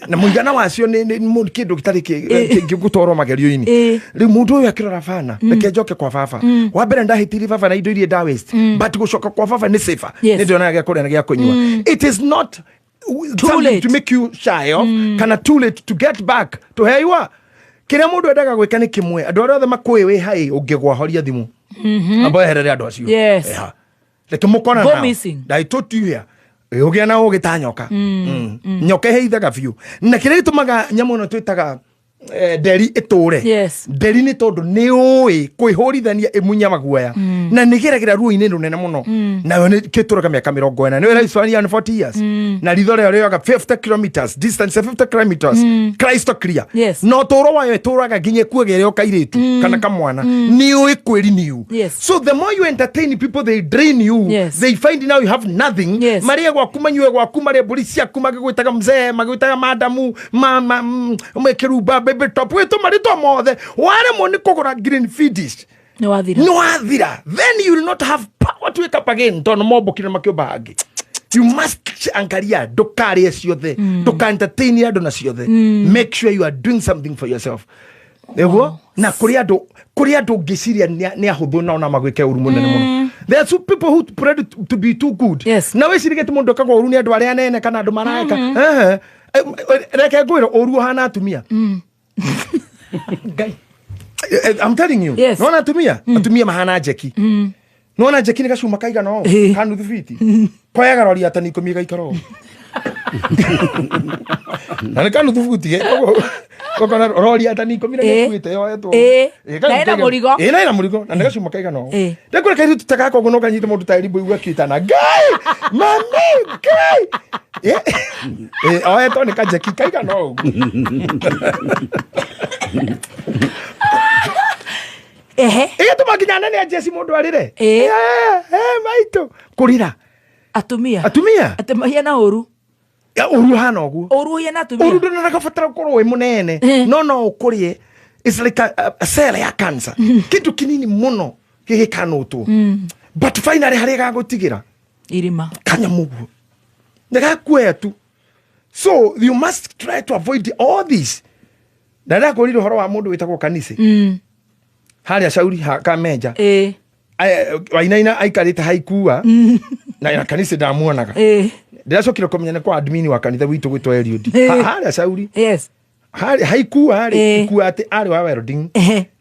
Speaker 3: Na mũigana wacio nĩ kĩndũ gĩtarĩ kĩngĩgũtwarwo magerio-inĩ. Rĩu mũndũ ũyũ akĩrora bana, reke njoke kwa baba. Wa mbere ndahĩtirie baba na indo iria nda waste, but gũcoka kwa baba nĩ safer. Nĩ ndĩonaga gĩa kũrĩa na gĩa kũnyua. It is not
Speaker 1: Too
Speaker 3: something
Speaker 1: late.
Speaker 3: to make you shy of kana too late to get back to where you are. Kĩrĩa mũndũ endaga gwĩka nĩ kĩmwe, andũ arĩa othe makũĩ wĩ hai, ũngĩgwa horia thimũ, amba weherere andũ acio. Eha. Reke mũkona
Speaker 1: Go
Speaker 3: nao.
Speaker 1: missing.
Speaker 3: I taught you here. Ũgĩa na ũgĩ ta nyoka. Nyoka ĩheithaga biũ, na kĩrĩa gĩtũmaga nyamũ ĩno twĩtaga nderi ĩtũre, nderi nĩ tondũ nĩ ũĩ kwĩhũrithania ĩmunya maguoya na nĩ geragĩra ruo-inĩ rũnene mũno, nayo nĩ kĩtũraga mĩaka 40 nĩ wĩra 40 years, na ritho rĩo rĩoyaga 50 kilometers distance, 50 kilometers crystal clear. Na ũtũũro wayo ĩtũraga nginya ĩkuage ĩrĩ o kairĩtu kana kamwana, nĩ ũĩ kwĩrenew. So the more you entertain people, they drain you. They find now you have nothing. Marĩe gwaku, manyue gwaku, marĩe mbũri ciaku, magĩgwĩtaga mzee, magĩgwĩtaga madamu, kĩrumba, baby top, wĩtũ marĩtwa mothe. Waremwo nĩ kũgũra green feedish,
Speaker 1: Nĩ wathira.
Speaker 3: nĩ wathira. Then you will not have power to wake up again, tondũ mombũkire makĩũmba hangĩ. You must angalia, ndũkarĩe ciothe, ndũka entertain andũ na ciothe. Make sure you are doing something for yourself nĩguo. Na kũrĩ andũ ngĩciria nĩ ahũthũ nao na magwĩke ũru mũnene mũno. There are some people who pretend to be too good. Na wĩcirie atĩ mũndũ ekaga ũru nĩ andũ arĩa anene kana andũ mareka. Ehe. Reke ngwĩre ũru ũhana atumia.
Speaker 1: Ngai.
Speaker 3: I'm telling you. Nona atumia mahana njeki. Nona njeki nĩ gacuma kaigana ũũ, ka nuthu fiti, koyaga rori atani 10 gaikara ũũ, na nĩ ka nuthu buti kokona rori atani 10 na gĩkuĩte yoetwo.
Speaker 1: Na ĩna mũrigo.
Speaker 3: Ĩ, na ĩna mũrigo, na nĩ gacuma kaigana ũũ. Ndekũreka kairĩtu ta gaka ũguo no kanyite mũndũ ta irimbo igua akĩtana Ngai. Mami ngai. Oetwo nĩ kanjeki kaigana ũguo.
Speaker 1: Ehe.
Speaker 3: Ĩgĩtũma nginya anene a jeci mũndũ arĩre.
Speaker 1: Ĩĩ.
Speaker 3: Maitũ kũrĩra.
Speaker 1: Atumia.
Speaker 3: Atumia.
Speaker 1: Atĩ mahiana ũru.
Speaker 3: Ya, ũru ũhana ũguo.
Speaker 1: Ũru ũhiana atumia.
Speaker 3: Ũru ndũnaragabatara gũkorwo wĩ mũnene. No no ũkũrĩe. It's like a cell ya cancer. Kĩndũ kĩnini mũno gĩgĩkanũtwo. But finally harĩa gagũtigĩra.
Speaker 1: Irima.
Speaker 3: Kanyamũ ũguo. Nĩgakuoya tu. So you must try to avoid all this. Na ndakwĩrire ũhoro wa mũndũ wĩtagwo Kanisi. Harĩa Shauri ha Kamenja. Wainaina aikarĩte haikua na Kanisi ndamuonaga. Ndĩracokire kũmenya nĩ kwa admin wa kanitha witũ gwĩtwo Eliud. Harĩa Shauri.
Speaker 1: Yes.
Speaker 3: Harĩa haikua rĩ, ikua atĩ arĩ wa welding.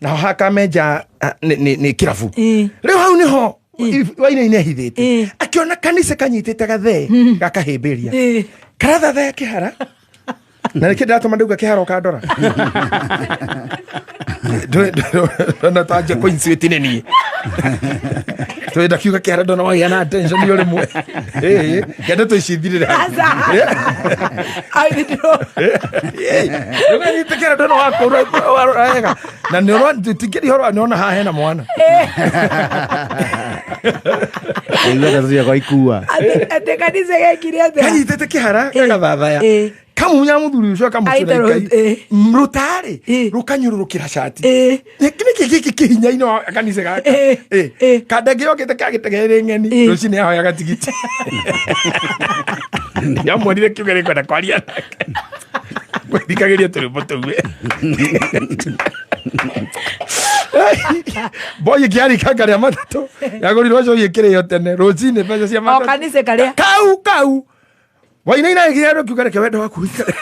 Speaker 3: Naho ha Kamenja nĩ kĩrabu. Rĩu hau nĩho Wainaina ehithĩte. Akĩona Kanisi kanyitĩte gathee gakahĩmbĩria. Karathathaya kĩhara. Na nĩkĩ ndĩratũma ndauga kĩhara ũkandora? Ndona twanjia kũ-insinuate nĩ niĩ. Twenda kiuga kĩhara ndona wagĩa na attention o rĩmwe. Kenda tũicithirĩre hau. Ndũganyite kĩhara ndona wakũra warora wega. Na nĩ ũrona tũtingĩria ũhoro nĩona haha hena mwana.
Speaker 4: Aigua tũthiĩ kwa ikua.
Speaker 1: Atĩ kanitha gekire atĩa?
Speaker 3: Kanyitĩte kĩhara gagathathaya. Kamunya mũthuri ũcio akamũcũra
Speaker 1: Aita
Speaker 3: ikai. Rũtarĩ, rũkanyũrũrũkĩra cati. Nĩkĩ gĩkĩ kĩhinya-inĩ wa kanitha gaka? Kandenge yokĩte kagĩtegerere ng'eni, rũcinĩ ahoyaga tigiti. Nĩamwonire kiuga nĩngwenda kwaria nake. Thikagĩria tũrwĩmbo tũu. Boy ĩkĩarika rĩa matatũ. Yagũrirwo njohi ĩkĩrĩo tene. Rũcinĩ mbeca cia
Speaker 1: O
Speaker 3: matatũ.
Speaker 1: kanitha karĩa.
Speaker 3: Kau kau. Wainaina ĩgĩrĩa andũ kiuga reke wendo waku ũikare.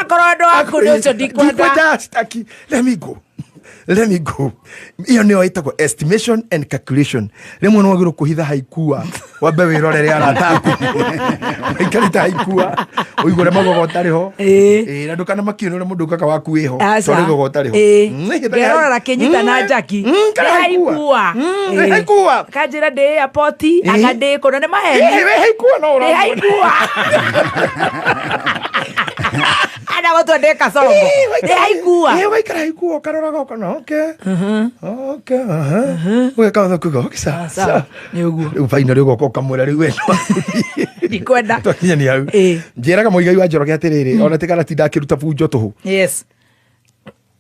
Speaker 1: Akorwo wendo waku nĩ ũcio ndikwenda.
Speaker 3: Ndikwenda sitaki. Let me go. Let me go. Iyo nĩyo ĩtagwo estimation and calculation. Rĩmwe nĩ wagĩrĩirwo kũhitha haikua wambe wĩrorere arata aku. Waikarĩte haikua ũigue ũrĩa maugaga ũtarĩ ho. Na ndũkanamakio nĩ ũrĩa mũndũ augaga waku wĩho.
Speaker 1: Aca.
Speaker 3: Tondũ augaga ũtarĩ ho. Hithaga
Speaker 1: Ngerorera kĩnyita na njaki.
Speaker 3: Kana
Speaker 1: Nĩ
Speaker 3: haikua.
Speaker 1: haikua.
Speaker 3: Nĩ haikua.
Speaker 1: Kanjĩra ndĩ airport, anga ndĩ kũna nĩ maheni.
Speaker 3: Wĩ haikua no
Speaker 1: Ndĩ
Speaker 3: ũramwona.
Speaker 1: haikua. Ana gũtua ndĩ kasongo. Ndĩ haikua.
Speaker 3: Waikara haikua ũkaroraga ũkona okay. Okay, aha. Ũgeka ũndũ kuga okay, sawa,
Speaker 1: Sawa.
Speaker 3: sawa.
Speaker 1: Nĩ ũguo.
Speaker 3: Rĩu finally ũgoka ũkamwĩra rĩu we
Speaker 1: Ndikwenda.
Speaker 3: twakinya nĩ hau. Njĩraga Mũigai wa Njoroge atĩrĩrĩ, ona tiga tinda akĩruta bunjo tũhũ.
Speaker 1: Yes.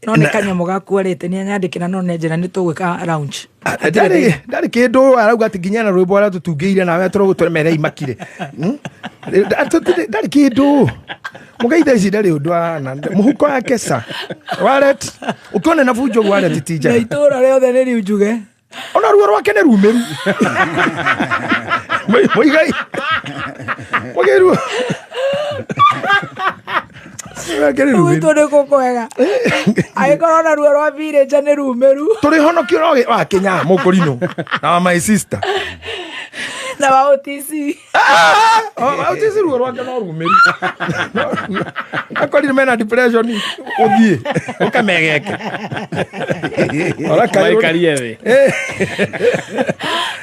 Speaker 1: No nĩ kanyamũ gaku arĩte nĩ anyandĩkĩra no nĩ njĩra nĩ tũgwĩka lounge.
Speaker 3: Ndarĩ kĩndũ arauga atĩ nginya na rwĩmbo arĩa tũtungĩire nawe tũrũgũtũremere imakire. Ndarĩ kĩndũ. Mũgai thaa ici ndarĩ ũndũ ahana. Mũhuko wake ca. Wallet. Ũkĩona na bunjo wallet ti
Speaker 1: Na
Speaker 3: njega.
Speaker 1: itũũra rĩothe nĩ riunjuge.
Speaker 3: Ona ruo rwake nĩ rumĩru. Mũigai. Mũigai ruo. Rwake nĩ rumĩru.
Speaker 1: Gwitũ nĩ kũkwega. Angĩkorwo na ruo rwa villager nĩ rumĩru.
Speaker 3: Tũrĩ honokio no wa Kenya mũkũrinũ na wa my sister.
Speaker 1: Na wa OTC.
Speaker 3: OTC ruo rwake no rumĩru. Akorire mena depression ũthiĩ ũkamegeke.
Speaker 2: Maikarie thĩ.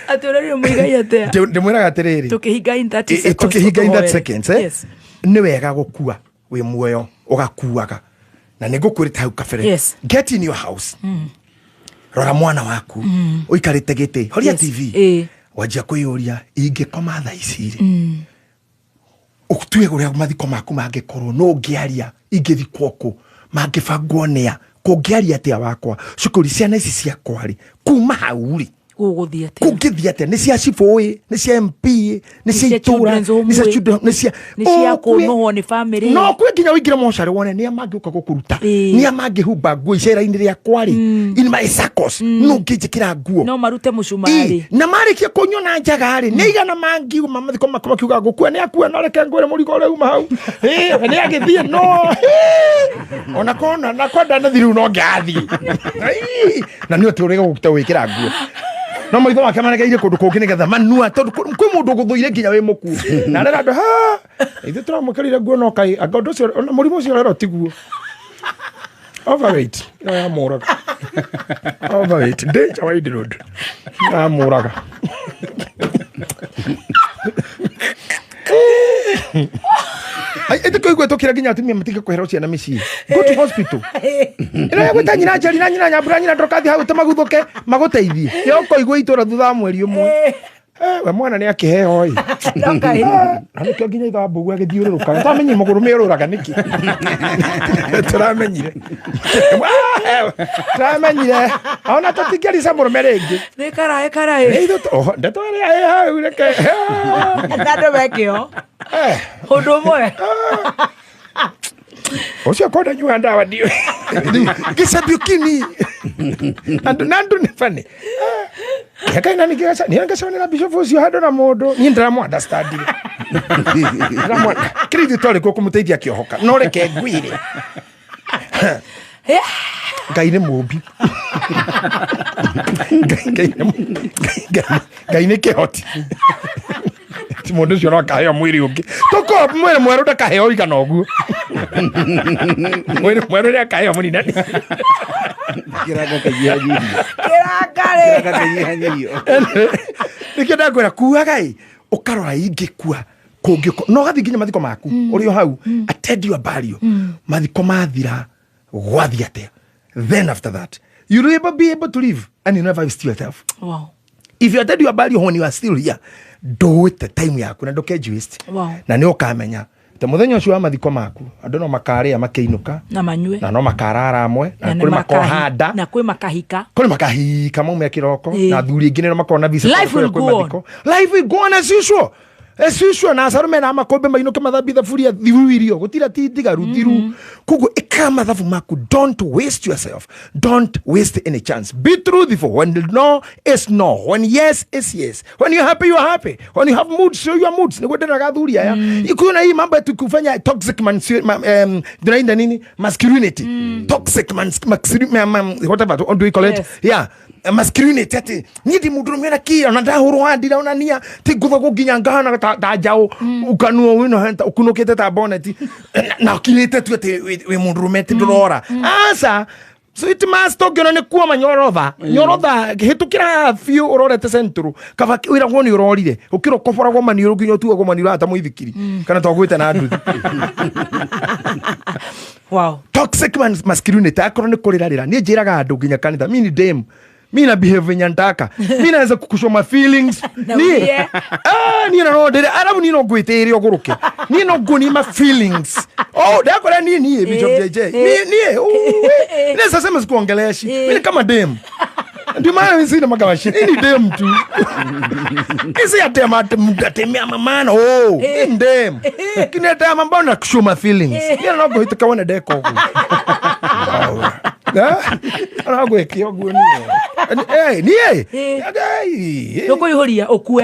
Speaker 1: Atĩ ũrerire Mũigai atĩa?
Speaker 3: Ndĩmwĩraga atĩrĩrĩ.
Speaker 1: Tũkĩhinga in 30 seconds.
Speaker 3: Tũkĩhinga in 30
Speaker 1: tũkũhoere.
Speaker 3: seconds.
Speaker 1: Yes.
Speaker 3: Nĩ wega gũkua wĩ muoyo ũgakuaga. Na nĩ ngũkwĩrĩte hau kabere.
Speaker 1: Yes.
Speaker 3: Get in your house. Rora mwana waku. Ũikarĩte gĩtĩ. Horia
Speaker 1: Yes.
Speaker 3: TV. Wanjia kwĩyũria ingĩkoma thaa ici rĩ. Ũtue ũrĩa mathiko maku mangĩkorwo no ũngĩaria ingĩthikwo kũ mangĩbangwo nĩa kũngĩaria atĩa wakwa cukuru ciana ici ciakwa rĩ kuma hau rĩ
Speaker 1: Gũgũthiĩ atĩa?
Speaker 3: kũngĩthiĩ atĩa nĩ cia cibũ ĩ nĩ cia MP ĩ nĩ cia
Speaker 1: Nĩ cia
Speaker 3: itũra
Speaker 1: children's home
Speaker 3: nĩ cia
Speaker 1: ĩ.
Speaker 3: children nĩ cia
Speaker 1: Nĩ cia
Speaker 3: Ũkue-
Speaker 1: kũnũhwo nĩ family.
Speaker 3: no kwĩ nginya ũingĩre mocarĩ wone nĩa mangĩũka gũkũruta nĩa mangĩhumba nguo icera-inĩ rĩakwa rĩ in my circles no ngĩnjĩkĩra nguo
Speaker 1: No marute mũcumarĩ.
Speaker 3: Na marĩkia kũnyona njaga rĩ nĩ igana mangiuma mathiko makwa makiuga ngũkua nĩ akua no reke ngwĩre mũrigo ũrĩa uma hau nĩ agĩthiĩ no ona kona na kwa ndanathiĩ rĩu no ngathiĩ na nĩ ũtĩ ũrĩa gũkũte gwĩkĩra nguo no maitho make maregeire kũndũ kũngĩ nĩgetha manua tondũ kwĩ mũndũ ũgũthũire nginya wĩ mũkuũ na arera andũ ha ithuĩ tũramũkĩrire nguo no kaĩ anga ũndũ ũcio ona mũrimũ ũcio ũrera tiguo overweight no yamũraga overweight danger wide road yamũraga. Ĩtĩkũigua tũkĩra nginya atumia matige kũhera ciana mĩciĩ. Go to hospital. Ĩno ya gwĩta nyina Njeri na nyina Nyambura nyina Ndokathi hau tũmaguthũke magũteithie. Yo ũkoigua itũra thutha wa mweri ũmwe. We mwana nĩ akĩheo ĩ.
Speaker 1: No kaĩ.
Speaker 3: Na nĩkĩo nginya ithe wa Mbũgua agĩthiũrũrũkaga. Twamenyire magũrũ mĩũrũraga nĩkĩ? Tũramenyire. Tũramenyire. Ona tũtingĩarica mũrũme rĩngĩ.
Speaker 1: Nĩ karaĩ karaĩ.
Speaker 3: Nĩ ithuĩ oho, ndeto ĩrĩa ĩ hau reke.
Speaker 1: Na andũ mekĩo. Ũndũ ũmwe.
Speaker 3: Ũcio konda nyua ndawa ndiũ. Gĩcabiũkini. Andũ na andũ nĩ funny. Kaina nĩ ngĩcabanĩra bishop ũcio handũ na mũndũ. Niĩ ndĩramũ understand. Ndĩramũ kĩrĩa ithuĩ twarĩ kuo kũmũteithia akĩohoka. No reke ngwĩre. Ngai nĩ mũmbi. Ngai nĩ kĩhoti. Ti mũndũ ũcio no akaheo mwĩrĩ ũngĩ. Tũko mwĩrĩ mwerũ ndakaheo ũigana ũguo. Mwĩrĩ mwerũ nĩ akaheo mũninani.
Speaker 4: Kĩranga kĩnyihanyihio.
Speaker 1: Kĩranga-rĩ.
Speaker 4: Kĩranga kĩnyihanyihio.
Speaker 3: Nĩkĩo ndakwĩra kuaga ĩ ũkarora ingĩkua kũngĩko no ũgathiĩ nginya mathiko maku ũrĩ o hau attend your burial mathiko mathira gwathiĩ atĩa then after that you will able be able to live and you never waste yourself.
Speaker 1: Wow.
Speaker 3: If you attend your burial when you are still here ndũĩte time yaku na ndũkenji waste.
Speaker 1: Wow.
Speaker 3: Na nĩ ũkamenya ta mũthenya ũcio wa mathiko maku andũ no makarĩa makĩinũka
Speaker 1: Na manyue.
Speaker 3: na no makarara amwe na
Speaker 1: nĩ
Speaker 3: kũrĩ makohanda
Speaker 1: Na kwĩ makahika.
Speaker 3: kũrĩ makahika maume kĩroko
Speaker 1: Ĩĩ.
Speaker 3: na athuri aingĩ nĩo makoragwo na visa
Speaker 1: Life will
Speaker 3: kũrĩa kwĩ
Speaker 1: go on.
Speaker 3: mathiko. Life will go on as usual. As usual na acarume na makũmbĩ mainũke mathambie thaburia thiru irio gũtira ti ndigaru thiru koguo ĩka mathabu maku. Don't waste yourself, don't waste any chance. Be truthful. When no is no, when yes is yes, when you're happy you are happy, when you have moods show your moods. Nĩguo ndĩraga athuri aya ikuona hii mambo ya kufanya toxic man, tunaita nini, masculinity, toxic man, whatever do we call it?
Speaker 1: Yes.
Speaker 3: Yeah, masculinity ati niĩ ndi mũndũ rũme na kĩ ona ndahũrwo handiraonania ti ngũthagwo nginya ngahana ta njaũ ũkanuo wĩno ũkunũkĩte ta boneti na ũkirĩte tu atĩ wĩ mũndũ rũme ti ndũrora aca. Sweet master ũngĩona nĩ kuoma nyorotha nyorotha hĩtũkĩra biũ ũrorete central kaba wĩragwo nĩ ũrorire ũkĩra ũkoboragwo maniũrũ nginya ũtuagwo maniũrũ ta mũithikiri kana togwĩte na nduthi.
Speaker 1: Wow.
Speaker 3: Toxic masculinity akorwo nĩ kũrĩra rĩra niĩ njĩraga andũ nginya kanitha mi ni dem, mi na behave nyantaka, mi naweza kukushoma feelings.
Speaker 1: Na
Speaker 3: Niĩ
Speaker 1: urie.
Speaker 3: ah niĩ na no ndĩre arabu niĩ no ngwĩtĩĩre ũgũrũke niĩ no nguonie ma feelings. Oh, ndakora niĩ niĩ Bishop JJ niĩ niĩ uwe niĩ sasa sema sikuongeleshi mimi ni kama dem, ndio maana mimi sina makawashi ni dem tu isi atema atemea mamana oh ni dem lakini atema mbona na kushoma feelings niĩ no ngũhĩtũka wone ndeka ũguo aragwĩke ũguo niĩ niĩ
Speaker 1: Ndũkũihũria ũkue.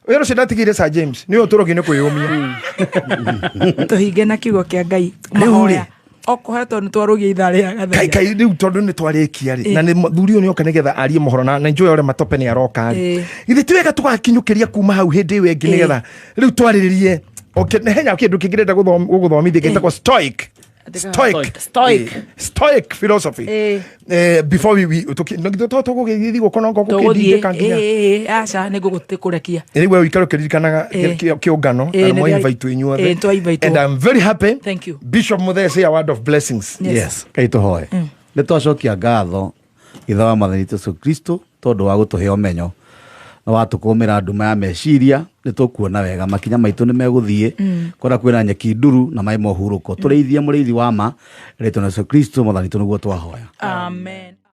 Speaker 3: Wĩra ũcio ndatigire Sir James nĩ ũtũrũgi nĩ kwĩyũmia.
Speaker 1: Tũhinge na kiugo kĩa Ngai.
Speaker 3: Rĩu rĩ.
Speaker 1: Mahoya. Okohe tondũ nĩtwarũgia ithaa rĩa
Speaker 3: Kai
Speaker 1: gatharia.
Speaker 3: kai rĩu tondũ nĩ twarĩkia rĩ na nĩ thuri ũyũ nĩoka nĩgetha arie mohoro na njũĩ ũrĩa matope nĩ aroka rĩ githĩ ti wega tũgakinyũkĩria kuma hau hĩndĩ ĩyo ĩngĩ nĩgetha rĩu twarĩrĩrie. Okay, nĩ henya kĩndũ kĩngĩ ndĩrenda gũgũthomithia gĩtagwo stoic. Stoic.
Speaker 1: Stoic.
Speaker 3: Stoic philosophy. Before we tũgũgĩthiĩ gũkũ no
Speaker 1: Tũgũthiĩ.
Speaker 3: gũkĩndindĩka nginya
Speaker 1: Aca nĩ ngũgũkũrekia.
Speaker 3: Rĩu we ũikare ũkĩririkanaga kĩũngano na
Speaker 1: nĩ
Speaker 3: mwa-invite inyuothe.
Speaker 1: Nĩ twa-invite.
Speaker 3: And I'm very happy.
Speaker 1: Thank you.
Speaker 3: Bishop Muthee, say a word of blessings.
Speaker 1: Yes.
Speaker 4: Yes, kai tũhoe. Nĩ twacokia ngatho ithe wa mwathani witũ Yesu Kristo tondũ wa gũtũhe ũmenyo na watũkũmĩra nduma ya meciria nĩ tũkuona wega makinya maitũ nĩ megũthiĩ kũrĩa kwĩna nyeki nduru na maĩ ma ũhurũko tũrĩithie mũrĩithi wa ma rĩtwa na Yesu Kristo mwathani witũ nĩguo twahoya.
Speaker 1: Amen.